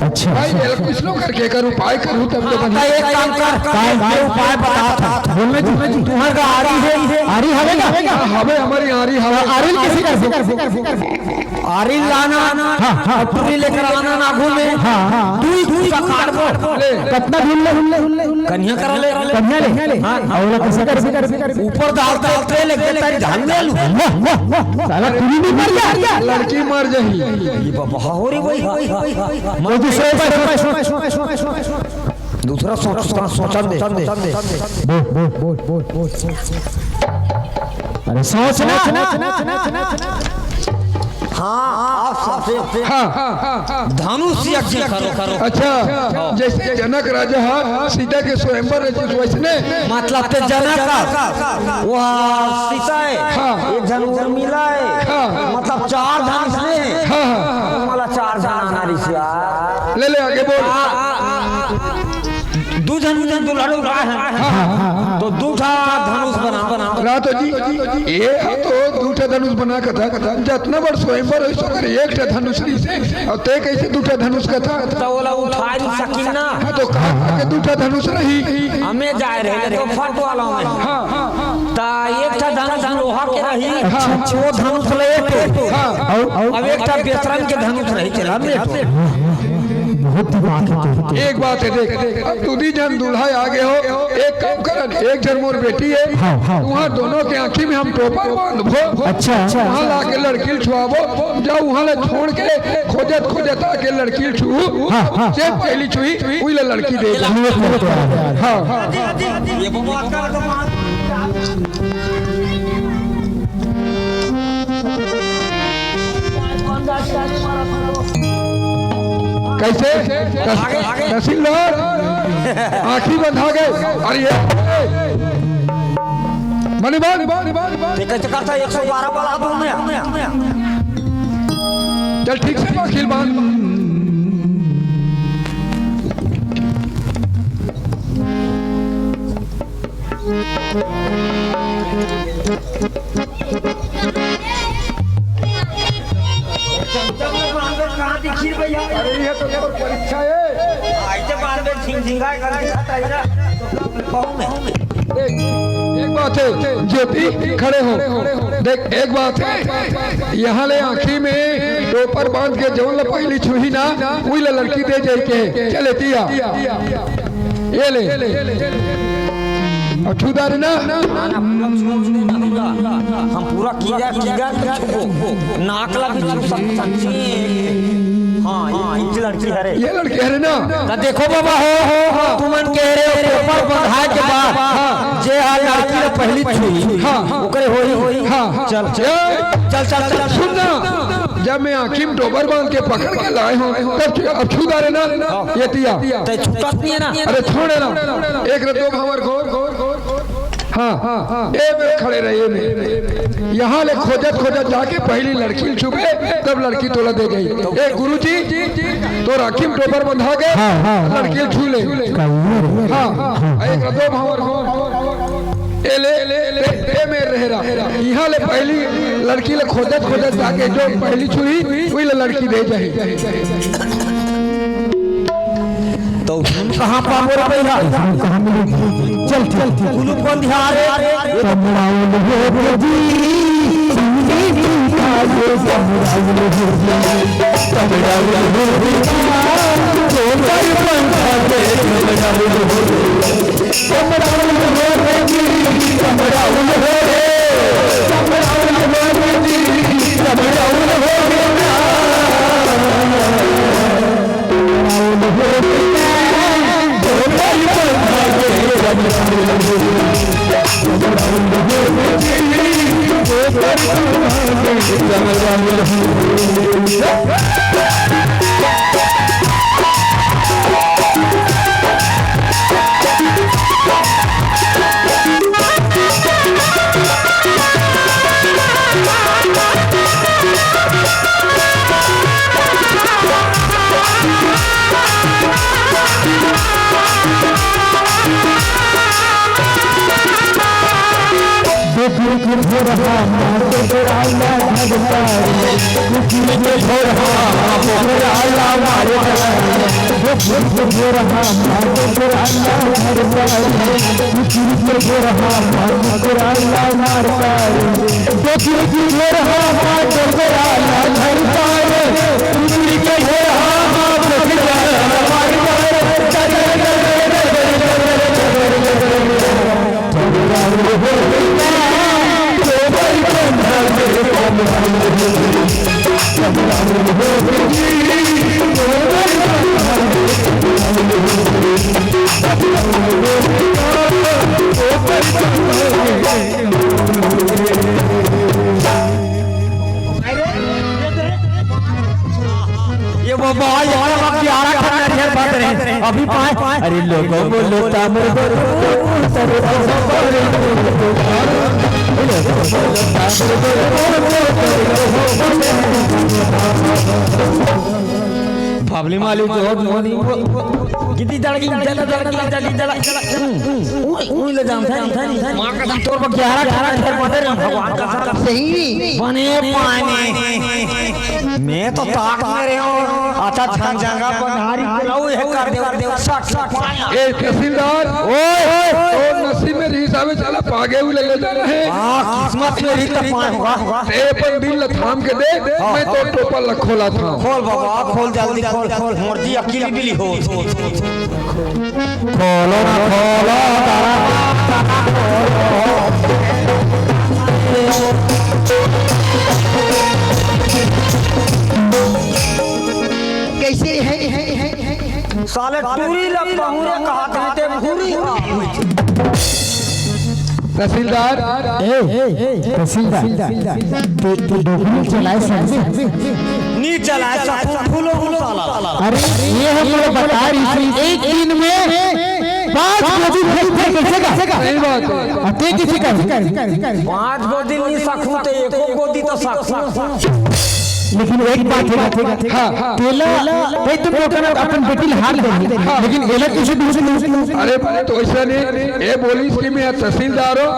अच्छा, भाई, अच्छा। एला कुछ लो करके कर उपाय करू तब तो बनी। एक काम कर, काय, काय उपाय बता था। बोलने जी, बोलने जी। तुम्हार का आरी है, आरी हवे का? हाँ, हवे, हमारी आरी हवे। आरी कैसे कर, कर, कर, कर, कर? आरी लाना, हाँ, हाँ। टुरी लेकर आना नागू में। हाँ, हाँ। दुई, दुई का काटबो। ले। कितना धुन ले, धुन ले, धुन ले, धुन ले। कन्या करा ले। कन्या ले। हाँ, हाँ। और कैसे कर, कर, कर, कर? ऊपर डालते, डालते ले, तारी धान ले लू। वाह, वाह, वाह, वाह। साला टुरी भी मर गया। लड़की मर जाही। ये बाबा, हो रे भाई, भाई, भाई, भाई, भाई। वो दूसरा उपाय, उपाय, उपाय, उपाय, उपाय, उपाय। दूसरा सोच, सोच, सोचन दे। बोल, बोल, बोल, बोल, बोल, बोल। अरे सोच ना। हाँ, आप सोचो। हाँ, हाँ, हाँ। धनुष यज्ञ करो, करो। अच्छा, जैसे जनक राजा हा सीता के स्वयंवर रचिस वैसने। मतलब ते जनक हा, वो सीता है। हाँ। एक झन उर्मिला है। हाँ। मतलब चार धनुष ने। हाँ, हाँ। मतलब चार झन नारी से। ले, ले, आगे बोल। दू झन, दू झन दुल्हन उठा है। हाँ, हाँ, हाँ। तो दू ठा धनुष बना, बना। ना तो जी, ये तो दू ठा धनुष बना के था, जतना बड़ स्वयंवर होइस ओकर एक ठा धनुष रहिसे, और ते कैसे दू ठा धनुष का था? तो ओला उठा नहीं सकिन ना। हाँ, तो कहाँ के दू ठा धनुष रही? हमें जाए रहे तो फट वाला में। हाँ, हाँ। ता एक ठा धनुष लोहा के रही, हाँ। वो धनुष ले तो। हाँ। अब एक ठा बेसरम के धनुष रही, चला में तो। बहुत दिमाग है। एक बात है, देख, अब तू दी झन दूल्हा आगे हो, एक काम करन, एक झन मोर बेटी है, हाँ, हाँ। वहाँ दोनों के आँखी में हम टोपर बांधबो। अच्छा। वहाँ लाके लड़की ल छुआबो, जब वहाँ ले छोड़ के खोजत खोजत आके लड़की ल छू, हाँ, हाँ। जे पहली छुई, उही ला लड़की दे दे। हाँ। कैसे? तहसीलदार, आँखी बंधा गए। अरे ये, मनी बात, ते कैसे करता एक सौ बारह वाला हाथ में? चल ठीक से बाखिल बांध। चमचम में बांध दो, कहाँ दिखी भैया? अरे ये तो केवल परीक्षा है। ऐसे बांध दो, झिंगझिंगा करके खाता है ना, तो पाँव में। देख, एक बात है, ज्योति खड़े हो। देख, एक बात है, यहाँ ले आँखी में टोपर बांध के जौन ला पहली छुही ना, उही ला लड़की दे जाए के। चल एती आ। ये ले। और छू डारे ना। ना, ना, पूरा छू, छू, छू, पूरा। हम पूरा कीड़ा, कीड़ा भी छुबो। नाक ला भी छू सकथन। हाँ, ये, ये लड़की हरे। ये लड़की हरे ना। तो देखो बाबा, हो, हो, हो, तुमन कह रहे हो, टोपर बंधाए के बाद, हाँ। जे आ लड़की ला पहली छुई, हाँ। ओकरे होई। हाँ। चल, चल। ए, चल, चल, चल। सुन ना, जब मैं आँखी में टोपर बांध के पकड़ के लाए हूँ, तब छू, अब छू डारे ना, एती आ। ते छूटत नहीं है ना। अरे छोड़े ना, एक रे दो भावर घोर। हाँ, हाँ, हाँ। ए में खड़े रहे, ए में। यहाँ ले खोजत खोजत जाके पहली लड़की ल छुबे, तब लड़की तोला दे जाई। ए गुरुजी, तोर आँखी में टोपर बंधा गए, हाँ, हाँ, हाँ। लड़की ल छू ले। हाँ, हाँ। एक रे दो भावर घोर। ए ले, ए ले, ए, ए में रह रहा। यहाँ ले पहली लड़की ले खोजत खोजत जाके जो पहली छुई, उही ले लड़की दे जाही। तो हम कहाँ पाबो रे भैया? हम कहाँ मिली? चल, चल, चल। कुलू कौन ध्यान रे? कमराउल हो रे जी, सुनी तू का ये कमराउल हो रे, कमराउल हो रे जी, तो पर पंखा दे कमराउल हो रे। ये वो बॉल, ये वाला बाप ग्यारह ठन नरियर बांध रहे हैं। अभी पाए। अरे लोगों, बोलो तामर बोलो। फबली माली जो गिद्दी दड़की, जला, जला, जला, जला, जला। उई, उई ले जाम था, था नहीं। माँ कसम, तोर पर ग्यारह, ग्यारह घर बदल रहे हैं, भगवान कसम। सही। बने पानी। मैं तो ताक में रहे हूँ। अच्छा, झंझंगा बंधारी बुलाऊ है, कर दे, कर दे, सट, सट, पाया। ए, तहसीलदार। ओए, ओए। तो नसीब में रीस आवे, साला पागे हुए लगे जा रहे हैं। हाँ, किस्मत में रीस तो पाए होगा। ए, अपन दिल ल थाम के दे, हाँ, मैं तो हाँ। टोपा ल खोला था। खोल बाबा, खोल जल्दी, खोल, खोल। मोर जी अकेली बिली हो। खोलो ना, खोलो, तारा। कैसे है, है, है, है, है? साले टूरी ला पहुरे कहा कहते भूरी। तहसीलदार। ए, ए, तहसीलदार। ते, ते डोकरी चलाए सकते? नी चलाए सकूं, फूलो हूं साला। अरे, ये हम लोग बता रही थी, एक दिन में पांच गोदी फेंक दे, कैसे का? सही बात है। और ते किसी का? पांच गोदी नी सकूं, ते एको गोदी तो सकूं। लेकिन एक बात है, हाँ। तेला, भाई तुम लोग ना अपन बेटी ला हार दे, लेकिन एला किसी दूसरे, दूसरे, दूसरे। अरे भाई, तो ऐसा नहीं, ये बोलिस कि मैं तहसीलदार हूँ,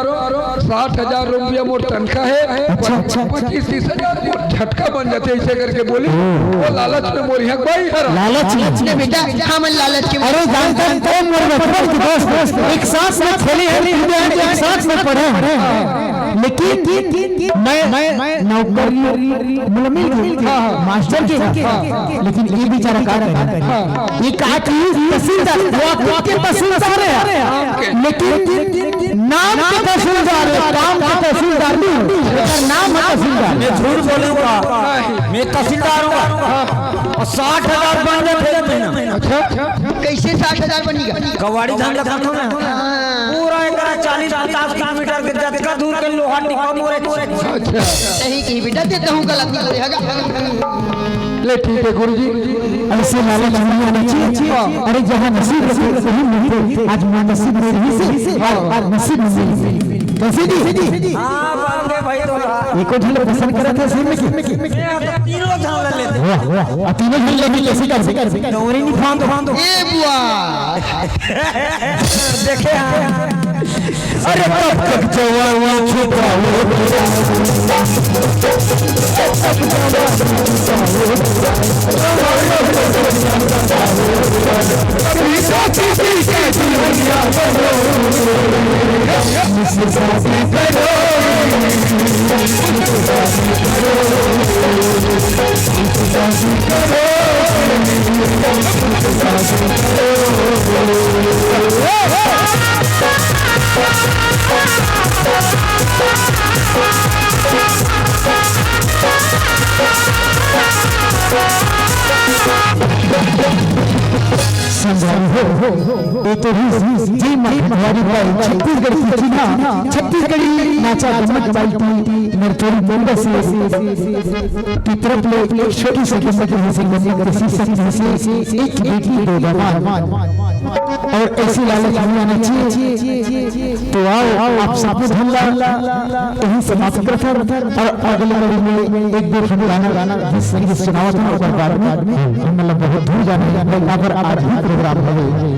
साठ हजार रुपया मोर तनखा है, अच्छा, अच्छा, अच्छा। पच्चीस तीस हजार मोर झटका बन जाते, ऐसे करके बोली। वो लालच में मोर यहाँ भाई हरा। लालच में। ने बेटा, हमन लालच के अरे जानता है, कौन मोर बचपन के दोस्त, एक साथ में खेले हैं, कूदे हैं, एक साथ में पढ़े हैं। लेकिन मैं, मैं नौकरी, मतलब, मिल गई। हाँ, हाँ। मास्टर के। हाँ, हाँ। लेकिन ये बेचारा का करे? हाँ। ये कहा कि तहसीलदार, वो खुद के तहसीलदार है। लेकिन नाम के तहसीलदार है, काम के तहसीलदार नहीं है। नाम है तहसीलदार। मैं झूठ बोलूंगा, मैं तहसीलदार हूँ। और साठ हजार बन जाते हैं। अच्छा, कैसे साठ हजार बनेगा? कबाड़ी धंधा करता हूँ ना। हाँ। पूरा एकरा चालीस पचास किलोमीटर के जतका दूर के लोहा टिपा मोरे। अच्छा। सही की बेटा, देता हूँ गलत नहीं होगा। ले ठीक है गुरुजी। ऐसे लालच नहीं आना चाहिए। अरे जहाँ नसीब रखे वही मिलते। आज मैं नसीब में रही से और, और नसीब में नहीं। कैसे जी? हाँ, बाप रे भाई, तो एको झन पसंद करत है, सही में की? मैं तो तीनों झन ले लेते। वाह, वाह, वाह। तीनों झन लेके कैसे कर, कैसे कर? नौरी नहीं फांद, फांद। ए बुआ। देखे हाँ। अरे कब तक जवानी छुपाओ? संगवारी हो, ये तो ही जी माँ भटवारी बाई, छत्तीसगढ़ की चिन्हा, छत्तीसगढ़ी नाचा गमन कमाई की नरचोरी बोंगा से की तरफ ले एक छोटी सी किस्सा की, जैसे कि हमने शीर्षक से एक बेटी दो दामाद और ऐसी लालच नहीं आना चाहिए। तो आओ, आप सबको धन ला यही समाप्त करथन और अगले कड़ी में एक दो ठन गाना, गाना, गीत संगीत सुनावत हन, ओकर बाद में हम मतलब बहुत दूर जाना है, यहाँ पर आज भी प्रोग्राम हवे।